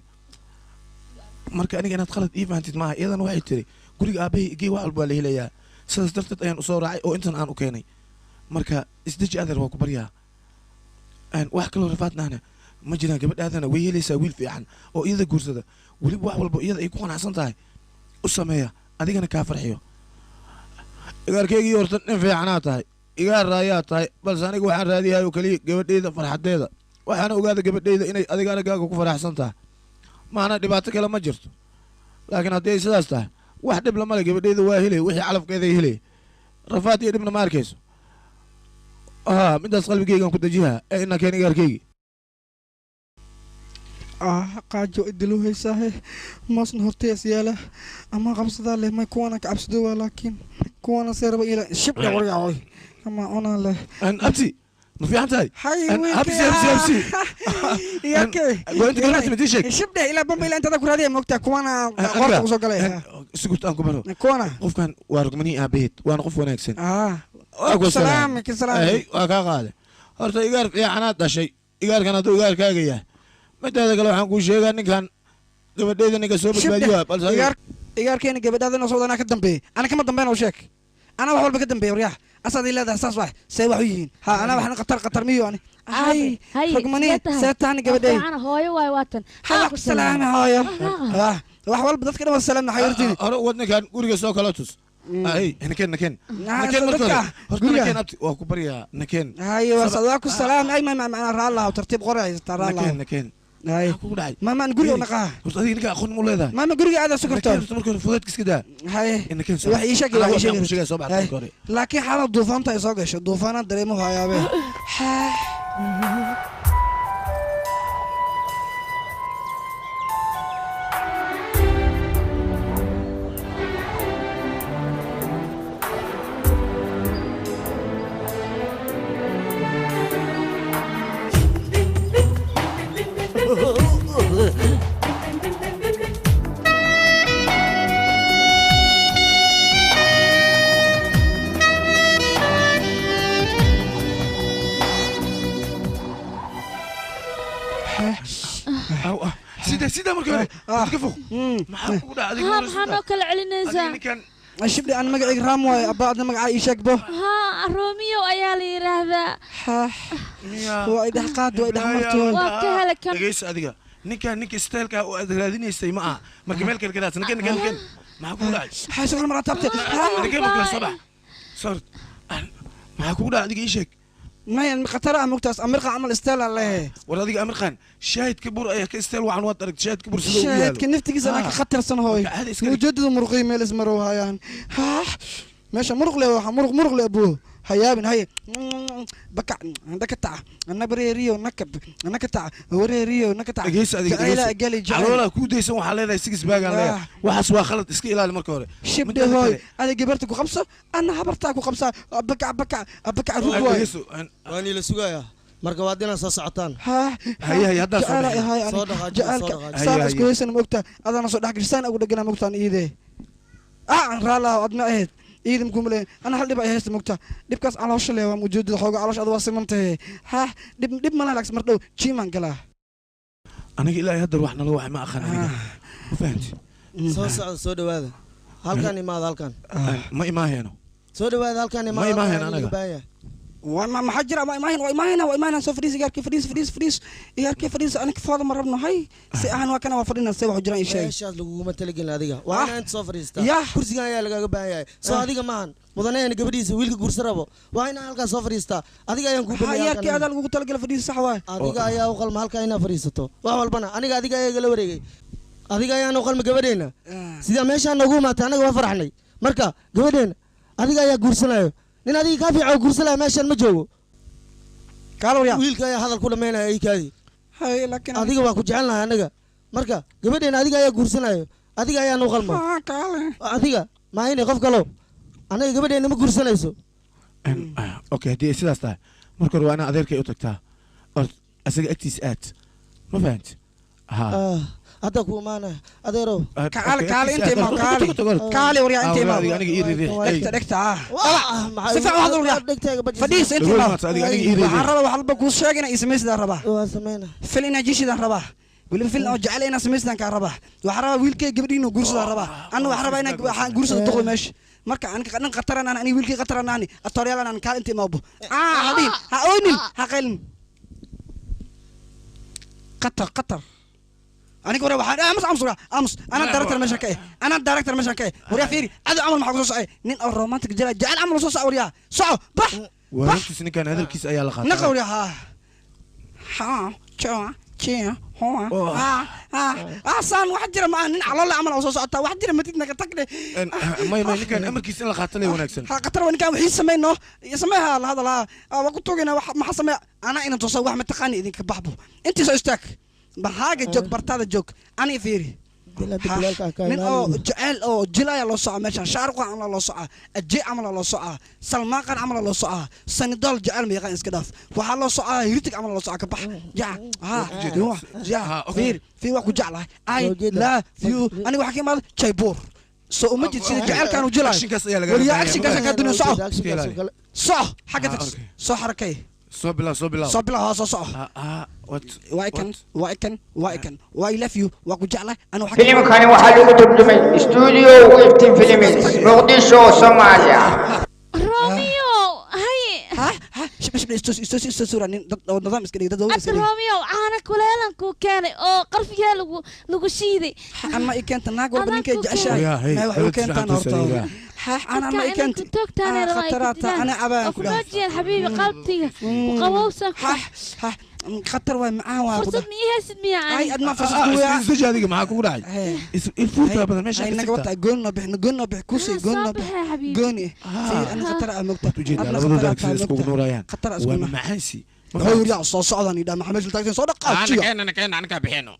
Marka aniga inaad khalad ii fahantid maaha. Iyadana waxay tiri guriga aabbahay igey, wax walba waa la helayaa. Sidaas darteed ayaan usoo raacay oo intan aan u keenay. Marka isdeji adeer, waa ku baryaa. Wax kaloo rafaadnaana ma jiraan. Gabadhaadana way helaysaa wiil fiican oo iyada guursada, weliba wax walba iyada ay ku qanacsan tahay u sameeya, adigana kaa farxiyo. Igaarkeygii, horta nin fiicanaa tahay, igaar raayaa tahay, balse aniga waxaan raadiyahay oo keliya gabadheyda farxadeeda. Waxaana ogaada gabadheyda inay adiga araggaaga ku faraxsan tahay, maana dhibaato kale ma jirto. Laakiin haddii ay sidaas tahay, wax dhib lama le, gabadheeda waa helay, wixii calafkeeda ay helay, rafaad iyo dhibna ma arkayso. Haa, midaas qalbigeygaan ku dejihaa ee ina keen igaarkeygi. Ah, qaajo idilu haysaahe, moosna hortees yaala ama qabsadaa leh, may kuwana ka cabsado waa, laakiin kuwana see raba ila shibdha waryacoy ama cunaa leh. Abti, ma fiican tahay? Hay. Habsi, habsi, habsi. Yarkey. Goynta goynta ma tii sheeg. Shibdhe ilaa bamba ilaa intada ku raadiya, moogtaa kuwana qoorta kusoo galay. Sugurt aan ku baro. Kuwana. Qofkan waa rugmanii aabaheed, waana qof wanaagsan. Ah. Waa ku salaami, ka salaami. Ay, waa kaa qaade. Horta igaar fiicanaad dhashay. Igaarkan hadduu igaarkaaga yahay. Mideeda kale waxaan kuu sheegaa ninkan gabadheeda ninka soo badbaadiyo waa, balse adiga- Igaarkeena gabadhaada inoo soo anaa ka dambeeyey, ana kama dambeyn oo sheeg, anaa wax walba ka dambeeyey. Waryaha asaad ii leedahay saas waay, see wax u yihiin? Ha, anaa waxna khatar khatar miyo ani? Hay, rugmani, see tahani gabadhay? Hooyo waay, waatan. Hala ku salaami hooyo. Ah, wax walba dadka dhan waa salaam, maxay hortiin? Hore wad ninkan guriga soo kala tus. Ay, nakeen, nakeen. Nakeen marka hore. Dadka, Horta guriga. nakeen abti, waa ku baryaa, nakeen. Hay, waa ku salaam. Ay, ma raalaha tartiib qoray haysataa, raalaha. Nakeen, nakeen. Hay, kugu dhacay? Ma guriga naqaa. Horta adiga ninka aqoon mu leedahay? Ma guriga aada sokorto. Nakeen horta marka hore fudaydka iska daa. Hay. Nakeen soo. Wax ii sheeg, Anaa wax ii waxaan kuu sheeg. sheegaya soo baxda marka hore. Laakiin xaalad duufaanta ay soo gasho, duufaanaan dareemo hayaabe. Sida sida marka hore. Dadka fog. Maxaa kugu dhacay adiga? Haa, maxaa noo kala celinaysaa? Shibdhe, aan magacayga Raam waaye, abba adna magacaa ii sheeg bo. Haa, Romeo ayaa la yidhaahdaa. Waa idhex qaad, waa idhex marto. Waa ka hela kan. Dhegeyso adiga. Ninkan ninka styleka oo aad raadinaysay ma aha. Marka meel kale ka raadsan. Nakeen, nakeen, nakeen. Maxaa kugu dhacay? Xaysoo kale maraa taabtay. Nakeen marka hore soo bax. Soo. Maxaa kugu dhacay adiga, ii sheeg? Maya, khatar ah mogtaas amirqa camal style aan leeyahay. War adiga amirqan shaahidka bur ayaa ka style wacan, waad aragtay shaahidka bur sida uu yaalo. Shaahidka naftigiisa anaa ka khatarsan hooy. Ujeedada muruqii meel ismarow hayaan. Meesha muruq le, waxa muruq muruq le abuu. Hayaabin haye. Bakac nakatac nabareeriyo nakab nakatac wareeriyo nakatac. Dhegeyso adiga, Jacayla dhegeyso. gali jacayl. Caloolaa kuu daysan, waxaa leedahay six bag aan leeyahay. Waxaas waa khalad, iska ilaali marka hore. Shibdhe hooy, adiga gabarta ku qabso, ana habartaa ku qabsaa, bakac bakac bakac rug waay. Waa niila sugayaa, marka waad inaad soo socotaan. Haye, haye, haddaa soo Jacayla bixin. ahay. Soo dhaqaajiyo, soo jacaylka dhaqaajiyo. saan Haye, isku haye. haysan mogtaa, adana soo dhex gashay, ugu dhegana mogtaan iide. Ah, raalaha adma ahayd iidan kuma leeyahay, ana hal dhib ay haysta mogtaa, dhibkaas caloosha leh, waa ujeedada xooga caloosha ada waa siman tahay. Ha, dhib dhib malaha, laakiin mar dhow jiimaan galaa. Aniga ilaahay hadda wax nala waxay ma aqaan aniga. Ma fahanti? Soo socda, soo dhawaada, halkan imaada, halkan. Ma imaaheeno. Soo dhawaada, halkan imaada. Ma imaaheen halkan anaga. laga baahan yahay. Waa ma maxaa jira? Waa imaahin, waa imaahina, waa imaahina. Soo fadhiis igaarkii, fadhiis, fadhiis, fadhiis igaarkii, fadhiis. Aniga fooda ma rabno. Hay, si ahan waa kana, waa fadhina, see wax u jiraan ii sheeg. Meeshaas laguguma talagelin adiga, waa inaa inta soo fadhiistaa. Yah. Kursigan ayaa lagaaga baahan yahay, soo adiga maahan mudanayana gabadhiisa wiilka guursa rabo, waa inaa halkaas soo fadhiistaa. Adiga ayaan kuu Ha, baneeyay igaarkii halkan. adaa lagugu talagala fadhiis, sax waay. Adiga ayaa u qalma halkaa inaa fadhiisato, wax walbana aniga adiga ayaa igala wareegay. Adiga ayaan u qalma gabadheena, sidaa meeshaan noogu imaatay anaga waa faraxnay. Marka gabadheena adiga ayaa guursanayo, nin adiga kaa fiican oo guursanaya meeshaan ma joogo. Wiilka ayaa hadal ku dhamaynaya ikaadii. Hay, laakiin adiga waa ku jecelnahay anaga, marka gabadheena adiga ayaa guursanayo, adiga ayaan u qalma. Ah, kaale. Adiga maahine qof kalo anaga gabadheena ma guursanayso. Okay, haddii ay sidaas tahay, marka hore waa inaa adeerkay u tagtaa. Or asaga agtiisa aad. Ma fahanti? Ha. Ah, hadda ku imaanaya adeerow. Kaale, kaale, inta imaa, kaale. Kaale, waryaa, inta imaa. Aniga ii riix. Dhegta, dhegta, ah. Si fiican waxaad u riix. Fadhiis inta Dhagool imaa. maata, adiga, aniga ii riix. Waxaan rabaa wax walba kuu sheeg inaa ii samaysidaan rabaa. Waa sameyna. Fil inaa jishidaan rabaa. Weliba fil oo jecel inaa samaysidaan kaa rabaa. Waxaan rabaa wiilkay gabadhiin inuu guursadaan rabaa. Anna waxaan rabaa inaan waxaan guursado duqda meesha. Marka aniga dhan khataran aan, aniga wiilkay khataran aan, atoryalan aan, kaal inta imaabo. Ah, ha dhihin, ha ooynin, ha qaylin. Qatar, qatar. Aniga hore waxaan aamus, aamus, waryaa, aamus. Anaa director meeshan ka eh, anaa director meeshan ka eh. Waryaa, fiiri, cadow camal maxaa kusoo socay? Nin oo romantic jira jecel camal soo soco, waryaa, soco, bax. Waa runtiis ninkan, hadalkiisa ayaa la qaataa. Naqa, waryaa. Ha ha, joa jiya hoa saan wax jira ma nin calool camal oo soo socota wax jira matid naga tagne may may ninkan amarkiisa in la qaato lay wanaagsan ha qatar ninkan wixii sameeyno sameeha la hadalaa waa ku toogina wax ma sameey ana inaan tuso wax ma taqaani idinka baxbo intii soo istaag bahaaga joog bartada joog ani fiiri nin oo jecel oo jilaya loo socaa meeshan shaarqa camal loo socaa aje camal loo socaa salmaaqan camal loo socaa sanidol jecel ma yaqaan iska dhaaf waxaa loo socaa hiritig camal loo socaa ka bax ja ha ja fiir fiir waa ku jeclahay I love you aniga waxaa ka imaada Jaipur soo uma jid sida jecelkaan u jilaayo waliyaa actionkaas ka dunia soco soco xagga tag soo xarakay soo bilaw soo bilaw soo bilaw soo soco waa ikan waa ikan waa ikan waa I love you waa ku jeclahay ana waxa filimkani waxaa lagu turjumay studio Iftiin Films Muqdisho Soomaaliya Romeo hay ha ha shib shib istus istus istus sura nin dad oo nidaam iska dhigay dad oo iska dhigay Romeo caana kuleelan ku keenay oo qarfiga lagu lagu shiiday ama i keenta naag walba ninkay jeceshahay ma wax u keentaan horta ha ana ma i keenta khataraata ana abaan ku dhaajiyeen xabiibi qalbtiga ku qabowsan ha ha khatar way macaan waa fursad ma ihaysid miya ay adma fursad ku yaa isdeji adiga maxaa kugu dhacay ilfuurta badan meesha ay naga wata goon no bix goon no bix kusii goon no bix gooni fiir ana khatar ah mogta ujeedaa labadooda sida iskugu nuurayaan khatar waa macaansi wuxuu yiri soo socdan idhaa maxaa meesha taagsan soo dhaqaajiyo ana keen ana ka bixino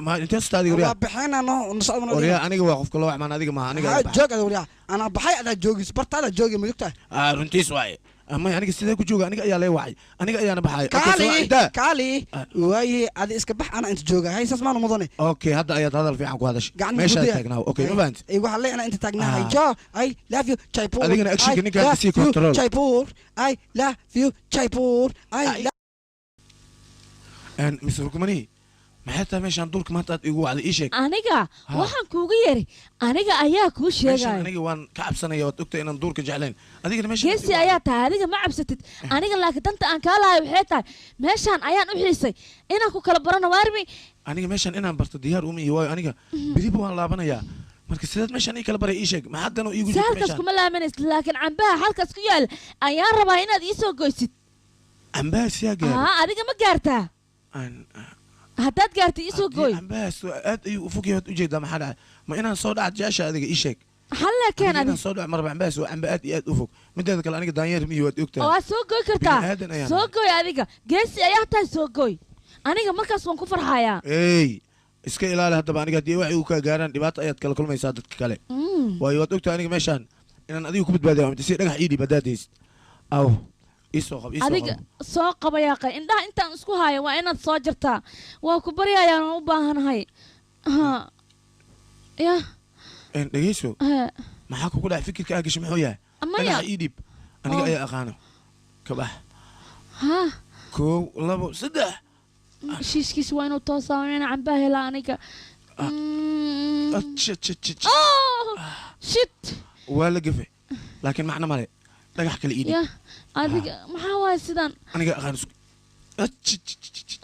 ma intee soo wariyaa waa bixina no socdan wariyaa aniga waa qofka loo acmaan adiga ma aniga joog ada wariyaa ana baxay ada joogis bartaada joogi ma joogtaa runtiis waaye ama aniga sidee ku jooga aniga ayaa lee wacay aniga ayaana baxay kaali kaali waaye adi iska bax ana inta jooga hay saas maanu mudane okay hadda ayaad hadal fiican ku hadashay meesha taagnaa okay ma fahanti ay waxa lee ana inta taagnaa jo I love you Jaipur adigana actionka ninka sii control Jaipur I love you Jaipur I en Mr. Rukmani maxay tahay meeshaan duurka maanta aad igu wacday ii sheeg aniga waxaan kuugu yeeri aniga ayaa kuu sheegaya aniga waan ka cabsanaya waad ogtahay inaan duurka jeclayn adigana meeshaan geesi ayaa tahay adiga ma cabsatid aniga laakiin danta aan kaa lahay waxay tahay meeshaan ayaan u xiisay inaan ku kala barano waarmi aniga meeshaan inaan barto diyaar uma iyo waayo aniga beriba waan laabanayaa marka sidaad meeshaan ii kala baray ii sheeg maxaa dan oo iigu jirta halkaas meeshaan kuma laabanaysid laakiin cambaha halkaas ku yaal ayaan rabaa inaad ii soo goysid cambaha siyaa gaaray haa adiga ma gaartaa haddaad gaartay ii soo gooy cambahaas aad ayuu u fog yahay waad ujeedaa maxaa dhacay ma inaan soo dhaca jecesha adiga ii sheeg halla keen inaan adiga soo dhaco marba cambahaas waa camba aad iyo aad u fog mideeda kale aniga daanyeer miyi waad ogtahay waa soo goy kartaa Bini aadan ayaan soo gooy adiga geesi ayaa tahay soo gooy aniga markaas waan ku farxayaa ey iska ilaali haddaba aniga haddii wax igu kaa gaaraan dhibaato ayaad kala kulmaysaa dadka kale waayo waad ogtahay aniga meeshaan inaan adiga ku badbaadiya waa si dhagax ii dhiib haddaad haysid aw ii soo qab ii soo adiga qab soo qabayaa qay indhaha intaan isku haayo waa inaad soo jartaa waa ku baryayaan waan u baahanahay ha ya En, dhegeyso ha maxaa kugu dhacay fikirka aa gashay muxuu yahay Maya. dhagaxa ii dhiib aniga Oo. ayaa aqaano ka bax ha 1 2 3 shiishkiisa waa inuu toosaa waa inaan cambaha helaa aniga Ch- ch- ch- ch- oh shit waa la gafe laakiin macno male dhagax kale ii dhiib ya adiga maxaa waaye sidan aniga aqaan isku Ch- ch- ch- ch-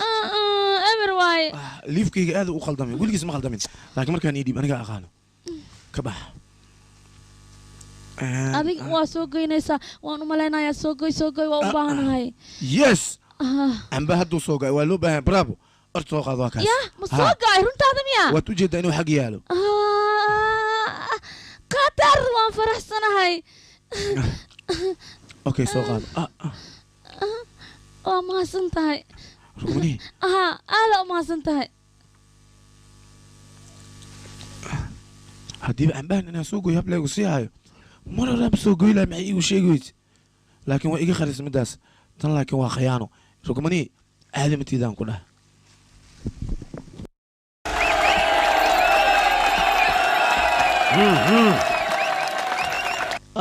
eber waaye liifkayga aad u qaldamay weligiis ma qaldamin laakiin markaan ii dhiib aniga aqaano ka bax adiga waa soo goynaysaa waan u malaynayaa soo goy soo goy waa u baahanahay yes Ah. camba hadduu soo go'ay waa loo baahan bravo orta soo qaado waa kaas ya ma soo go'ay runtaada miya waad u jeedaa inuu xag yaalo Ah, qatar waan faraxsanahay okay soo qaado ah waa mahadsan tahay rugmani aha aada u mahadsan tahay haddiiba cambahan inaan soo goyo hablaygu sii hayo mar horaan soo goy lahay maxay iigu sheegi weyse laakiin waa iga kharis midaas tan laakiin waa khayaano rugmani caadi matiidaan ku dhaha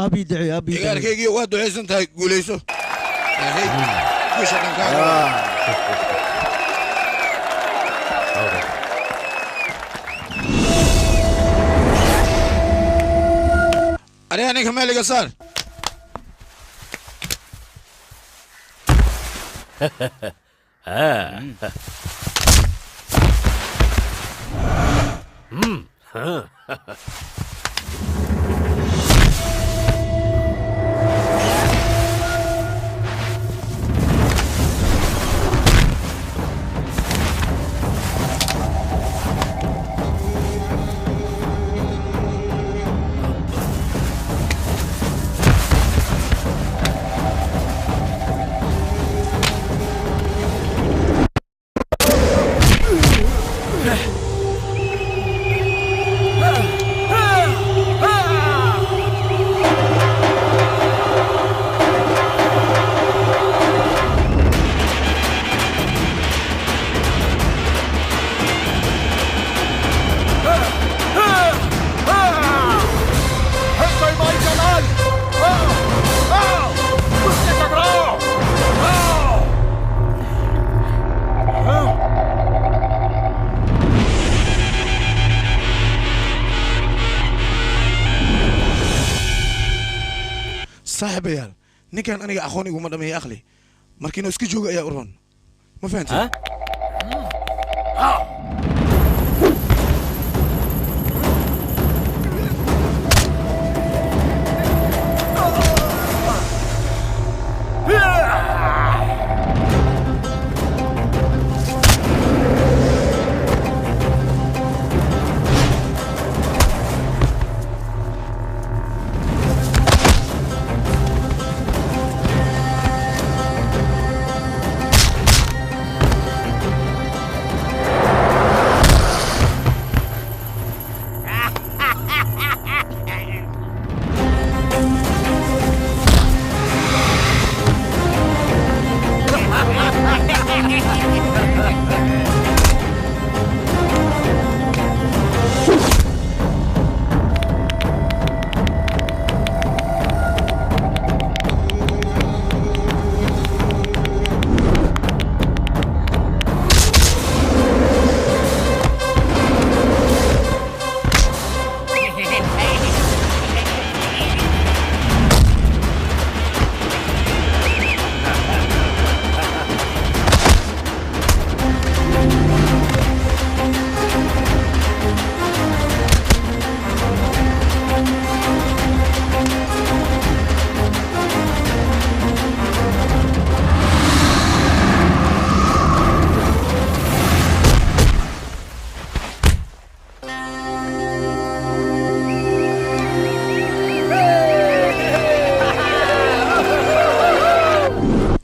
aabii duceey aabii duceey cigaarkaygii waa ducaysan tahay guulayso Ahey, guusha dhankaaga. Aree ninka meel iga saar. Saaxiibayaal, ninkan aniga aqoon iguma dhameeyay aqli. Markiina iska jooga ayaa u roon. Ma fahanteen?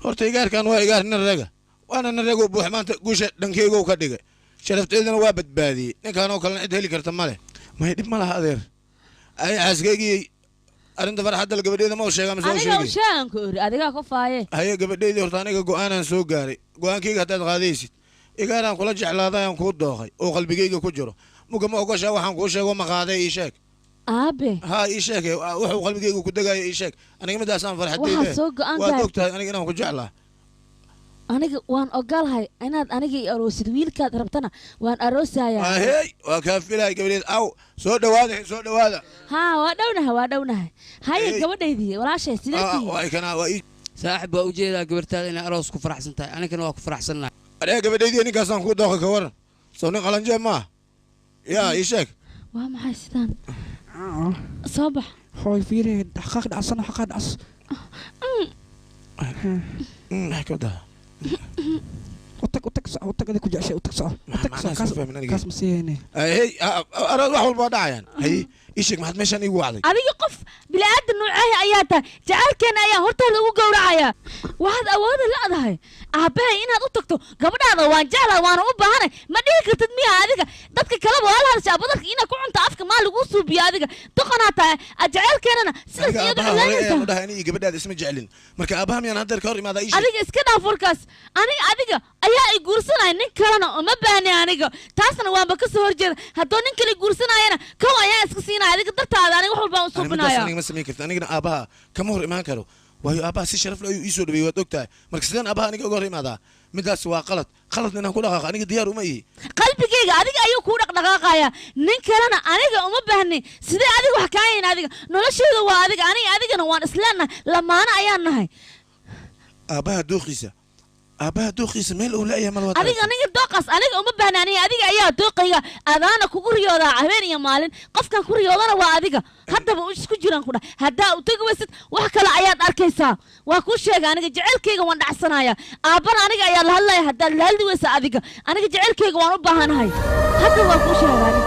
Horta igaarkan waa igaar nin raga, waana nin rago buux. Maanta guusha dhankeygow ka dhigay, sharafteedana waa badbaadiyey. Ninkan oo kalena cid heli karta ma leh. May dhib ma laha adeer. Ay xaaskaygii, arrinta farxadda gabadheeda ma u sheegaa mise u Adiga sheegay? Ushaanku iri adigaa ku faaye. Haye gabadheydii, horta aniga go'aanaan soo gaaray. Go'aankayga haddaad qaadaysid, igaaraan kula jeclaaday aan kuu dooqay oo qalbigayga ku jiro, muga ma ogoshaa waxaan kuu sheego? Ma qaaday? Ii sheeg. Aabe. Haa, ii sheeg wuxuu qalbigayga ku degaayo, ii sheeg. Aniga midaasaan farxadeyda. Waxaad soo go'aan Waad gaartay. og tahay aniga inaan ku jeclaa. Aniga waan ogolahay inaad aniga i aroosid. Wiilkaad rabtana waan aroosayaa. Ahey, waa kaa filay gabadheed. Aw, soo dhawaada, soo dhawaada. Haa, waa dhownahay, waa dhownahay. Haye gabadhaydii, walaashay, sidee tihiin? Waa kana, waa ii Saaxib, waa ujeedaa gabartaada inay aroos ku faraxsan tahay, anigana waa ku faraxsannahay. Adee gabadheydii, ninkaasaan kuu dooqay, ka waran? Soo nin qalanjee maaha? Yaa ii sheeg. Waa maxay sidaan? Soo bax. Hooy, fiiri, xaqaaq dhacsan, xaqaaq dhacas. Maxay ka wadaa? Utag, utag, soco, utag. Adiga ku jeceshay, utag, soco, utag, soco. Macnaha kaas isma fahmin aniga. Kaas ma siiyeyne. Hey, aroos wax walba waa dhacayaan. Haye, ii sheeg, maxaad meeshaan iigu wacday? Adiga qof bini'aadan nuucahi ayaa tahay. Jacaylkeena ayaa hortaada ugu gowracaya. Waxaad awooda la'dahay aabbahay inaad u tagto, gabadhaada waan jeclahay waana u baahanay, ma dhihi kartid miya? Adiga dadka kaleba waa la hadashaa, badarka inaad ku cunto afka maa laguu suubiyo. Adiga doqonaa tahay. Jacaylkeenana sidaas Aniga iyadu aabbaha hore cilaanaysaa. ayaan u dhahay aniga iyo gabadhaada isma jecelin. Marka aabbaha miyaan haddeer ka hor imaadaa? Ii sheeg. Adiga iska dhaaf warkaas. Aniga adiga ayaa i guursanaya, nin kalena uma baahni aniga. Taasna waanba ka soo horjeeda. Hadduu nin kale guursanayana, kow ayaa iska siinaya. Adiga dartaada aniga wax walbaan u Ani midaas suubinaya. aniga ma samayn karti. Anigana aabbaha kama hor imaan karo, waayo aabbaha si sharaf leh ayuu ii soo dhaweeyey, waad og tahay. Marka sideen aabbaha aniga uga hor imaadaa? Midaas waa qalad. Qaladna inaan ku dhaqaaqo aniga diyaar uma ihi. Qalbigayga adiga ayuu kuu dhaqdhaqaaqaya, nin kalena aniga uma baahni. Sidee adiga wax kaayayn? Adiga nolosheeda waa adiga. Aniga adigana waan isleenahay, lamaano ayaan nahay. Aabbaha dooqiisa, aabbaha dooqiisa meel uu la'yahay mal waad. Adiga aniga dooqaas aniga uma baahni. Aniga adiga ayaa dooqayga, adaana kugu riyoodaa habeen iyo maalin. Qofkan ku riyoodana waa adiga. Haddaba u isku jiraan ku dhah. Haddaa u tegi weysid, wax kale ayaad arkaysaa. Waa kuu sheega, aniga jecelkayga waan dhacsanaya. Aabbana aniga ayaa la hadlaya. Haddaad la hadli weysa adiga, aniga jecelkayga waan u baahanahay. Hadda waa kuu sheega aniga.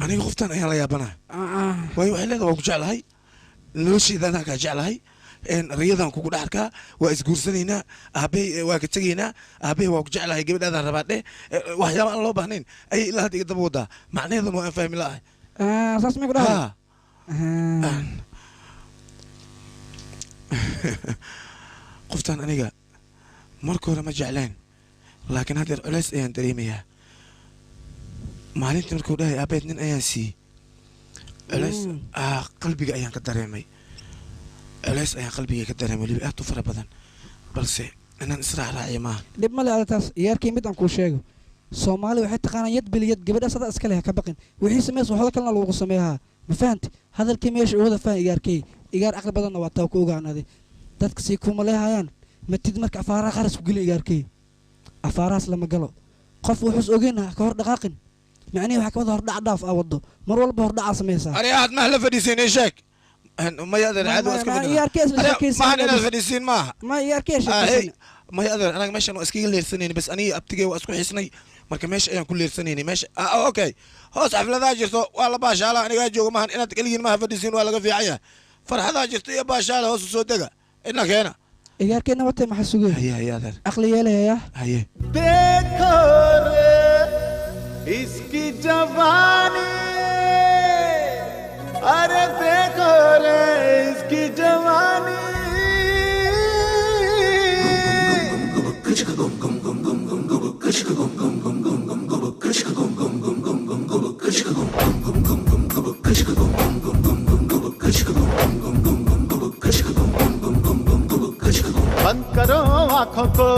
Aniga qoftan ayaan la yaabanaa, waayo waxay leedahay waan ku jeclahay, noloshayda anaa kaa jeclahay, riyadan kugu dhex arkaa, waa isguursanaynaa, aabbahay waa ka tegaynaa, aabbahay waa ku jeclahay, gabadhaadaan rabaa dheh. Waxyaaba aan loo baahnayn ayay ilaa hadda iga daba wadaa. Macnaheeduna waa aan fahmi la'ahay. Saas may ku dhahay? Qoftan aniga marka hore ma jecleen, laakiin haddeer culays ayaan dareemayaa. Maalintii markuu dhahay aabeed nin ayaan siiyey, culays qalbiga ayaan ka dareemay. Culays ayaan qalbiga ka dareemay weliba aad u fara badan, balse Inaan israacraaciyo maaha. Dhib male ada taas iyaarkii mid aan kuu sheego. Soomaali waxay taqaanaan yad biliyad gabadhaas adaa iska leh ha ka baqin. Wixii sameys waxda kalena lagu sameeyaa. Ma fahanti? Hadalkii meesha u wada fahan iyaarkii. Igaar aqli badanna waa taa ku ogaanaaday. Dadka sii kuma leehayaan. Matid marka afaaraha qaras ku geli iyaarkii. Afaarahaas lama galo. Qof wuxuus ogeyn ha ka hor dhaqaaqin. Macnihi waxaa ka wada hordhac dhaaf aa wado. Mar walba hordhacaa sameysaa. Ani aad ma la fadhiisin ii sheeg. Ma yadan caadi waa iska Ma iyaarkii isla sheekaysan. Maahan inaad fadhiisiin maaha. Ma iyaarkii sheekaysan. Ma yadan anaga meeshan waa iskaga leersanayni bas aniga abtigey waa isku xisnay. Marka meesha ayaan ku leersanayni meesha. Okay. Hoos xafladaa jirto waa la baashaala anigaa jooga maahan inaad kaligiin maaha fadhiisiin waa laga fiican yahay. Farxadaa jirto iyo baashaala hoos u soo dega. Ina keena. Iyaarkeena watay maxaa sugay? Haye haye adeer. Aqli yeelaya. Haye. देखो रे इसकी जवानी अरे देखो रे इसकी जवानी बंद करो आँखों को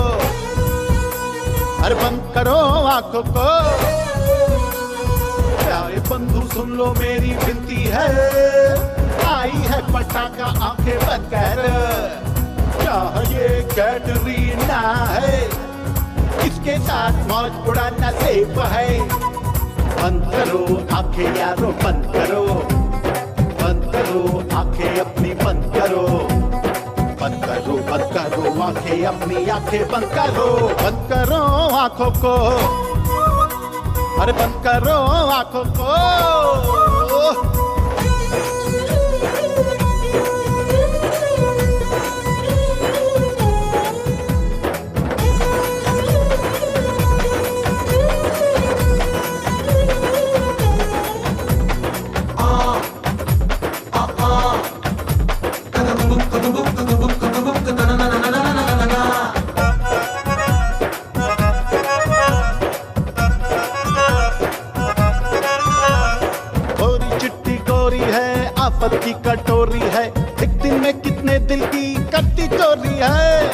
अरे बंद करो आँखों को प्यारे बंधु सुन लो मेरी विनती है आई है पटाखा आंखें बंद कर क्या ये कैटरीना है इसके साथ मौज उड़ाना सेफ है बंद करो आंखें यारो बंद करो आंखें अपनी बंद करो बंद करो आंखें अपनी आंखें बंद करो आंखों को अरे बंद करो आंखों को आफत की कटोरी है एक दिन में कितने दिल की करती चोरी है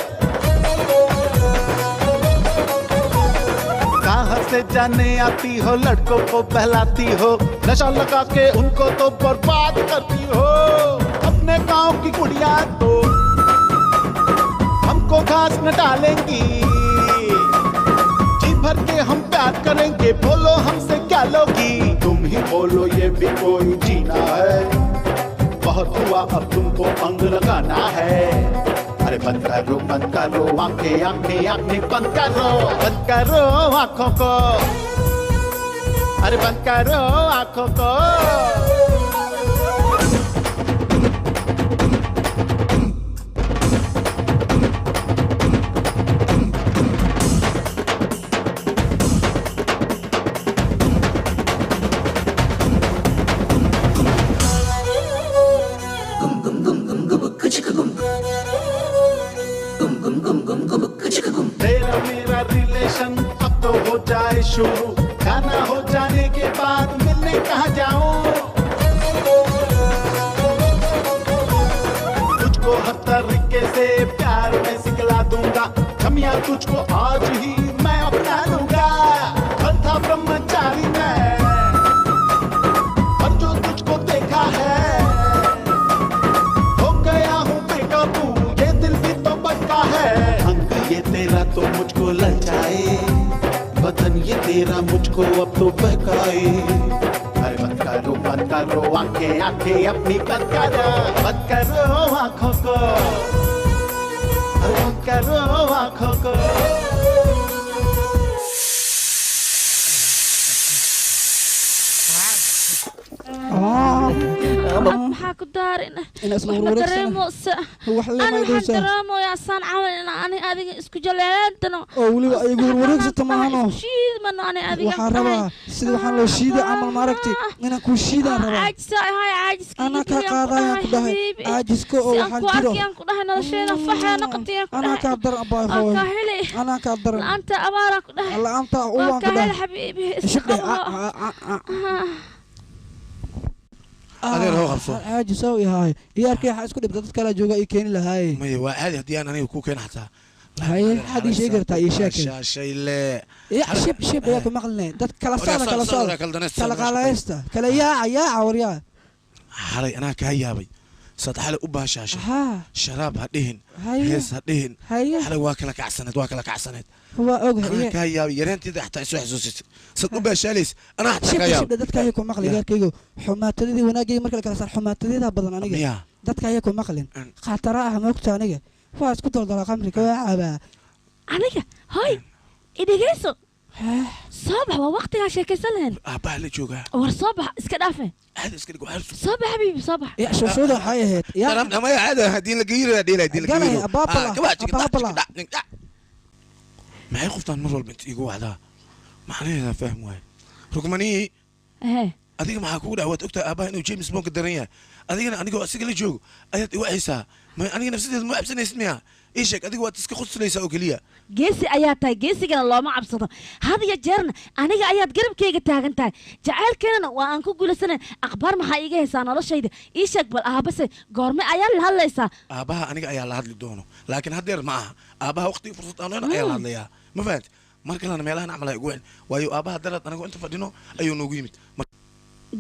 कहाँ से जाने आती हो लड़कों को बहलाती हो नशा लगा के उनको तो बर्बाद करती हो अपने गांव की कुड़िया तो हमको घास न डालेंगी जी भर के हम प्यार करेंगे बोलो हमसे क्या लोगी तुम ही बोलो ये भी कोई जीना है बहुत हुआ अब तुमको अंग लगाना है अरे बंद करो आंखें आंखें आंखें बंद करो आंखों को अरे बंद करो आंखों को तेरा मेरा रिलेशन अब तो हो जाए शुरू खाना हो जाने के बाद मिलने कहाँ जाऊं तुझको हर तरीके से प्यार में सिखला दूंगा खमिया तुझको आज ही मैं अपना लूंगा कल था ब्रह्मचारी मैं पर जो तुझको देखा है हो गया हूँ बेकाबू ये दिल भी तो बटका है अंग ये तेरा तो मुझको ललचाए बदन ये तेरा मुझको अब तो बहकाए अरे बंद करो आंखें आंखें अपनी बंद करो आंखों को अरे बंद करो आंखों को maxaa ku daarin waxaan dareemoyaa saan camal in ani adiga isku jaleelantano oo weliba ay igu warwareegsata maahano shiidmano ani adiga waxaan rabaa sida waxaan loo shiida camal maaragtay inaan kuu shiidaan rabaa caajisa ahay caajiska anaa kaa qaadayaan ku dhahay caajiska oo waxaan jiro arkayaan ku dhahay nolosheeda faxaa noqotayaan ku anaa kaa daran abaay hooy kaa heli anaa kaa daran la'aanta abaaraan ku dhahay la'aanta uwaan ku dhahay xabiibi shibdhe adeer hoo qabso caajisow yahay iyaarkii waxaa isku dhibta dad kale jooga ii keeni lahaaye maya waa caadi haddii aan aniga kuu keena xataa Haye, maxaad ii sheegi kartaa? Ii sheekay. Shaashayle. Ya shib shib ayaa ku maqlinay. Dad kala socda, kala socda, kala qalaysta, kala yaaca yaaca waryaa. Xalay anaa kaa yaabay saad xalay u baashaashay. Sharaab ha dhihin, Haye. hees ha dhihin. Haye. Xalay waa kala kacsaneed, waa kala kacsaneed. Waa Anaa ogahay. kaa yaabay yareanteeda, xataa isoo xasuusisay saad u baashaalaysa, anaa xataa Shib kaa shib yaabay. Dadka ayaa ku maqli gaarkaygo. Xumaatadadii wanaagayga marka la kala saar, xumaatadeeda badan aniga. Miyaa? Dadka ayaa ku maqlin khatara ah moogta. Aniga waa isku daldala, qamriga waa cabaa. Aniga hoy idhegeyso, soo bax, waa waqtigaa sheekaysan lahayn. Aabbaha la joogaa. War soo bax, iska dhaafe. Caadi iska dhig, waxaa Soo bax xabiibi, soo bax. Ya shuushuuda waxay ahayd ya. Maya, caadi haddii la geeyiro, dhiila haddii la Galay, geeyiro. abaabala, abaabala. Maxay qoftaan mar walba inta iigu wacdaa? Macnaheedaa fahm waaye, Rugmanii. Ehe. Adiga maxaa kugu dhac? Waad ogtahay aabbaha inuu James Bond ka daran yahay, adigana anigoo asiga la joogo ayaad iwacaysaa. Ma aniga nafsadeeda ma cabsanaysid miya? Ii sheeg, adiga waad iska khuslaysaa oo keliya. Geesi ayaa tahay, geesigana looma cabsado. Had iyo jeerna aniga ayaad garabkayga taagan tahay, jacaylkeenana waa aan ku guulaysanayn. Akhbaar maxaa iiga haysaa noloshayda? Ii sheeg bal, aabase goorme ayaa la hadlaysaa? Aabbaha aniga ayaa la hadli doono, laakiin haddeer ma aha. Aabbaha waqtigii fursad aan ayaa la hadlayaa, ma fahanti? Mar kalena meelahan camal ay ugu wicin, waayo aabbaha daraad anigoo inta fadhino ayuu noogu yimid.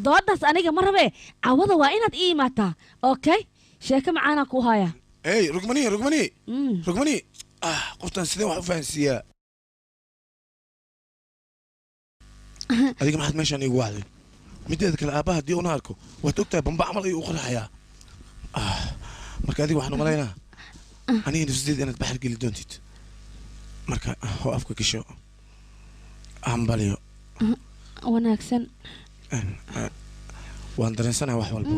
Doodaas aniga ma rabee, cawada waa inaad ii imaataa. Okay, sheeko macaanaan kuu hayaa. Ey Rugmani, Rugmani, Rugmani, ah, qoftan sidee wax u fahansiiyaa? Adiga maxaad meeshaan iigu wacday? Mideeda kale, aabbaha haddii una arko, waad ogtahay bamba camal ayuu u qarxayaa. Ah, marka adiga waxaan umalaynaa aniga nafsadeeda inaad baxar geli doontid. Marka hoo afka gasho, hambaliyo. Wanaagsan. Waan dareensanahay wax walba.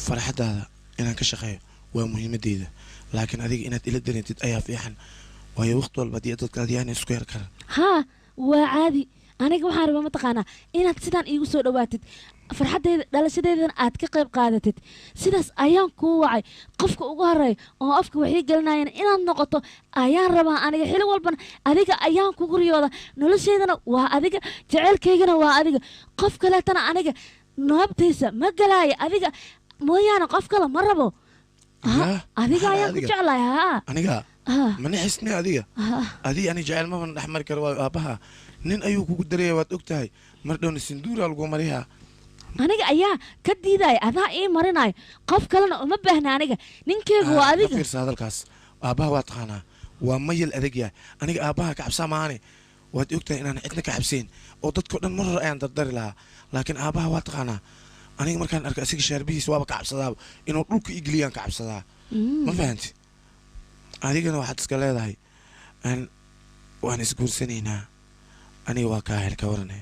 Farxaddaada inaan ka shaqeeyo waa muhiimadeyda, laakiin adiga inaad ila dareentid ayaa fiican, waayo waqti walba haddii dadka adiyaana isku yar karan. Haa, waa caadi. Aniga waxaan rabaa mataqaanaa inaad sidaan iigu soo dhowaatid, farxaddayda dhalashadeydana aad ka qayb qaadatid. Sidaas ayaan kuu wacay. Qofka ugu horeeya oo afka waxii gelinayana inaad noqoto ayaan rabaa. Aniga xili walbana adiga ayaan kugu riyooda, noloshaydana waa adiga, jaceylkaygana waa adiga. Qof kaleetana aniga noobtaysa ma galaayo, adiga mooyaane qof kale ma rabo. Yaa, Adiga ayaan ku adiga. jeclahay, haa. Aniga Ah. ma nixisne adiga? Ah. Adiga ani jecel maba dhex mari karo, waayo aabbaha nin ayuu kugu daraya, waad og tahay. Mar dhowna sinduura lagu mariyaa. Aniga ayaa ka diidaya, adaa ii marinayo, qof kalena uma baahna. Aniga ninkeygu waa Ka adiga. fiirsa hadalkaas. Aabbaha waa taqaanaa, waa mayal adag yahay. Aniga aabbaha ka cabsaa maahane, waad ogtahay inaan cidna ka cabsayn oo dadkao dhan mar hore ayaan dardari lahaa, laakiin aabbaha waa taqaanaa. Aniga markaan arko asiga shaarbihiisa waaba ka cabsadaaba, inuu dhulka ii geliyaan ka cabsadaa, ma fahanti? Adigana waxaad iska leedahay aan waan isguursanaynaa. Aniga waa kaa hel, ka warane?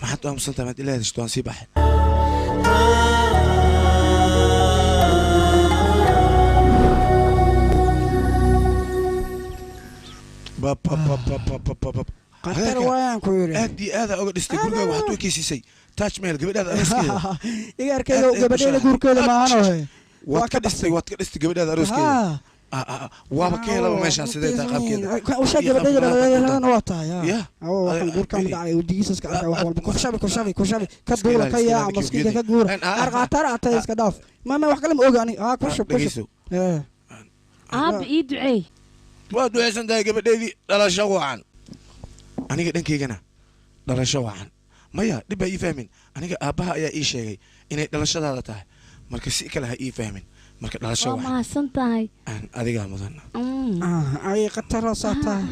Maxaad u aamusantahay? Maad ila hadashto? Waan sii baxay. Bab, bab, bab, bab, bab, bab, bab. Khatar waayaan ku yidhi. Aad iyo aad aa uga dhistay gurigaaga, waxaad u ekeysiisay Taj Mahal gabadhaada arooskeeda. Igaarkayga Aad aad gabadhayda u guurkeeda maahan ohe. Waad ka dhistay, waad ka dhistay gabadhaada arooskeeda. Haa. Ah, ah, ah, waaba ka helaba meeshaan sidee tahay qaabkeeda. Usha Iyo gabadhayda qaabka dhaladana waa tahay. Ya. Waxaan guurkaan dhacay wejigiisa iska arkay wax walba. Kushabi, kushabi, kushabi, ka Iska duula, ilaali, ka iska yaaca ilaali maskiinka ka kiyowgeedii. guura. Ah, ah, Arqaataar atay, iska dhaaf mama, wax kale ma oga ani. Haa, kushub, kushub. Dhegeyso. Aabba ii duceey. Waa ducaysan tahay gabadheydii, dhalasho wacan. Aniga dhankaygana dhalasho wacan. Maya, dhib baa ii fahmin. Aniga aabbaha ayaa ii sheegay inay dhalashadaada tahay, marka si kale ha ii fahmin. Marka dhalasho Waa wacan. mahadsan tahay. Adigaa mudan. Ay khataroosaa tahay.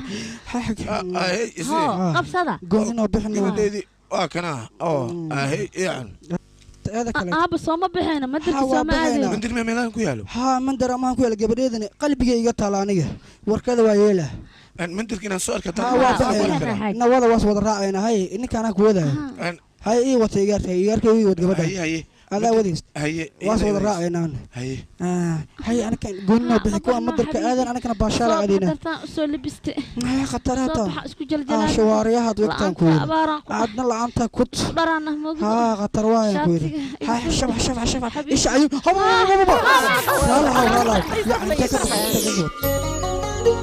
Hoo, qabsada. Gooninoo bixin. Gabadheydii waa kanaa oo ahey iicun. Teeda kale Aabba sooma bixina madarka, waa sooma aadayno. bixina. Mandir meelahan ku yaalo? Haa, mandar amaan ku yaala. Gabadheedani qalbigay iga taala, aniga warkada waa yeela. Mandirka inaan soo arka. Haa, waa bixina, nawada waas wada raacayna. Hay, ninkaanaa ku wadaayo. Hay, ii wata igaarka, igaarka ii wad gabadha. Haye, haye. Adaa wadays. Haye. Waas wada raacaynaan. Haye. Hay, anakan goonino bixi kuwa madarka aadan, anakana baashaala aadayna. Dartaan usoo labiste. Khataraata. Soo baxa, isku jaljalaa. Shawaariyahaad wegtaan ku wada. Abaaraan ku Aadna la'aanta kut. dharaana moogdo. Haa, khatar waayaan ku yidhi. Shaatiga Hay, shabax, shabax, shabax, isha ayuu haba haba haba. Raalahaw, raalahaw, yacni intee ka baxay, intee ka guur.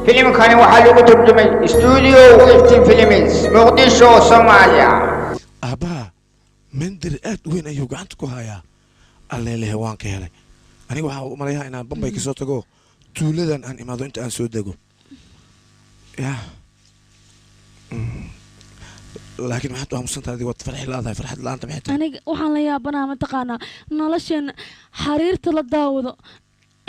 Filimkani waxaa lagu turjumay Studio 15 Films, Muqdisho, Soomaaliya. Aabbaha mandir aad u weyn ayuu gacanta ku hayaa. Alleelehe, waan ka helay. Aniga waxaa u malayaa inaan Bombay kasoo tago, tuuladan aan imaado inta aan soo dego. Yaa, laakiin maxaad u aamusantahay adiga? Waad farxi laadahay. Farxad la'aanta maxay tahay? Aniga waxaan la yaabanaa, mataqaanaa, nolosheena xariirta la daawado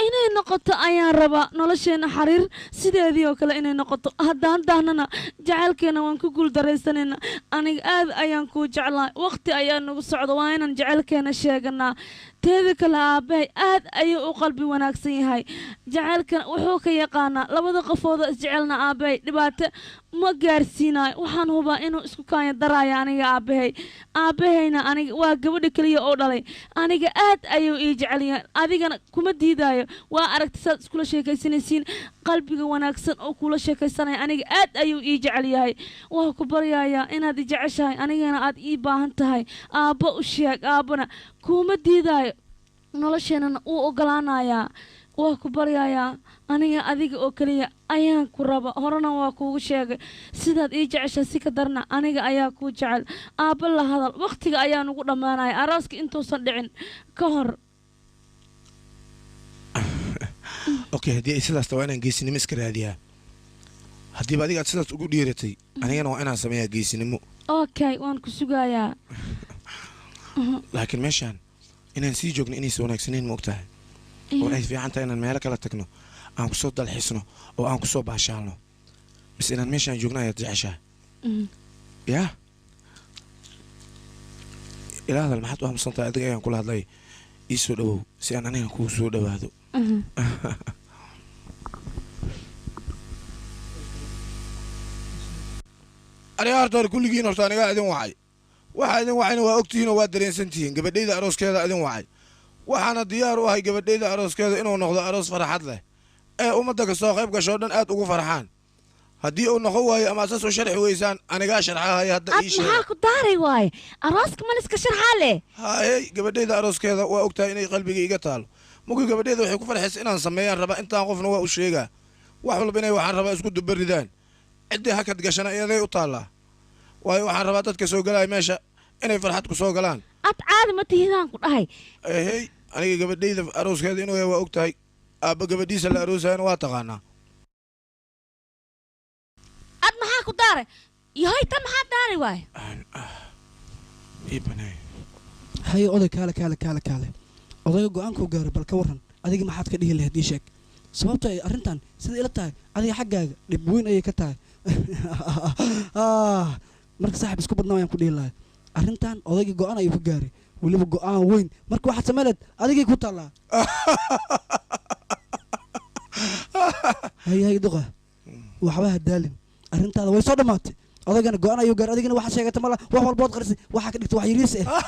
inay noqoto ayaan rabaa. Nolosheena xariir sideedii oo kale inay noqoto. Haddaan daahnana jacaylkeena waan ku guuldaraysanayna. Aniga aad ayaan kuu jeclahay. Waqti ayaa nagu socda, waa inaan jacaylkeena sheeganaa. Teeda kale, aabbahay aad ayuu u qalbi wanaagsan yahay. Jacaylkan wuxuu ka yaqaanaa labada qofooda isjecelna. Aabbahay dhibaato ma gaarsiinayo. Waxaan hubaa inuu isku kaanya daraayo aniga aabbahay. Aabbahayna aniga waa gabadha keliya oo dhalay. Aniga aad ayuu ii jecel yahay, adigana kuma diidaayo. Waa aragti saad iskula sheekaysanaysiin, qalbiga wanaagsan oo kula sheekaysanaya. Aniga aad ayuu ii jecel yahay. Waa ku baryayaa inaad i jeceshahay, anigana aad ii baahan tahay. Aabba u sheeg, aabbana kuma diidaayo, nolosheenana wuu ogolaanayaa. Waa ku baryayaa, aniga adiga oo keliya ayaan ku raba. Horena waa kuugu sheegay, sidaad ii jeceshahay si ka darna aniga ayaa kuu jecel. Aabba la hadal, wakhtiga ayaa nugu dhammaanaya, arooska intuusan dhicin ka hor. Okay, haddii ay sidaas tahay, waa inaan geesinimo iska raadiyaa. Haddiiba adiga aad sidaas ugu dhiiratay, anigana waa inaan sameeyaa geesinimo. Okay, waan ku sugayaa. Laakiin meeshaan inaan sii joogno inaysa wanaagsanayn, ma ogtahay? Oo ay fiican tahay inaan meelo kala tagno, aan kusoo dalxisno oo aan kusoo baashaalno, mise inaan meeshaan joogno ayaad jeceshahay? Yaa, ila hadal. Maxaad u aamusan tahay? Adiga ayaan kula hadlay. Ii soo dhawow si aan aniga kugu soo dhawaado. Aniga horta hore kulligiin horta anigaa idin wacay. Waxaa idin wacayna waa ogtihiin oo waa dareensantihiin. Gabadhayda arooskeeda idin wacay. Waxaana diyaar u ahay gabadhayda arooskeeda inuu noqdo aroos farxad leh ee ummadda kasoo qayb gasho dhan aad ugu farxaan. Haddii uu noqon waayo ama asaas u sharxi weysaan, anigaa sharxahaya hadda. Ad ii sheeg. Maxaa ku daaray waaye? Arooska ma liska sharxaa leh? Haye, gabadhayda arooskeeda waa ogtahay inay qalbiga iga taalo. Mugi gabadhayda waxay ku farxaysa inaan sameeyaan rabaa. Intaan qofna waa u sheegaa wax walba inay waxaan rabaa isku dubaridaan. Ciddii hakad gashana iyaday u taallaa, waayo waxaan rabaa dadka soo galaya meesha inay farxad ku soo galaan. Ad caadi ma tihidaan ku dhahay. Ehey, aniga gabadhayda arooskeeda inuu yahay waa ogtahay. Aabba gabadhiisa la aroosayana waa taqaanaa. Ad maxaa ku daaray yahay? Tan maxaa daaray waaye? Ii baneey. Haye oday, kaale kaale kaale kaale. Odayga go-aankuu gaaray bal ka warran, adiga maxaad ka dhihi lahayd? Ii sheeg sababto ay arrintan sida ila tahay adiga xaggaaga dhib weyn ayay ka tahay. Ah, marka saaxib isku badnaa ayaan ku dhihi lahay. Arrintan odayga go-aan ayuu ka gaaray, weliba go-aan weyn. Marka waxaad samayn lahayd adigay ku taallaa. Haye haye duqa, waxba ha daalin. Arrintaada way soo dhammaatay. Odaygana go-aan ayuu gaaray, adigana waxaad sheegatay mala. Wax walbood qarisay, waxaa ka dhigtay wax yariis ah.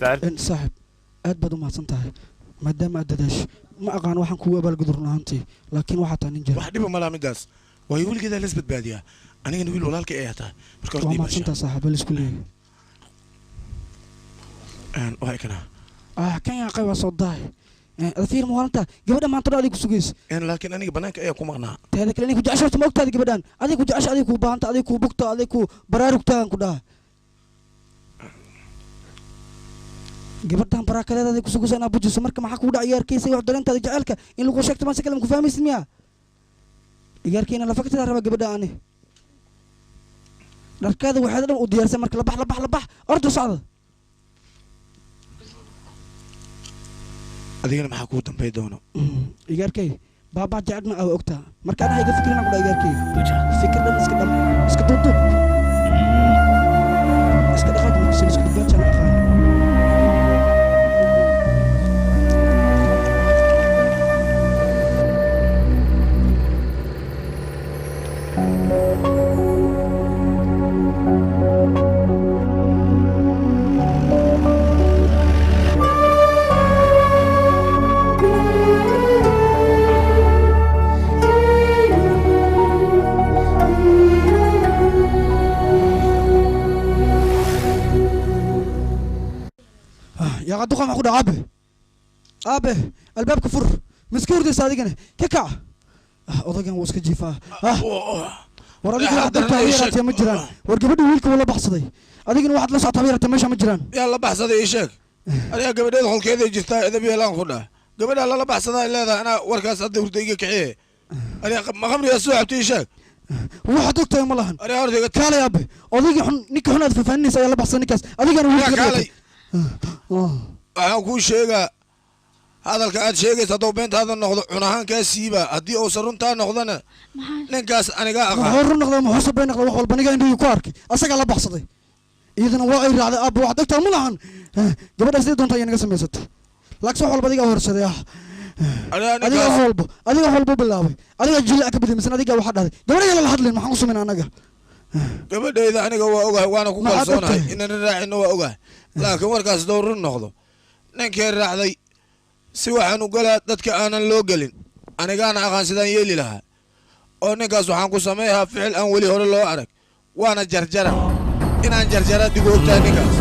Saaxib, aad baad u mahadsan tahay maadaama aad dadaasho. Ma aqaan waxaan kugu abaalgudur run ahaantii, laakiin waxaa tahay nin jira. Wax dhiba malaa midaas, waayo weligeedaa las badbaadiyaa. Anigana wiil walaalka ayaa tahay marka Waa mahadsan tahay saaxib, bal isku leeyahay. Waa ikana. Ah, kan yaa qayb waa soo dahay. Fiir maalinta gabadha maanta dhan adiga ku sugaysa. Laakiin aniga banaanka ayaa ku maqnaa. Teeda kale inay ku jecesho horta ma ogtaada gabadhan. Adiga ku jecesho, adiga ku baahanta, adiga ku bugta, adiga ku baraarugtaan ku dhaha. Gabadhan baraakadeeda adiga ku sugaysa inaad bujiso. Marka maxaa kugu dhaca iyaarkaysa wax dareentaada jaceylka in lagu sheegto maan si kale ma ku fahmaysid miya? Iyaarkayna la faktada raba gabadha ani. Dharkaada waxaad dhan u diyaarsan marka la bax la bax la bax orda socda. Adigana maxaa kugu dambay doono? Igaarkay baabaa jecelna aa ogtaa. Marka anaha iga fikrin aan ku dhaha igaarkay. Fikir dhan iska dham iska duuduub. Iska dhaqaaj mugsan isku badbaadsan aqaan. يا قدوقة ما خد aabe aabe albaabka fur miska hurdaysa adigana ka kac. Odaygan wuu iska jiifaa. War adiga waxaad ogtahay haba yaraatee ma jiraan. War gabadha wiilka wuu la baxsaday, adigana waxaad la socotaa haba yaraatee meesha ma jiraan. Yaa la baxsaday ii sheeg. Aniga gabadheed qolkeeday jirtaa edab yeelaan ku dhah. Gabadha lala baxsadaa ay leedahay, anaa warkaas hadda hurda iga kiciye. Aniga ma khamrigaa soo cabtay ii sheeg. Waxaad ogtahay ma lahan. Aniga horta iga Kaalay aabe, odaygii xun, ninka xun aad faahfaahinaysa ayaa la baxsaday ninkaas, adigana wiilka ka kaalay. dhigatay. Waxaan kuu sheegaa hadalka aad sheegaysa hadduu beentaada noqdo cun ahaan kaa siiba, haddii uusan runtaa noqdona ninkaas anigaa aqaan. Muxuu run noqdaa, muxuu sabay noqdaa? Wax walba aniga indhahii ku arkay, asagaa la baxsaday, iyadana waa ay raacday. Aabba waxaad ogtahay ma lahan gabadha sidii doonta ayay naga samaysatay, laakiin wax walba adigaa horsaday. Adiga wax walba, adiga wax walba bilaabay, adiga jilic ka badamisan, adiga waxaa dhahday gabadha yala la hadlin. Maxaan ku samaynaa anaga? Gabadhayda aniga waa ogahay, waana ku Maxaad kalsoonahay ogtahay? Inaan raacino waa ogahay, laakiin warkaas hadduu run noqdo ninkay raacday si waxaan u galaa dadka aanan loo gelin. Anigaana aqaan sidaan yeeli lahaa, oo ninkaas waxaan ku samayhaa ficil aan weli hore loo arag, waana jarjara inaan jarjara digu ogtahay ninkaas.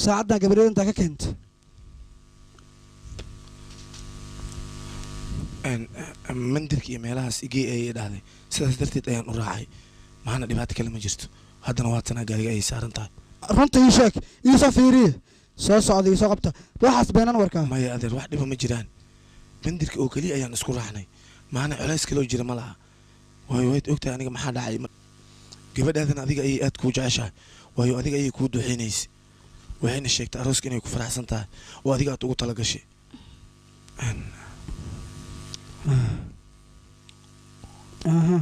Saacaddan gabadheeda intaa ka keentay? Mandirka iyo meelahaas igey ayay dhahday, sidaas darteed ayaan u raacay, maana dhibaato kale ma jirto. Haddana waa tanaa gaariga ayay saaran tahay. Runta ii sheeg, ii soo fiiriye, soo socda, ii soo qabta waxaas beenan warkaa. Maya adeer, wax dhiba ma jiraan. Mandirka oo keliya ayaan isku raacnay, maana culays kaloo jira ma laha. Waayo waad ogtahay aniga maxaa dhacay. Gabadhaadan adiga ayay aad kuu jeceshahay, waayo adiga ayay kuu duxeynaysa, waxayna sheegtay arooska inay ku faraxsan tahay oo adiga aad ugu talagashay. Aha.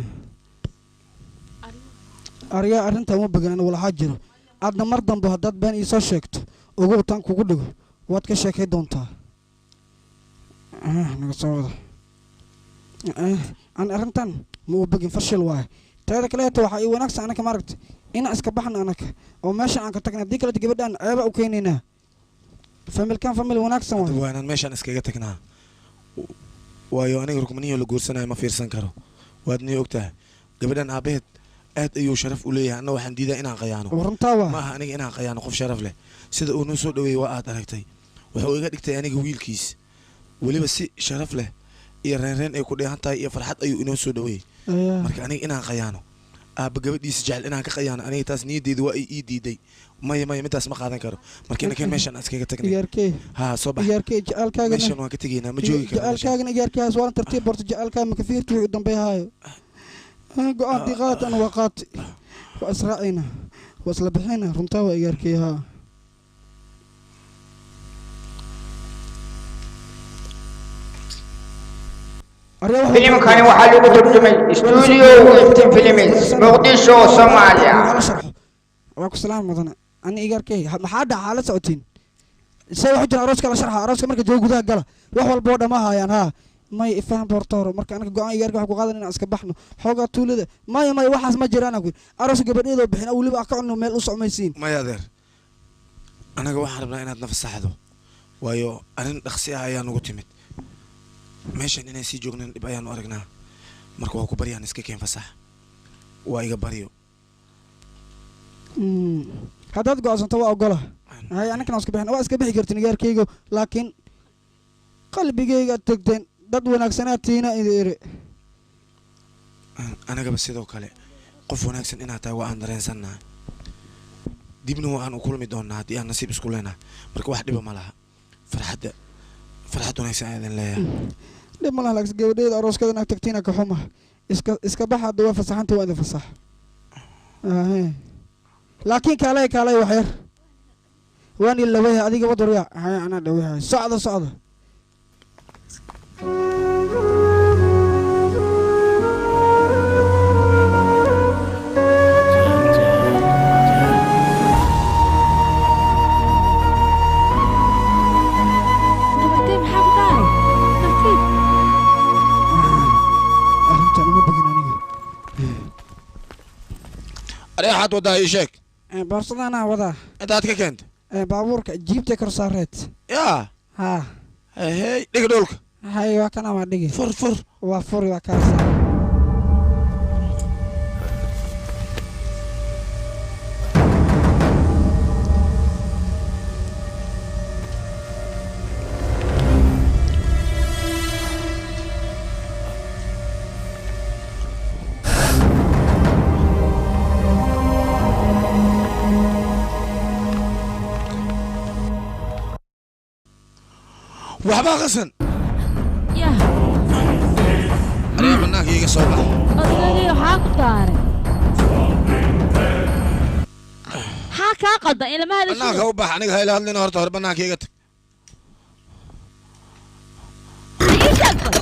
Arya arrintan uma bogan anigu waxaa jiro. Aadna mar dambe haddaad been ii soo sheegto ugu taan kugu dhigo waad ka sheekay doontaa. Naga soo wada. Aan arrintan ma u bogin, fashil waaye. Teeda kaleeto waxaa ii wanaagsan anaka maaragta inaan iska baxno anaka oo meesha aan ka tagna, haddii kaleeto gabadhaan ceeba u keenaynaa. Familkan famil wanaagsan waaye. Waa inaan meeshaan iskaga tagnaa, waayo aniga rukmaniyo la guursanayo ma fiirsan karo. Waad nii ogtahay gabadhan aabaheed aad ayuu sharaf u leeyahay, anna waxaan diidaa inaan qayaano. Runtaa waa. Ma aha aniga inaan qayaano qof sharaf leh. Sida uu noo soo dhaweeyey waa aad aragtay, wuxuu iga dhigtay aniga wiilkiis, weliba si sharaf leh iyo reenreen ay ku dheehan tahay iyo farxad ayuu inoo soo dhaweeyey. Marka aniga inaan qayaano Aabba gabadhiisa jecel inaan ka qayaano aniga taas niyadeyda waa ay ii diiday. Maya maya, midaas ma qaadan karo. Marka inakeen meeshaan aan iskaga tagnay. Igaarkee. Haa, soo bax. Igaarkee, jecelkaagana Meeshaan waan ka tegaynaa, ma joogi karno meeshaan. Jecelkaagana igaarkaas waan tartiib borto jecelkaaga maka fiirta wixii u dambeey haayo. Go-aantii qaat ana waa qaati, waa israacayna, waa isla bixina, runtaa waa igaarkee haa. Filimkani waxaa lagu turjumay stuudio Iftin Films, Muqdisho, Soomaaliya. Waa ku salaam mudane. Ani igaarkey maxaa dhaca la socotiin se waxu jira arooska la sharxa arooska marka joogo gudaha gala wax walba oo dhama hayaan haa may ifaham borto hore marka anaga go-aan igaarka waxaan ku qaadan inaan iska baxno xoogaa tuulada. Maya maya, waxaas ma jiraan aan ku yidhi. Arooska gabadheedoo bixin oo weliba ka cunno meel u socmaysiin. Maya adeer, anaga waxaan rabnaa inaad nafasaxdo, waayo arrin dhaqsi ah ayaa nugu timid. Meeshan inay sii joognaan dhib ayaanu aragnaa. Marka waa ku baryaan, iska keen fasax, waa iga baryo. Haddaad go'aansanto waa ogola hay, aninkana iska bixin, waa iska bixi kartin igaarkaygo, laakiin qalbigayga tegteen dad wanaagsanaad tiina idi iri. Anagaba sidoo kale qof wanaagsan inaad tahay waa aan dareensannahay, dibna waa aan u kulmi doonaa haddii aan nasiib isku leenahay. Marka wax dhiba ma laha, farxadda farxad wanaagsan ayaan idin leeyahay. Dhib ma laha, laakiin gabadheeda arooskada inaad tagtiina ka xuma. Iska iska baxa hadda, waa fasaxanta, waa idin fasax. Ahe. Laakiin kaalay kaalay wax yar waan ilawaya adiga wad waryaa hay anaa dhawahay socda socda. Gabartay, maxaa ku dhacay? Tartiib. Arrintan uma bogin aniga. Aree, waxaad waddaa ii sheeg. Boorsadana wadaa. Intaad ka keentay? Baabuurka jiibta kor saareed. Yaa. Haa. Hey, dhiga dhulka. Hay, waa kana, waa dhigi. Fur fur. Waa furi, waa kaasa. Waxbaa qasan. Yaa. Aree, bannaanka iiga soo bax. Odagagii, waxaa ku daaray? Maxaa kaa qaldan ilmaha? Bannaanka u bax, aniga hayla hadlina, horta hore bannaanka iiga tag. Ii sheeg bal.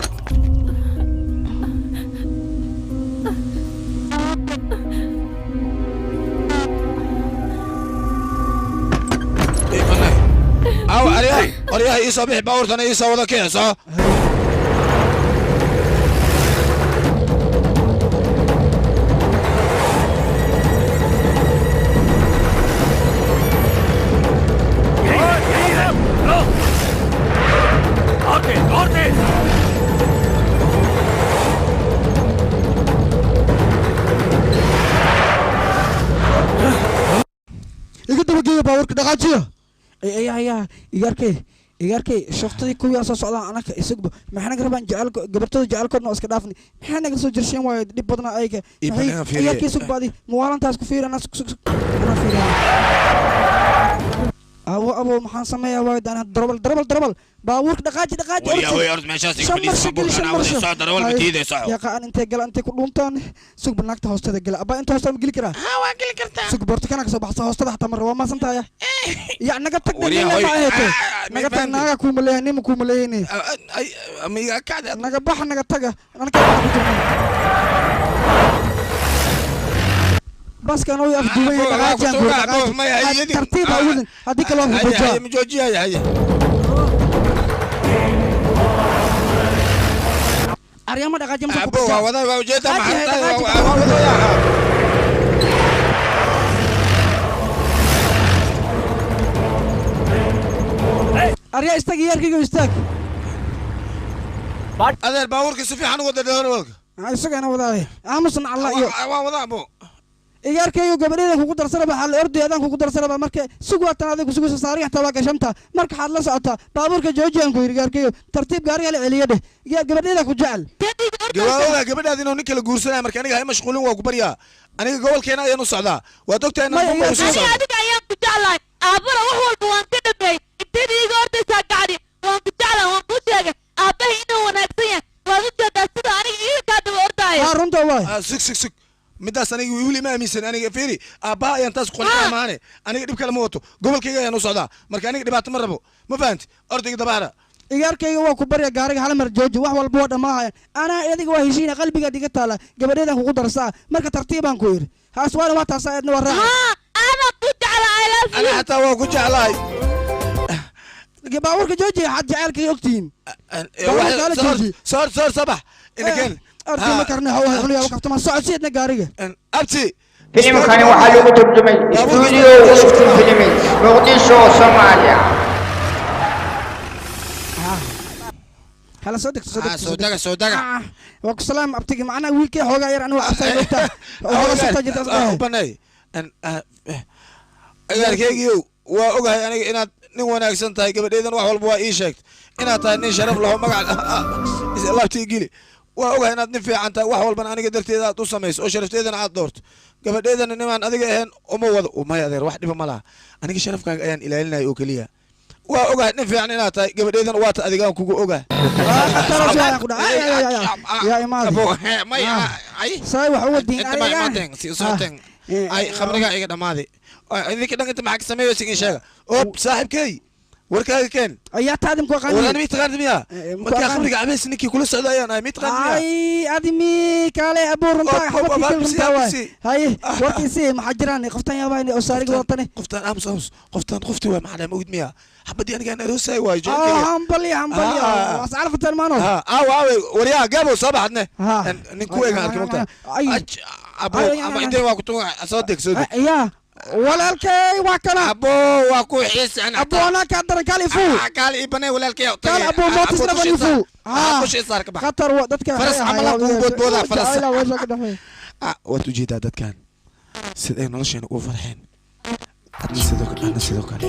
Aw aryahay, aryahay, ii soo bixi baabuurtana, ii soo wada kici soo. Iga dabageeya baabuurka, dhaqaajiya. Ay ay, igaarkey igaarkey, shaqtadii kuwii soo socdaan anaka isagba maxay naga rabaan? Jecelko gabartooda jecelkoodna waa iska dhaafni, maxay naga soo jirsheen? Waayo dhib badna ayaga. Ii banaan fiiriye. Igaarkey sug baadi muwaalantaas ku fiiri, anaa sug sug sug anaa fiiriya. Abo abo, maxaan sameeyaa? Waayo daan darabal darabal darabal baabuurka dhaqaaji dhaqaaji. Waryaa, hooy, orod meeshaas iga Shan fadhiiso, marsho geli, baabuurka shan anaa marsho. wada soo darawal Hay, batiida soco. Yaqa aan intee gala intee ku dhuuntaan? Sug banaagta hoosteeda gala. Abaa, inta hoosteeda ma geli karaa? Haa, waa geli kartaa. Sug borto kana kasoo baxsa hoostada xataa mar waa maasantaaya. Ya naga tag. Waryaa, nin hooy. ma aheete. Ah, Naga tag. ma Naaga kuuma leeyahay, nima kuuma leeyahay. Naga bax, naga taga, anaka ku jirnaa baskan oo afduwan yahay. Waa Dhaqaaji aan ku ku tuugaa, dhaqaaji. maya, hayadin. Tartiib ha uwadin, haddii kale waa ku Haye, bujaa. haye, ma joojiyaya, haye. Aryama dhaqaaji ma ku Abo, waa wadaa, waa ujeedaa, Dhaqaaji, maxaa tahay, dhaqaaji, waa wadaya. Arya istaag, yarkayga istaag. Adeer, baabuurka si fiican u wada darawalka. Isagana wadaay aamusan alla iyo Waa wadaa, abo. Igaarkayga gabadheeda kugu darsanaba xal ordi adaan kugu darsanaba marka sug waatan adiga kusugu saari xataa waa gashanta marka xaad la socotaa baabuurka jooji aan ku yiri igaarkayga tartiib gaariga la celiyo dheh gabadheeda ku jecel gawaawada gabadhaada inuu nin kala guursanaya marka aniga hay mashquulin waa ku baryaa aniga gobolkeena ayaan u socdaa waad ogtahay inaan Mumbai u soo aniga socdo adiga ayaan ku jeclahay aabbana wax walba waan ka dhameeyey inteed iiga ordaysaa gacdi waan ku jeclahay waan kuu sheegay aabbahay inuu wanaagsan yahay waad u jeedaa sida aniga iiga kaa daba ordaayo runta waay sug sug sug midaas aniga weli ma aaminsan aniga fiiri aabbaha ayaan taas qolxaa maane aniga dhib kale ma wato gobolkayga ayaan u socdaa marka aniga dhibaato ma rabo ma fahanti ordayga dabahara igaarkayga waa ku barya gaariga hal mar jooji wax walba waa dhammaahayaan anaa adiga waa heshiina qalbigaad iga taala gabadheedan kugu darsaa marka tartiibaan ku yidhi haas waana waa taasaa eedna waa raaca anaa ku jeclahay ana xataa waa ku jeclahay baabuurka jooji xad jaceylkay ogtihiin baabuurka hala jooji soor soor sabax inaken arti ma karna hawa xuniya kaftama socodsiidna gaariga abti filimkani waxaa lagu turjumay studio Iftin Films Muqdisho Soomaaliya. hala soo degto soo degto soo daga soo daga waa ku salaam abtigi macnaha wiilkay xoogaa yar anigu cabsay ogtaa xoogaa sugtaa jirta u banay agaarkeygiiow waa ogahay aniga inaad nin wanaagsan tahay gabadheedan wax walba waa ii sheegtay inaad tahay nin sharaf laho magac laabtii gili waa ogahay inaad nin fiican tahay wax walbana aniga darteeda aad u samayso oo sharafteedana aad doorto gabadheedana nimaan adiga ahayn uma wado maya adeer wax dhiba ma laha aniga sharafkaaga ayaan ilaalinaya oo keliya waa ogahay nin fiican inaad tahay gabadheedana waata adigaan kugu ogahay yaa imaadi saay wax u wadiin ay khamrigaa iga dhammaaday idinka dhan inta maxaa ka sameeyo sigin sheega oob saaxiibkey warkaaga keen ayaa taadi mku aqaani warani mi taqaanid miya markaa khamriga cabeys ninkii kula socda ayaan ahay mi taqaanid miya ay adimi kaale abuu runtaa xabadkii kale runtaa waay haye warkiisi maxaa jiraan qoftan yaabaa oo saariga wadatane qoftaan aamus aamus qoftaan qofti waay maxaa ma ogid miya xabadii anigaan aroosay waay hambali hambali ascarfataan maano aaw aawe waryaa gaabo soo baxadne nin ku eega arkay mogtaa abo ama intee waa kutu soo deg soo deg yaa walaalkay waa kana abo waa ku xiisan abo anaa kaa daran kaal ifuu kaal ii banay walaalkay kaal abo mootisna ban ifuu dusha isaar ka bax khatar wa dadka faras camal aan kugu boodboodaa faras waad ujeedaa dadkan sida ay nolosheena ugu farxeen adna sidoo kale adna sidoo kale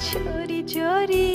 चोरी चोरी